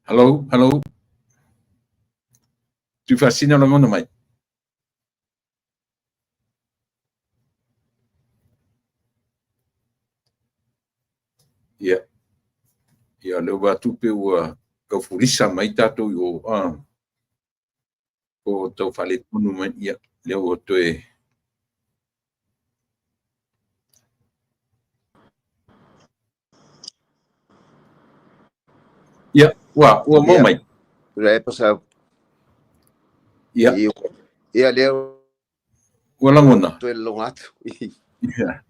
Hello, hello. Tuifaasina lagona mai. Ia. Ia, lea ua tupe ua kaufulisa mai tatou i o o tau faaletonu mai. Ia, lea ua toe. Ia, ua maua mai. Le pa. Ia. Ia, lea ua lagona. Toe logo atu. Ia.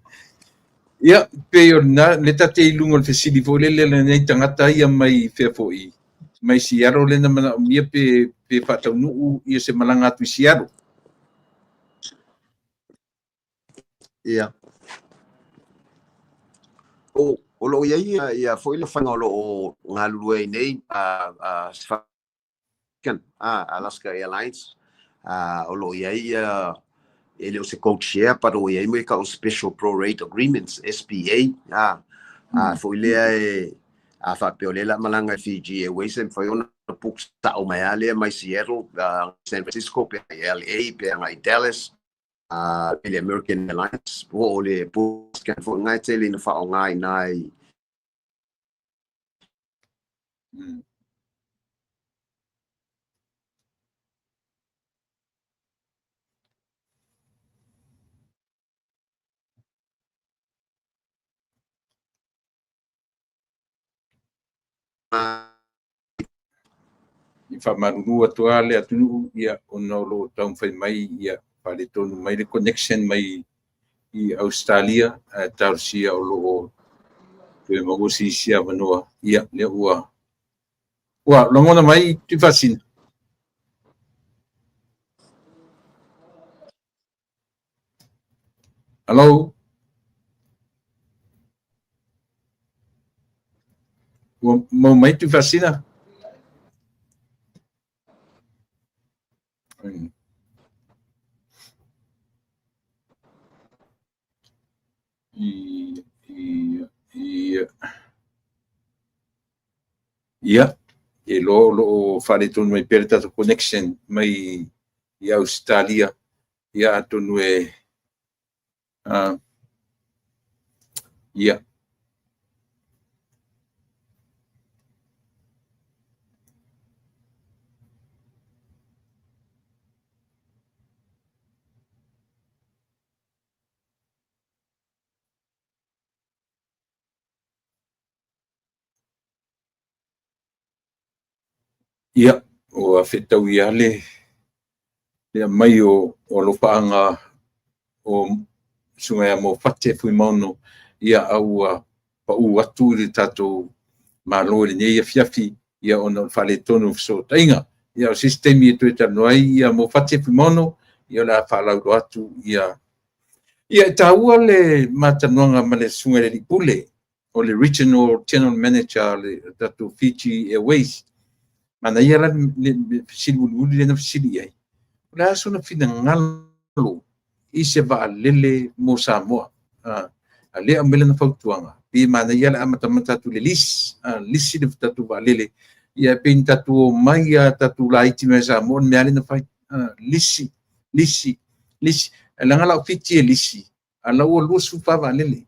Ia, pei o na, le tate i luga o le fesili foi lele lenei tagata ia mai fea foi, mai Seattle le na manaomia pe faataunuu ia se malaga atu i Seattle. Ia. O lo o i ai ia foi le faiga o lo o galulue ai nei a Alaska Airlines, o lo o i ai ia e le o se code share, but o i ai mo ka o special prorate agreements, SPA, foi lea e A faapea o lea o le a malaga i Fiji Airways, e mafai ona book sao mai lava lea mai Seattle, San Francisco pe agai i LA pe agai i Dallas, i le American Airlines, po o le Scan foi lena e tele ina faaaoga i ina i I faamalulu atu lava le atunuu ia ona o lo o taumafai mai ia faaletonu mai le connection mai i Ausetalia ae talosia o lo o toe maua se isi avanoa ia lea ua ua lagona mai Tuifaasisina. Hello. Ua maua mai Tuifaasisina? Ia, ia, e iloa o lo o faaletonu mai pea le tatou connection mai i Ausetalia. Ia atonu e ia. Ia, ua fetaui lava le aumai o alofaaga o Susuga ia Moafate Fuimaono, ia a ua pau atu i le tatou Malo i lenei afiafi ia ona o le faaletonu o fesootaiga. Ia o se isi taimi e toe talanoa ai ia Moafate Fuimaono, ia o le a faalauiloa atu ia. Ia e taua le ma talanoaga ma le Susuga i le Alii Pule, o le Regional General Manager o le tatou Fiji Airways. Manaia la le fesili mulimuli lea na fesili i ai. O le a sona finagalo i se vaalele mo Samoa? A lea aumai lana fautuaga, pei e manaia le amatamata atu i le lease, lisi le tatou vaalele, ia pei ni tatou omai lava tatou laiti mai Samoa, o le mea lea na fai. Lisi, lisi, lisi. Leaga la o Fiti e lisi, a la ua 24 vaalele.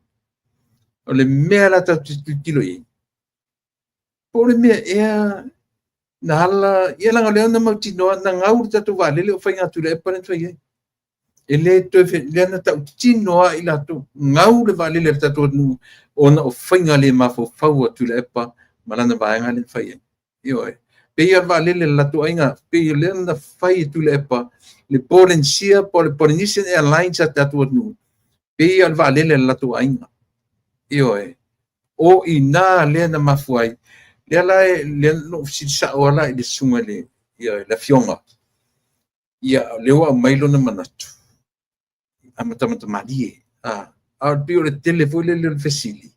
O le mea la tatou te tilotilo i ai, po o le mea ea na ala, ia leaga o lea na mautinoa, na gau le tatou vaalele o faiga Tuilaepa lea na fai ai. E le toe, lea na tautino lava i latou, gau le vaalele a le tatou atunuu ona o faiga le mafaufau a Tuilaepa ma lana vaega lea na fai ai. Ioe. Pei lava o le vaalele a le latou aiga, pei o lea na fai e Tuilaepa le Polenisia po o le Polynesian Airlines a le tatou atunuu, pei lava o le vaalele a le latou aiga. Ioe. O i ina lea na mafua ai. Lea la lea na ou fesili sao lava la i le susuga i le, ia, le afioga. Ia, lea ua aumai lona manatu, amatamata malie. A pei o le tele foi lele o le fesili,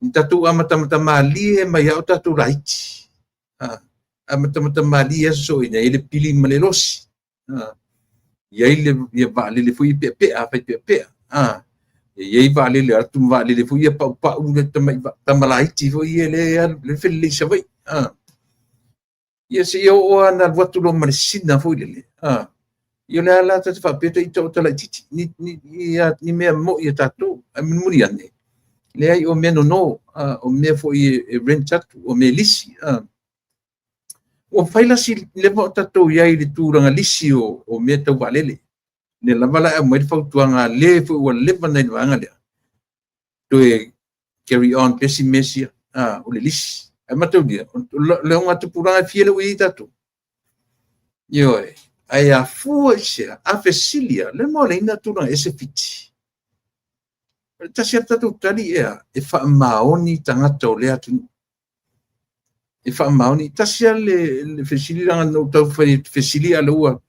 na tatou amatamata malie mai lava o tatou laiti. Amatamata malie aso soina, e i ai le pili ma le losi. E i ai le ia vaalele foi e peapea, fai peapea. E i ai vaalele atu ma vaalele foi ia paupau le tama laiti foi ia le le felelei i Savaii. Ia seia oo lava na alu atu loa ma le sina foi lele. Ia o le a la ta te faapea ta ita o talaititi ni mea moi a tatou. Ae mulimuli ane, leai o mea nono, o mea foi e rent atu, o mea lisi. Ua fai la si leva o tatou i ai i le tulaga lisi o mea tau vaalele. Lea lava la e aumai le fautuaga a le foi ua leva na i le vaega lea, toe carry on pea si mea sia, o le lisi. Ae mataulia, o le augatupulaga e fia lea ua i ai tatou. Ioe, ae afua i se a? A fesili lava, le ma o leina tulaga ese Fiti. O le tasi lava tatou tali ea, e faamaoni tagata o lea atunuu. E faamaoni. Tasi lava le fesili leaga na ou taumafai e fesili a o lea ua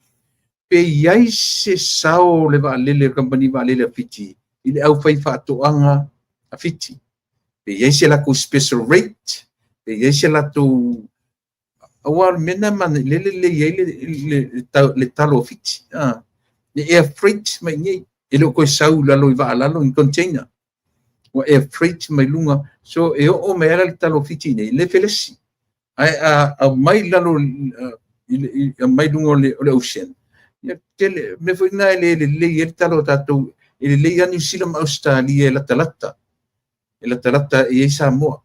pe i ai se sao o le vaalele, le kamupani vaalele a Fiti i le aufaifaatoaga a Fiti. Pe i ai se latou special rate, pe i ai se latou aua o le mea lena e lea e lelei ai le talo a Fiti. Le air freight mai i inei, e le o toe sau i lalo i vaa lalo ni container. Ua air freight mai luga, so e oo mai ala le talo o Fiti nei, le felesi. Ae a aumai lalo i aumai luga o le ocean, ia tele, mea foi na e le lelei ai le talo o tatou, e lelei lava Niu Sila ma Ausetalia e latalata, e latalata i ai Samoa.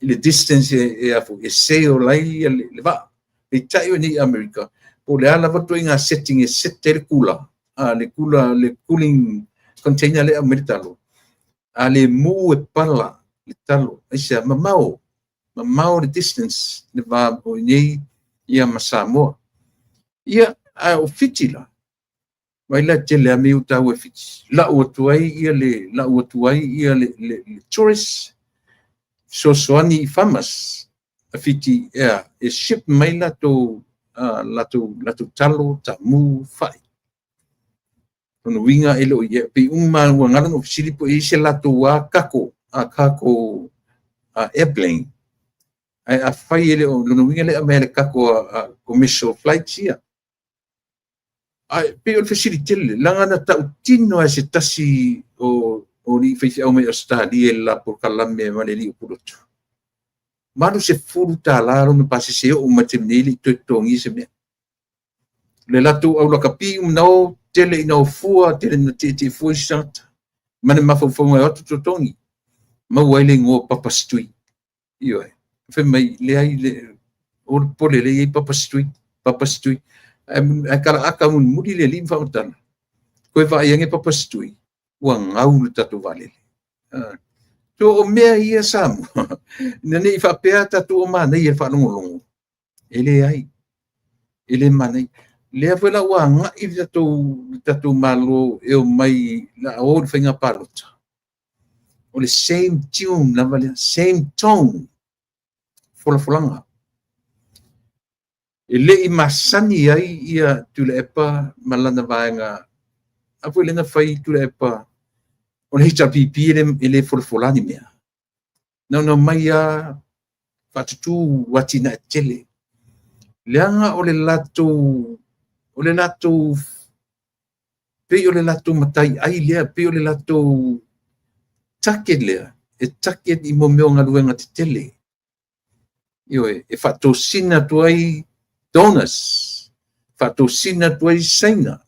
I le distance e, e sail ai le vaa. Peitai o nei Amerika, po o le a lava ituaiga setting e set ai le kula, le kula, le cooling container lea aumai le talo, a le mu e pala le talo, aisea, mamao, mamao le distance le va o nei ia ma Samoa. Ia, a o Fiti la, vai la tele a mea taua e Fiti. Lau atu ai ia le, lau atu ai ia le tourist, fesoasoani i farmers a Fiti ea, e ship mai latou, latou talo, tamu, fai. Lona uiga e le o i pei uma ua galo na fesili po o i ai se latou a kako, a kako airplane. Ae afai e le o, lona uiga le aumai le kako a commercial flights ia. Ae pei o le fesili tele, leaga na tautino ai se tasi o alii faifeau mai Ausetalia i le la polokalame ma le alii o Pulotu. $80 lona pasese e oo mai taimi nei e le i toe totogia se mea. Le latou au lakapi uma na o, tele ina o fua, tele ina tietie fua isi tagata. Ma le mafaufauga e o atu totogi, maua ai le igoa o Papa Stui. Ioe, fai mai, leai, le, o le pole lea i ai Papa Stui, Papa Stui. Ae kalaaka mulimuli le alii ma faamatala. Koe vaai ane Papa Stui, ua gau le tatou vaalele. So o mea ia Samoa, ina ne i faapea tatou o manaia i le faalogologo, e leai, e le manaia. Lea foi la ua agai le tatou Malo e omai la o le faiga palota. O le same tune lava lea, same tone, folafolaga. E le i masani ai ia Tuilaepa ma lana vaega, a foi lea na fai Tuilaepa, o le HRPP e le folafola ni mea. Na ona omai lava faatutu atinae tetele. Leaga o le latou, o le latou, pei o le latou mataiai lea, pei o le latou target lea, e target i mea o galuega tetele. Ioe, e faatosina atu ai donors, faatosina atu ai Saina,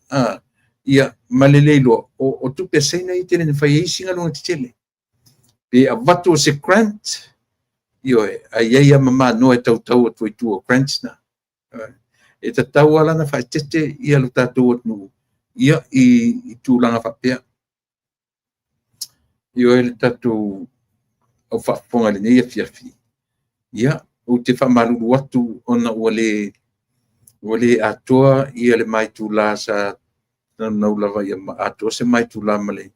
ia, ma le le iloa, o tupe a Saina ia tele na fai ai isi galuega tetele. Pe avatu o se grant, ioe, ae i ai lava ma manoa e tautau atu ai tua o grants na. E tatau lava la ona faaeteete ia lo tatou atunuu ia i tulaga faapea. Ioe le tatou au faafofoga i lenei afiafi. Ia, ou te faamalulu atu ona ua le atoa ia le maitula sa naunau lava ia atoa se maitula ma le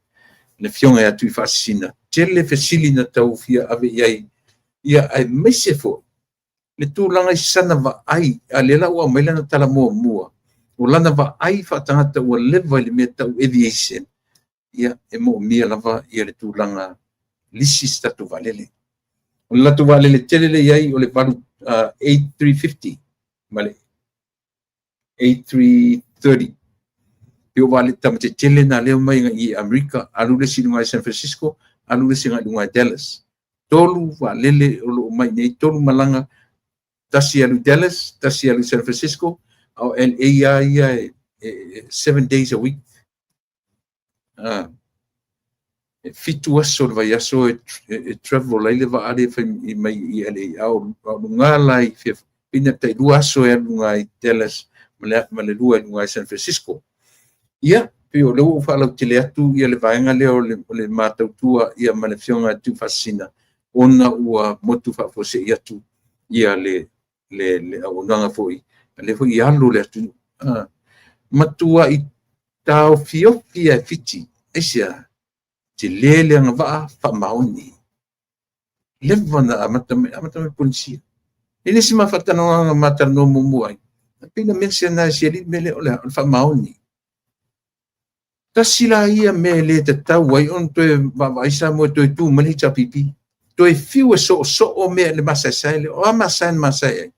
afioga ia Tuifaasisina. Tele fesili na tau fia ave i ai, ia aemaise foi le tulaga i sana vaai, a lea la ua aumai lana tala muamua, o lana vaai faatagata ua leva i le mea tau aviation, ia e moomia lava ia le tulaga lisi se tatou vaalele. O le latou vaalele tele le i ai o le 8 A350 ma le A330. Pe o vaalele tamatetele na lea mai i Amerika, alu le isi i luga i San Francisco, alu le isi i luga i Dallas. Tolu vaalele o lo o mai nei, tolu malaga, tasi alu Dallas, tasi alu San Francisco, a o LA ia ia e 7 days a week. E 7 aso le vaiaso e travel ai le vaa lea fai mai i LA. A o luga la i fia, pei tai 2 aso e alu luga i Dallas ma le lua i luga i San Francisco. Ia, pei o lea ua ou faalautele atu ia le vaega lea o le matautua ia ma le afioga ia Tuifaasisina, ona ua motu faafuasei atu ia le auaunaga foi, a lea foi i alo le atunuu. Matuai taofiofi e Fiti, aisea, tele le agavaa faamaoni. Leva na amata mai, amata mai Polenisia. E le isi ma faatalanoaga ma talanoa muamua ai. Pei na mention ai si alii mea lea o le faamaoni. Tasi la ia mea e le tatau ai ona toe vaavaai Samoa e toe tu mai le HRPP. Toe fiu e soosoo mea le masaesae lea. O a masae na masae ai?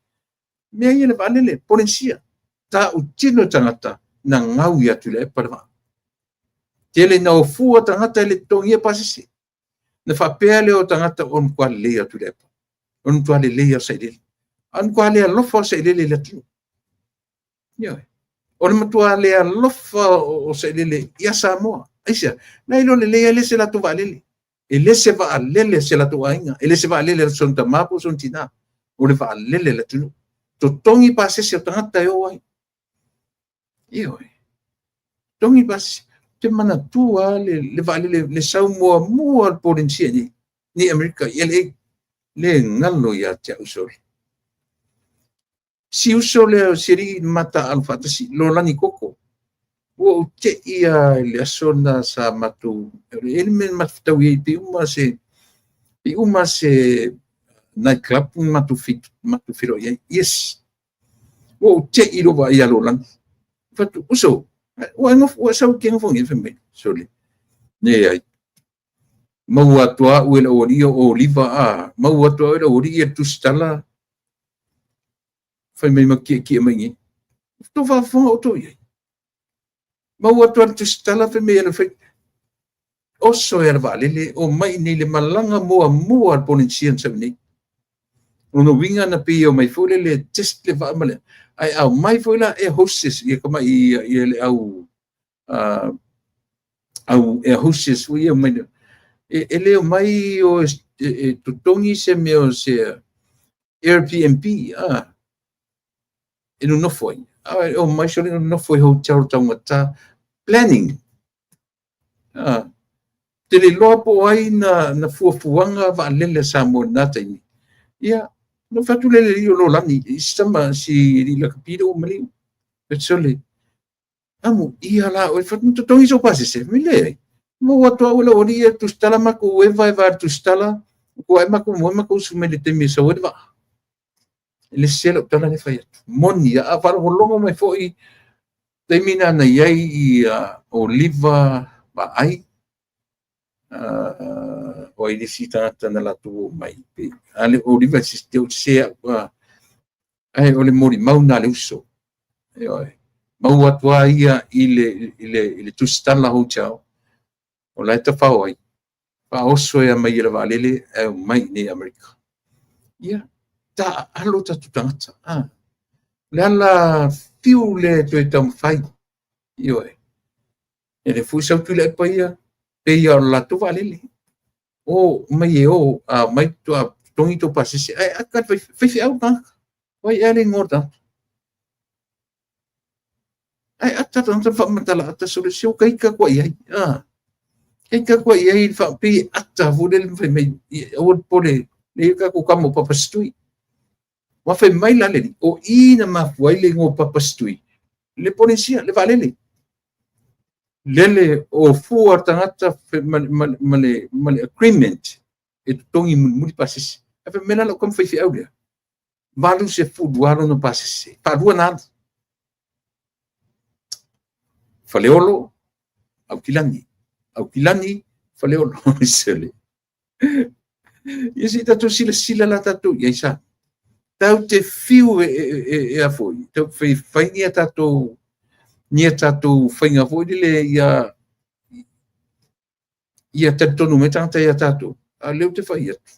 Mea ia le vaalele, Polenisia. Tautino tagata na gau ia Tuilaepa le vaa. Tele na ofua tagata i le totogia pasese. Na faapea lea o tagata o matua lelei a Tuilaepa, o le matua lelei lava o Sailele. A o le matua le alofa o Sailele i le atunuu. Ioe. O le matua le alofa o Sailele ia Samoa. Aisea? Na iloa lelei lava e le se latou vaalele. E le se vaalele a se latou aiga, e le se vaalele a sona tama po o sona tina. O le vaalele a le atunuu. Totogi pasese o tagata e o ai. Ioe. Totogi pasese. Ou te manatua lava le vaalele, le sau muamua o le Polenisia nei, nei Amerika i LA. Le galo ia te au sole. Si uso lea o si alii na ma taaalo faatasi, Lolani Koko, ua ou te i lava i le aso lena sa matou, e i ai le mea na matou fetaui ai, pei uma se, pei uma se night club na matou feiloai ai. Yes. Ua ou te i lou vaai ia Lolani. Fai atu, uso, ua e sau e te nofo nei, fai mai, sole. Leai. Maua atu au e le aualii o Oliva, a, maua atu au e le aualii ia le tusitala, fai mai ma kiekie mai nei. Tou faafofoga outou i ai. Maua atu le tusitala, fai mai e fai, oso e le vaalele, o mai nei le malaga muamua a le Polenisia na sau nei. Lona uiga na pei e omai foi lele test le vaa ma le, ae aumai foi la air hostess ia tamai ia le au au air hostess foi ia omai e le omai o e totogi se mea o se Airbnb e nonofo ai. A omai sole nonofo i hotel taugata. Planning. Te le iloa po o ai na fuafuaga vaalele a Samoa i lena taimi. Ia, na fai atu le alii o Lolani, i si tama, si alii lakapi lea ua maliu. Fai atu sole, amu ia la oe, fai atu, totogi sou pasese. Fai mai, leai. Maua atu au e lau alii e tusitala matou eva eva i le tusitala, ua ae matou moe matou usu mai i le taimi e sau ai le vaa. E le sese lau tala lea e fai atu. Moni, a faalogologo mai foi taimi na na i ai i Oliva Vaai, o ai le isi tagata na latou o mai, a le Oliva se te se au, ae o le molimau na le uso. Ioe. Maua atu lava ia i le tusitala hotel, o la e tafao ai, faaoso e mai e le vaalele ae omai i nei Amerika. Ia, taaalo tatou tagata. Le ala fiu le toe taumafai. Ioe. E le foi sau Tuilaepa ia, pei o le latou vaalele. O mai e o, a mai toa totogi tou pasese, ae ata faifeau tagata. O ai ea le igoa o le tagata? Ae ata tagata faamatala ata sole se o kaita kua i ai. Kaita kua i ai pei ata foi lele fai mai aua le popole le ia tatou tama o Papasitui. Ua fai mai la le alii, o i na mafua ai le igoa o Papasitui, le Polenisia, le vaalele. Lele o fua tagata ma le agreement e totogi mulimuli pasese. Ae fai mai la lau tama faifeau lea, 82 lona pasese, faalua na alu. Faleolo, Aukilani, Aukilani, Faleolo. Sele. Ia se i tatou silasila la tatou i ai sa. Tau te fiu e a foi, tau fai fai ni a tatou faiga foi lele ia ia talitonu mai tagata ia tatou. A lea ou te fai atu.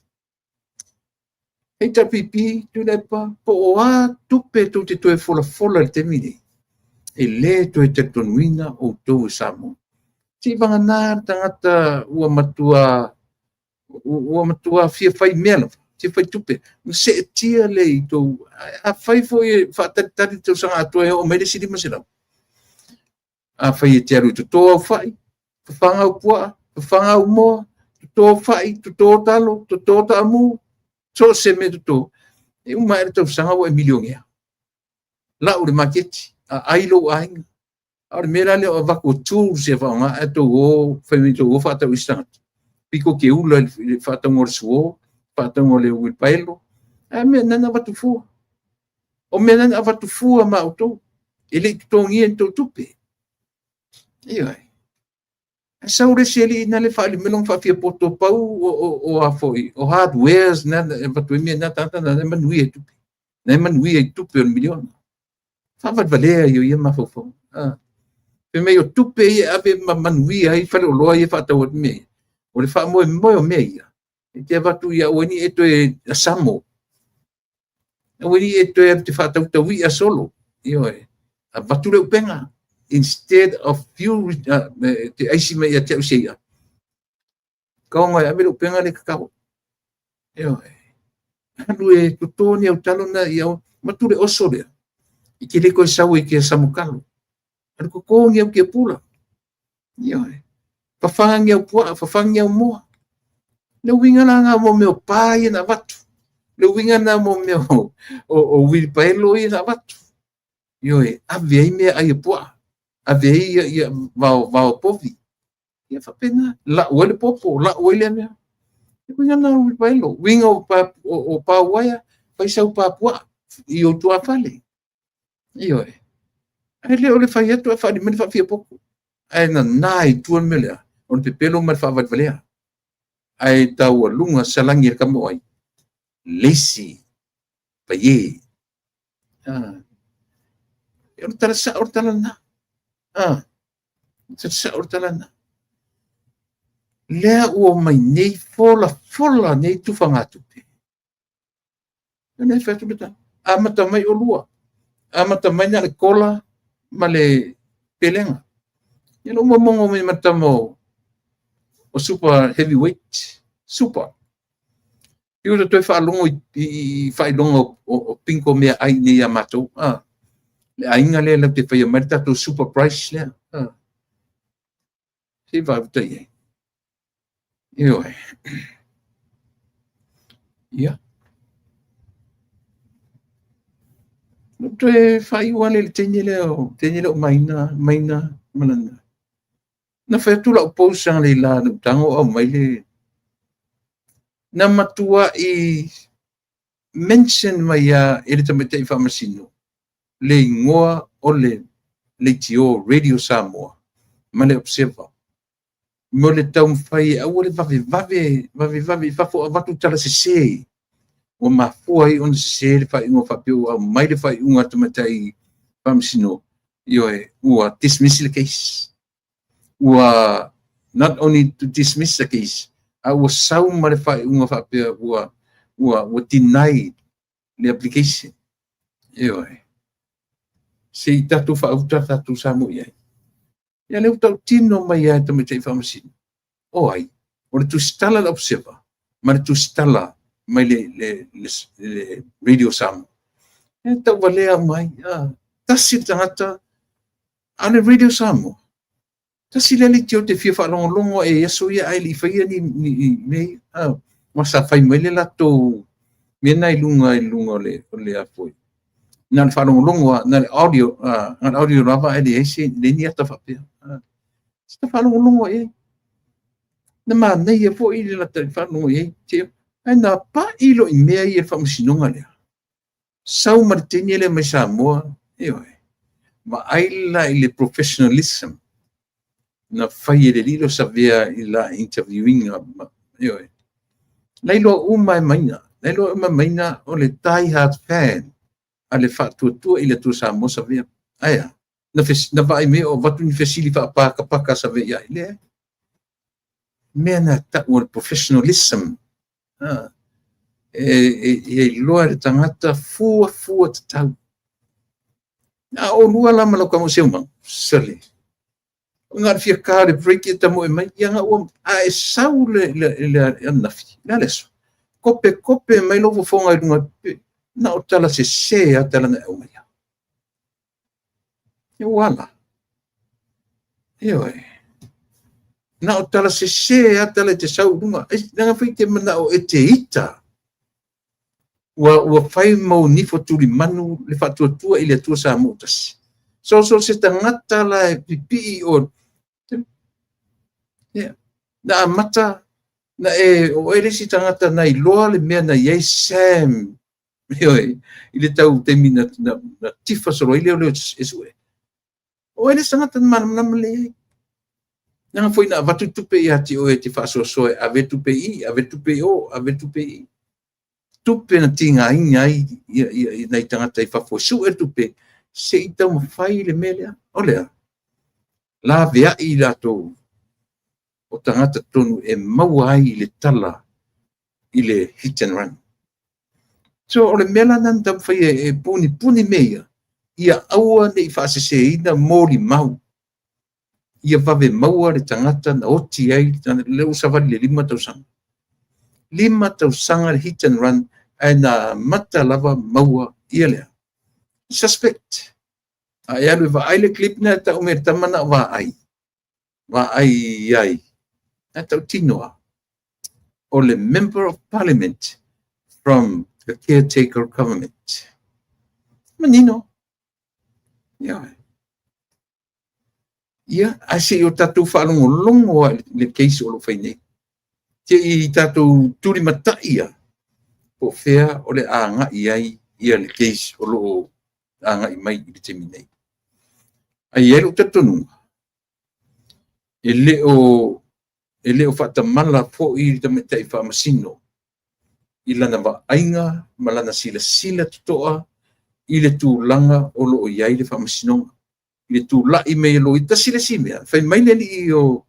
HRPP, Tuilaepa, po o a tupe tou te toe folafola i le taimi nei, e le toe talitonuina outou e Samoa. Se i vagana le tagata ua matua fia fai mea lava, fia fai tupe, na seetia le i tou, a fai foi e faatalitali le tausaga atoa e oo mai le isi 500. A fai e te alu i toto au fai, fafaga au puaa, fafaga au moa, toto fai, toto talo, toto taamu, so se mea toto, e uma ae le tausaga ua e milionea. Lau le maketi, a ai lou aiga. A o le mea la lea o avatu o tools e faaaoga ae tou o, fai mai tou o faatau i isi tagata. Pito te ula i le faatauga o le suo, faatauga o le uilpaelo, ae mea nana avatu fua. O mea nana avatu fua ma outou, e le i totogia ni tou tupe. Ioe. Ae sau le isi alii na le faalimelo ma faafiapoto pau o a foi, o hardwares na avatu ai mea na tagata na e manuia i tupe. Na e manuia i tupe o le miliona. Faavalevalea ia ia mafaufauga. Fai mai o tupe ia ave ma manuia ai faleoloa ia faatau atu mea ia. O le faamoemoe o mea ia, e te avatu ia aua nei e toe asamo. Aua nei e toe alu te faatautauia solo. Ioe. Avatu le upega. Instead of you te aisi mai ia te au se ia. Kaonga e ave le upega le kakao. Ioe. Alu e toto ni au talo na ia matu le oso lea. I te le koe sau e ke samukalo. Alu koko ni au ke pula. Ioe. Fafaga ni au puaa, fafaga ni au moa. Le uiga la lena mo mea o pa ia na avatu. Le uiga lena mo mea o uilipaelo ia na avatu. Ioe, ave ai mea ai e puaa. Ave ai ia, ia vao, vao povi. Ia faapena, lau ai le popo, lau ai lea mea. Le uiga lena o uilipaelo. Uiga o pa, o pa uaea, fai sau pa puaa i ou tuafale. Ioe. Ae le o le fai atu ae faaali mai le faafiapoto. Ae nana i tua le mea lea, o le pepelo ma le faavalevalea. Ae taualuga salagi e le tama o ai? Le isi paie. Ah. O le tala sao o le tala lena. Ah. Tala sao o le tala lena. Lea ua mai nei folafola nei tufagatupe. O lea e fai atu le tala. Amata mai olua. Amata mai na le kola ma le pelega. Ia lou momogo mai ma tama o super heavyweight. Super. I o toe faalogo i faailoga o pinko mea ai nei ia matou. Ah. Le aiga lea lau te faia mai le tatou super price lea. Ah. Se i vaai ai. Ioe. Ia. Na toe faaiu lea i le teine lea o teine lea o Maina, Maina Malana. Na fai atu lau post analeila na tago au mai le na matuai mention mai ia e le tamaitai faamasino le igoa o le leitio Radio Samoa ma le Observer mo le taumafai e aua le vavevave vavevave i fafo avatu tala sese ua mafua ai ona sese le faaiuga faapea ua aumai le faaiuga a tamaitai faamasino. Ioe, ua dismiss le case. Ua not only to dismiss the case, a ua sau ma le faaiuga faapea ua deny le application. Ioe. Se i tatou faauta tatou Samoa i ai. Ia lea ua tautino mai ai tamaitai faamasino. O ai? O le tusitala le Observer ma le tusitala mai le Radio Samoa. E tauvalea mai. Ah, tasi le tagata a le Radio Samoa. Tasi le leitio te fia faalogologo e aso ia ae le i faia ni mea. Ah, ma sa fai mai le latou mea na i luga o le afoi. Na le faalogologo na le audio, na le audio lava e leai se le ni ata faapea. Ah, sa faalogologo i ai. Na manaia foi le lata faalogo i ai. Ae na pai lo i mea ia le faamasinoga lea. Sau ma le teine lea mai Samoa, ioe. Vaai la i le professionalism na fai e le lilo Savea i la interviewinga, ioe. La iloa uma e maina, la iloa uma e maina o le die hard fan a le faatuatua i le Atua Samoa Savea. Aia, na vaai mai o avatu ni fesili faapakapaka Savea ia ai. Lea. Mea na tau o le professionalism. Ah. E iloa le tagata fua fua tatau. A o lua la ma lau kamo seu mau. Sale. O ngā fia ka le break e tamo e mai, ia ngā ua, a e sau le anafi, le aleso. Kope kope mai lo fofonga i lunga, na o tala se se a tala na e mai. E wala. Ioe. Na o tala se se a tala te sau lunga. E, nanga whai te mana o e te ita. Ua fai mau nifo tuli manu le faatuatua i le Atua Samoa tasi. So se tagata la e pipii o yeah. Na amata na e o e le isi tagata na iloa le mea na iai Sam. Ioe, i le tau taimi na tifa solo ai lea o leo e sue. O e le isi tagata na malamalama le iai. Nanga foi na avatu tupe ia te oe te faasoasoa e ave tupe i, ave tupe i o, ave tupe i. Tupe na tigaina ai ia nai tagata i fafo e sue tupe, se i taumafai le mea lea. O lea, laveai i latou. o tagata tonu e maua ai i le tala i le hit and run. So o le mea la lena na taumafai e punipuni mea ia, ia aua ne i faaseseina molimau, ia vave maua le tagata na oti ai lea ua savali i le 5 tausaga. 5 tausaga le hit and run ae na amata lava maua ia lea suspect. A e alu e vaai le clip na e tau mai e le tama na o vaai, vaai i ai, na tautino lava, o le Member of Parliament from the caretaker government. Manino. Ia, ia ae se i o tatou faalogologo lava i le case o lo o fai nei. Se i tatou tulimatai ia po o fea o le a agai ai ia le case o lo o agai mai i le taimi nei. Ae i ai lou talitonuga, e le o faatamala foi le tamaitai faamasino i lana vaaiga ma lana silasila totoa i le tulaga o lo o i ai le faamasinoga. I le tulai mai e loia, tasi le isi mea, fai mai le alii o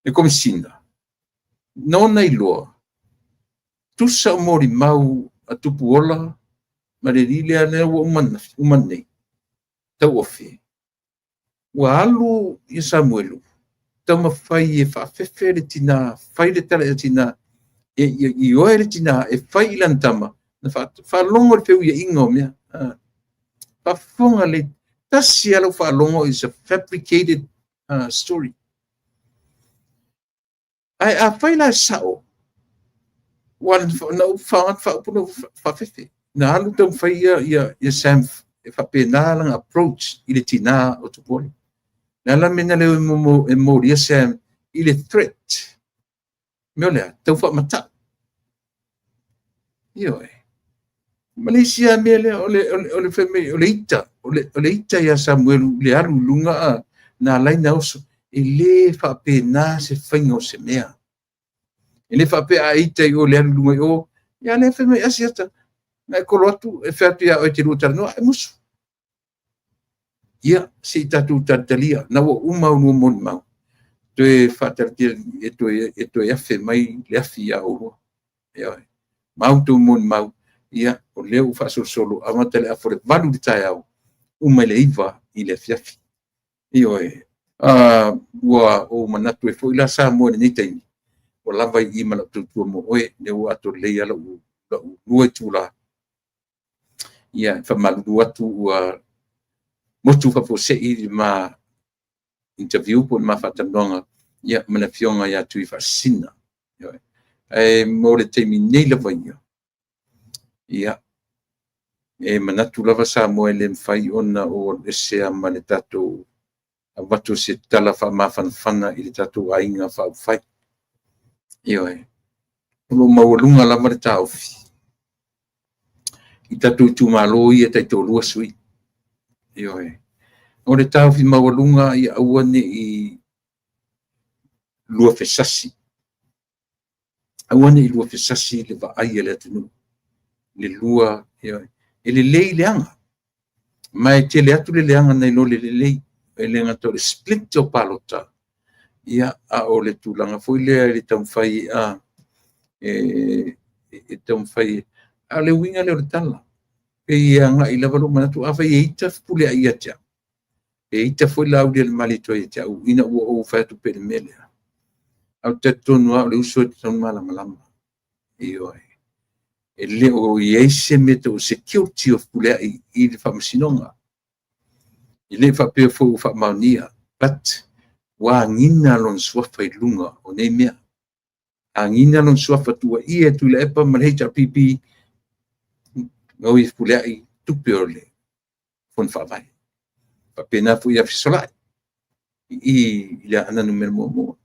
le Komesina, na ona iloa, tusa o molimau a Tupuola ma le alii lea lea ua uma nei, tauofe, ua alu ia Samuelu, taumafai e faafefe le tina, fai le tala i le tina, e ioe le tina e fai i lana tama, na faalogo le feuiaiga o mea. Faafofoga le tasi lava lau faalogo is a fabricated story. Ae a fai la e sao, ua na ou faaaoga faaupu na faafefe. Na alu taumafai ia Sam e faapena lana approach i le tina o Tupuola. Le a la le mea na le o e molia Sam i le threat. Mea o lea, tau faamatau. Ioe. Ma le isi lava mea lea, o le fai mai, o le ita, o le ita ia Samuelu i le alu i luga na alai na oso. E le faapena se faiga o se mea. E le faapea a ita i o le alu i luga i o, ia lea fai mai asiata, na e kolo atu, e fai atu ia oe te lua talanoa, e musu. Ia, se i tatou talitalia, na ua uma ua molimau, toe faatalatia e toe afe mai le afi ia oulua. Ia, mau tou molimau, ia, o lea ua faasolosolo, amata le afa o le 8 i le taeao, uma i le 9 i le afiafi. Ioe, ua ou manatu e foi la Samoa i lenei taimi, ua lava i i ma lau tautua mo oe, lea ua ato lelei lava lau 2 itula. Ia, e faamalulu atu ua motu faafuasei le ma interview po o le ma faatalanoaga ia ma le afioga ia Tuifaasisina. Ae mo le taimi nei lava ia, ia, e manatu lava Samoa e le mafai ona ou alu ese ma le tatou avatu se tala faamafanafana i le tatou aiga faaupufai. Ioe, o lo o maualuga lava le taofi i tatou itumalo ia taitoalua sui. Ioe, o le taofi maualuga ia aua ne i luafesasi. Aua ne i luafesasi le vaai a le atunuu. Le lua, ioe, e lelei leaga. Ma e tele atu le leaga nai lo le lelei. E le gata o le split o palota, ia, a o le tulaga foi lea i le taumafai e taumafai. A o le uiga lea o le tala, pei e agai lava lou manatu, afai e ita Fepuleai ia te au, e ita foi Laaulialemalietoa ia te au, ina ua ou fai atu pea i le mea lea. Ae ou te talitonu lava o le uso e tatau ona malamalama. Ioe. E le o i ai se mea tau security o Fepuleai i le faamasinoga. E le faapea foi ua faamaonia, but ua agiga lona suafa i luga o nei mea. Agiga lona suafa tuuaia e Tuilaepa ma le HRPP, gaoi e Fepuleai tupe o le Fono Faavae. Faapena foi ia Fesolai i le Aana Numera 1.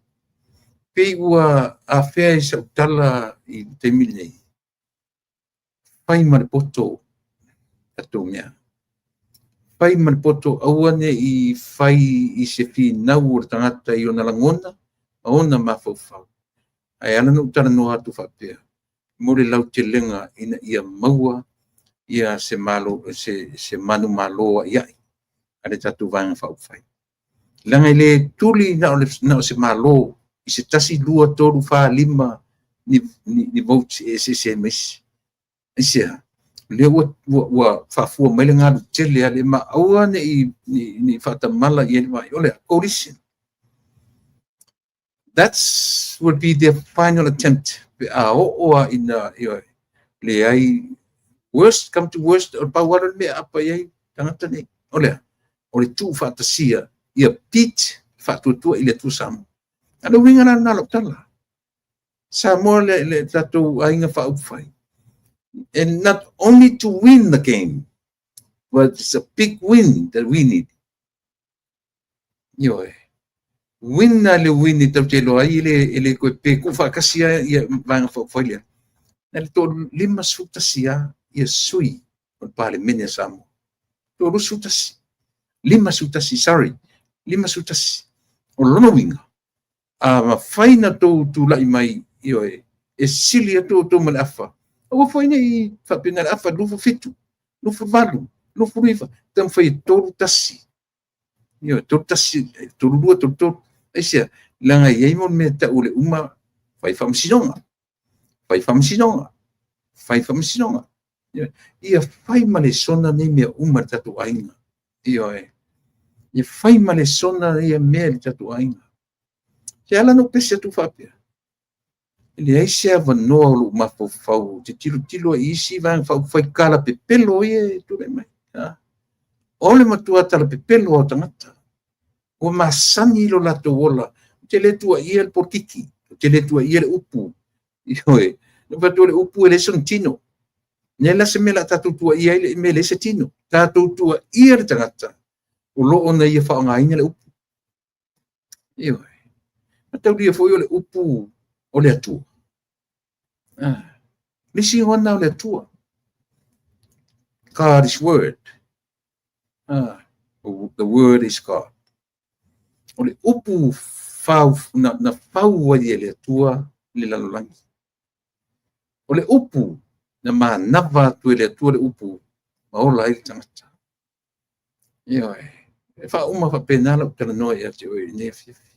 Pei ua afea i sau tala i le taimi lenei, fai ma le poto tatou mea. Fai ma le poto, aua ne i fai i se finau o le tagata i ona lagona ma ona mafaufau. Ae ala ona ou talanoa atu faapea, mo le lautelega ina ia maua ia se manumalo aiai a le tatou Vaega Faaupufai. Leaga e le tuli na o, le, na o se malo i se 1, 2, 3, 4, 5 ni votes e eseese ai ma isi. Aisea? O lea ua faafua mai le galu tele a le ma aua ne i faatamala i ai le vaai. O le a? Coalition. That's would be their final attempt pe a oo a ina leai, worst come to worst, o le pau lava le mea e apa i ai tagata nei. O le a? O le tuufaatasia ia Pete faatuatua i le Atua Samoa. A o le uiga la lena o lau tala. Samoa le tatou aiga faaupufai. And not only to win the game, but it's a big win that we need. Ioe. Win a le win e tatou te iloa ai e le toe pe tuufaatasi lava ia vaega faaupufai lea. Na le 51 lava ia sui o le Palemene a Samoa. 21. 51, sorry. 51. O lona uiga, a mafai na outou tulai mai, ioe, e sili atu outou ma le afa. Aua foi ne i faapena le afa 27, 28, 29, taumafai e 31. Ioe, 31, 32, 33. Aisea? Leaga e i ai mo le mea e tau o le uma, fai faamasinoga, fai faamasinoga, fai faamasinoga. Ia fai ma lesona nei mea uma i le tatou aiga. Ioe. Ia fai ma lesona ia mea i le tatou aiga. Se ala na ou pese atu faapea. E leai se avanoa o lou mafaufau ou te tilotilo ai i isi vaega faaupufai talapepelo ia e tulai mai. O le matua talapepelo o tagata. Ua masani lo latou ola. Ou te le tuuaia le polokiki. Ou te le tuuaia le upu. Ioe. Na fai atu o le upu e leai sona tino. Nei la se mea o le a tatou tuuaia ai le mea e leai se tino. Tatou tuuaia le tagata o lo o na ia faaaogaina le upu. Ioe. Mataulia foi o le upu o le Atua. Ah. Le isi igoa o le Atua. God is word. Ah. The word is God. O le upu fau, na fau ai e le Atua le lalolagi. O le upu na manava atu e le Atua le upu ma ola ai le tagata. Ioe. E faauma faapena lau talanoa ia te oe i lenei afiafi.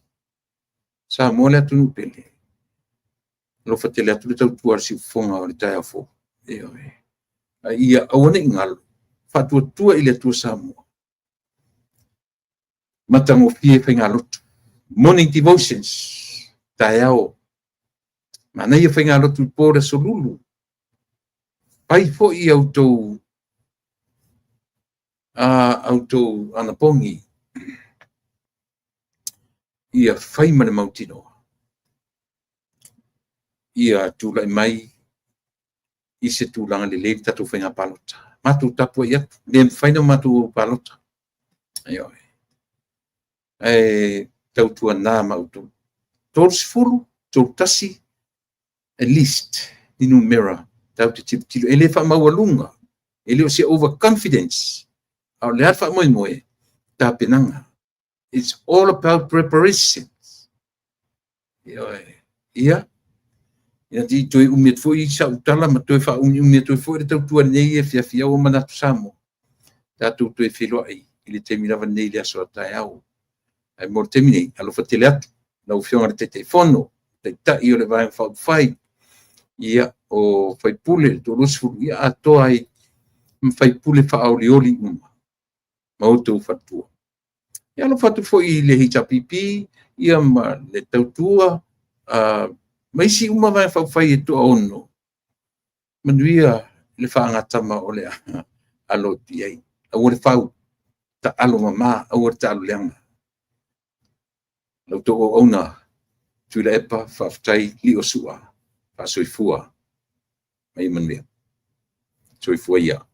Samoa le atunuu pele. Alofa tele atu le tautua a le siufofoga o le taeao fou. Ioe. A ia aua ne i galo, faatuatua i le Atua Samoa. Matagofie faigalotu. Morning devotions, taeao. Manaia faigalotu i po le aso Lulu. Fai foi a outou anapogi ia fai ma le mautinoa. Ia tulai mai i se tulaga lelei le tatou faiga palota. Matou tapuai atu, le mafai ona matou palota. Ioe. Ae tautuana ma outou. 30, 31, at least, ni numera tatou te tilotilo. E le faamaualuga, e le o se overconfidence, a o le a le faamoemoe, tapenaga. It's all about preparations. Ioe. Ia, ina te i toe umi atu foi sau tala ma toe faaumiumi atu ai foi le tautua lenei afiafi, ua manatu Samoa, tatou toe feiloai i le taimi lava lenei i le aso a taeao. Ae mo le taimi nei, alofa tele atu lau Afioga i le Taitaifono, Taitai o le Vaega Faaupufai, ia, o faipule le 20, ia atoa ai ma faipule faaolioli uma ma outou faletua. Ia alofa atu foi i le HRPP, ia ma le tautua, ma isi uma vaega faaupufai e toaono, manuia le faagatama o le alo atu i ai. Aua le fau, taalo mama, aua le taalo leaga. La outou auauna, Tuilaepa, faafetai, lio sua, faasoifua, ma ia manuia. Soifua ia.